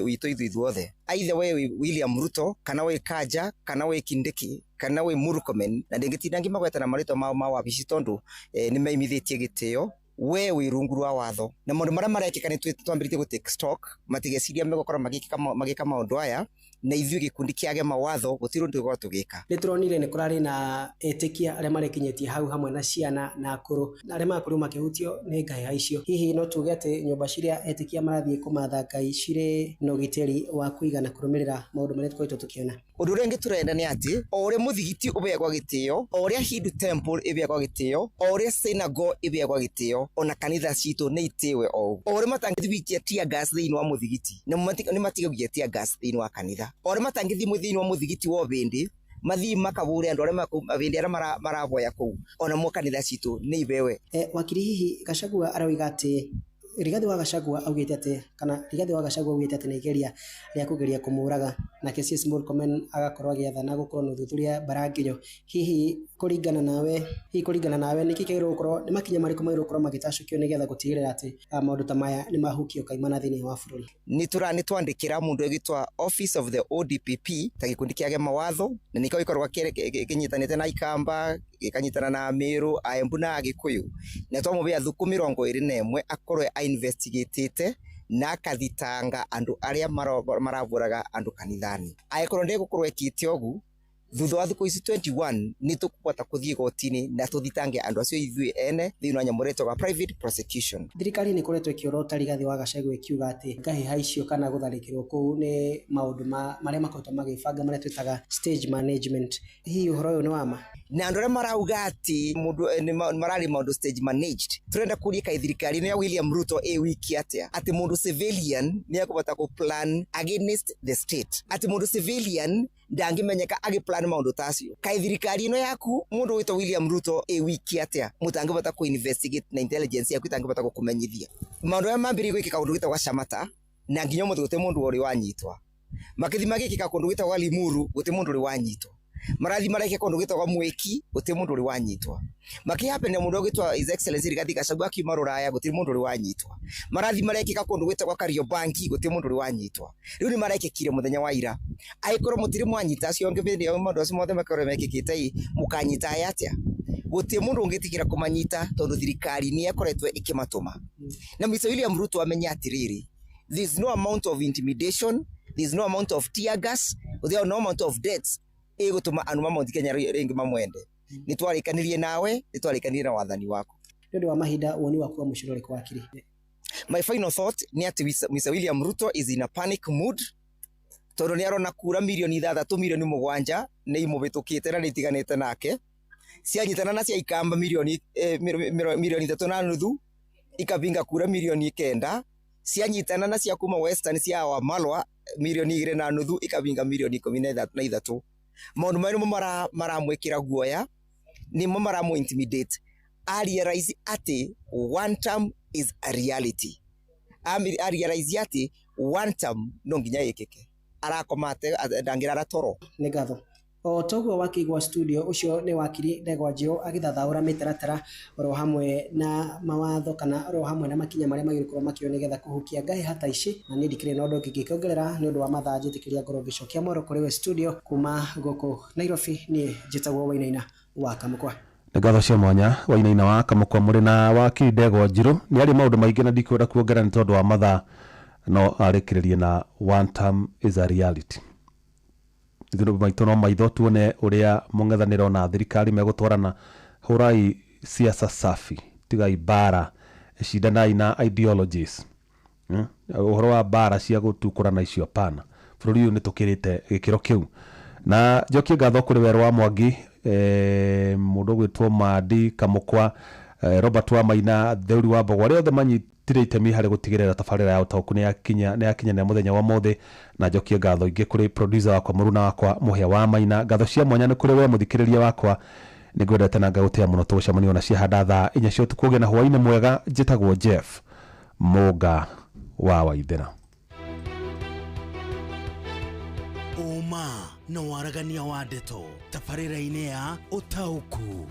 witũ ithuĩ ithuothe. Either we wĩ William Ruto kana wĩ Kanja kana wĩ Kindiki kana wĩ Murkomen, na ndingĩtinda ngĩmagweta na marĩtwa mao ma wabici tondũ nĩ meimithĩtie gĩtĩo, we wĩ rungu rwa watho. Na maũndũ marĩa marekĩka nĩ twambĩrĩtie gũ take stock, matigeciria megũkorwo magĩka maũndũ aya, na ithuĩ gĩkundi kĩa Gema Watho gũtirĩ ũndũ tũgũkorwo tũgĩka. Nĩ tũronire nĩ kũrarĩ na etĩkia arĩa marekinyĩtie hau hamwe na ciana na akũrũ na arĩa marakorirwo makĩhutio nĩ ngahĩha icio. Hihi no tuge atĩ nyũmba ciria etĩkia marathiĩ kũmatha Ngai cirĩ na ũgitĩri wa kũigana kũrũmĩrĩra maũndũ marĩa tũkoretwo tũkĩona? Ũndũ ũrĩa ũngĩ tũrenda nĩ atĩ o ũrĩa mũthigiti ũbeagwo gĩtĩo, o ũrĩa Hindu temple ĩbeagwo gĩtĩo, o ũrĩa synagogue ĩbeagwo gĩtĩo, ona kanitha citũ nĩ itĩwe o ũguo. O ũrĩa matangĩthiĩ gũikia tear gas thĩinĩ wa mũthigiti, nĩ matige gũikia tear gas thĩinĩ wa kanitha. O ũrĩa matangĩthiĩ thĩinĩ wa mũthigiti wa ũbĩndĩ, mathiĩ makabũre andũ arĩa mabĩndĩ arĩa maraboya kũu, ona mo kanitha citũ nĩ ibewe. Wakiri, hihi Gachagua aroiga atĩ Rigathi wa Gachagua augĩte atĩ kana Rigathi wa Gachagua augĩte atĩ nĩ igeria rĩa kũgeria kũmũraga, nake CS Murkomen agakorwo agĩathana gũkorwo na ũthuthuria Mbaranginyo. Hihi kũringana nawe nĩkĩ kĩagĩrĩirwo gũkorwo, nĩ makinya marĩkũ magĩrĩirwo gũkorwo magĩtacũkio nĩgetha gũtigĩrĩra atĩ maũndũ ta maya nĩ mahukio kaimana thĩinĩ wa bũrũri? Nĩ twandĩkĩra mũndũ ũgĩtwa Office of the ODPP ta gĩkundi kĩa Gema Watho, na nĩkĩo gĩkoragwo kĩnyitanĩte na Ikamba, gĩkanyitana na Meru, Aembu na Agĩkũyũ, na twamũbea thukũ 21 akorwo investigatete na akathitanga andũ arĩa marabũraga andũ kanithani. Angĩkorwo ndegũkorwo ekĩte ũguo, thutha wa thukũ ici 21 nĩ tũkũbota kũthiĩ igoti-inĩ na tũthitange andũ acio ithuĩ ene thĩinĩ wa nyamũ ĩrĩa ĩtagwo private prosecution. Thirikari nĩ ĩkoretwo ĩkĩorota Rigathi wa Gachagua ĩkiuga atĩ ngahĩha icio kana gũtharĩkĩrwo kũu nĩ maũndũ marĩa makoretwo magĩbanga marĩa twĩtaga stage management. Hihi ũhoro ũyũ nĩ wa ma? Na andũ arĩa marauga atĩ mũndũ mararĩ maũndũ stage managed, tũrenda kũria kaĩ thirikari ya William Ruto ĩ wiki atĩa atĩ mũndũ civilian nĩ ekũbota kũ plan against the state, atĩ mũndũ civilian ndangĩmenyeka agĩplan maũndũ ta acio. Kaĩ thirikari ĩno yaku mũndũ wĩtwo William Ruto ĩ wiki atĩa mũtangĩbota kũ investigate na intelligence yaku itangĩbota gũkũmenyithia maũndũ aya mambĩrĩirie gwĩkĩka kũndũ gwĩtagwo Shamata, na nginya ũmũthĩ gũtirĩ mũndũ ũrĩ wanyitwa. Makĩthi magĩkĩka kũndũ gwĩtagwo Limuru, gũtirĩ mũndũ ũrĩ wanyitwa. Marathi mareke kũndũ gwĩtagwo Mwĩki, gũtirĩ mũndũ ũrĩ wanyitwa. Makĩhappen na mũndũ ũgwĩtwo His Excellency Rigathi Gachagua akiuma Rũraya, gũtirĩ mũndũ ũrĩ wanyitwa. Marathi marekĩka kũndũ gwĩtagwo Kariobangi, gũtirĩ mũndũ ũrĩ wanyitwa. Rĩu nĩ marekĩkire mũthenya wa ira. Angĩkorwo mũtirĩ mwanyita acio angĩ hĩndĩ ĩyo maũndũ acio mothe makorwo mekĩkĩte ĩ, mũkanyita aya atĩa? Gũtirĩ mũndũ ũngĩtigĩra kũmanyita tondũ thirikari nĩ ĩkoretwo ĩkĩmatũma. Na Mr. William Ruto amenye atĩrĩrĩ, there is no amount of intimidation, there is no amount of tear gas, there is no amount of deaths ĩgũtũma andũ ma Mount Kenya rĩngĩ mamwende. Nĩ twarĩkanirie nawe, nĩ twarĩkanirie na wathani waku. Nĩ ũndũ wa mahinda, woni waku wa mũico nĩ ũrĩkũ wakiri? My final thought nĩ atĩ Mr. William Ruto is in a panic mood tondũ nĩ arona kura milioni 6 milioni 7 nĩ imũhĩtũkĩte na nĩ itiganĩte nake. Cianyitana na cia Ikamba milioni 3.5 ikabinga kura milioni 9. Cianyitana na cia kuma Western cia Wamalwa milioni 2.5 ikabinga milioni 13. Maũndũ maya nĩmo maramwĩkĩra guoya, nĩmo maramũ intimidate. A realize atĩ one term is a reality. A realize atĩ one term no nginya ĩkĩke. Arakoma ndangĩrara toro. Nĩ ngatho. O toguo wakĩigua studio ũcio nĩ wakiri Ndegwa Njirũ agĩthathaũra mĩtaratara oro hamwe na mawatho kana oro hamwe na makinya marĩa magĩrĩirwo gũkorwo makĩoywo nĩgetha kũhukia ngahĩha ta ici. Na niĩ ndikĩrĩ na ũndũ ũngĩ ingĩkĩongerera nĩ ũndũ wa mathaa, njĩtĩkĩria ngorwo ngĩcokia mwaro kũrĩ we studio kuma gũkũ Nairobi. Niĩ njĩtagwo Wainaina wa Kamũkwa. Nĩ ngatho cia mwanya Wainaina wa Kamũkwa mũrĩ na wakiri Ndegwa Njirũ. Nĩ arĩ maũndũ maingĩ na ndikwenda kuongerera nĩ tondũ wa mathaa, no arĩkĩrĩrie na one term is a reality. Ithuĩ maitũ no maitho tuone ũrĩa mũng'ethanĩro na thirikari megũtwarana. Hũrai siasa safi, tigai mbara, cindanai na ideologies. Ũhoro wa mbara cia gũtukũrana icio hapana, bũrũri ũyũ nĩ tũkĩrĩte gĩkĩro kĩu. Na njokie ngatho kũrĩ Werũ wa Mwangi, mũndũ ũgwĩtwo Mandi Kamũkwa, Robert wa Maina, Theuri wa Mbogo, arĩa othe manyitire itemi harĩ gũtigĩrĩra tabarĩra ya ũtaũku nĩ yakinyanĩra mũthenya wa ũmũthĩ. Na njokie ngatho ingĩ kũrĩ producer wakwa, mũruna wakwa, Mũhĩa wa Maina. Ngatho cia mwanya nĩ kũrĩ we mũthikĩrĩria wakwa, nĩ ngwendete na ngagũtĩa mũno. Tũgũcemania ona ciahanda thaa 4 cia ũtukũ. Ũgĩe na hwaĩ-inĩ mwega. Njĩtagwo Jeff Mũnga wa Waithĩra. Ũma na waragania wa ndeto tabarĩra-inĩ ya ũtaũku.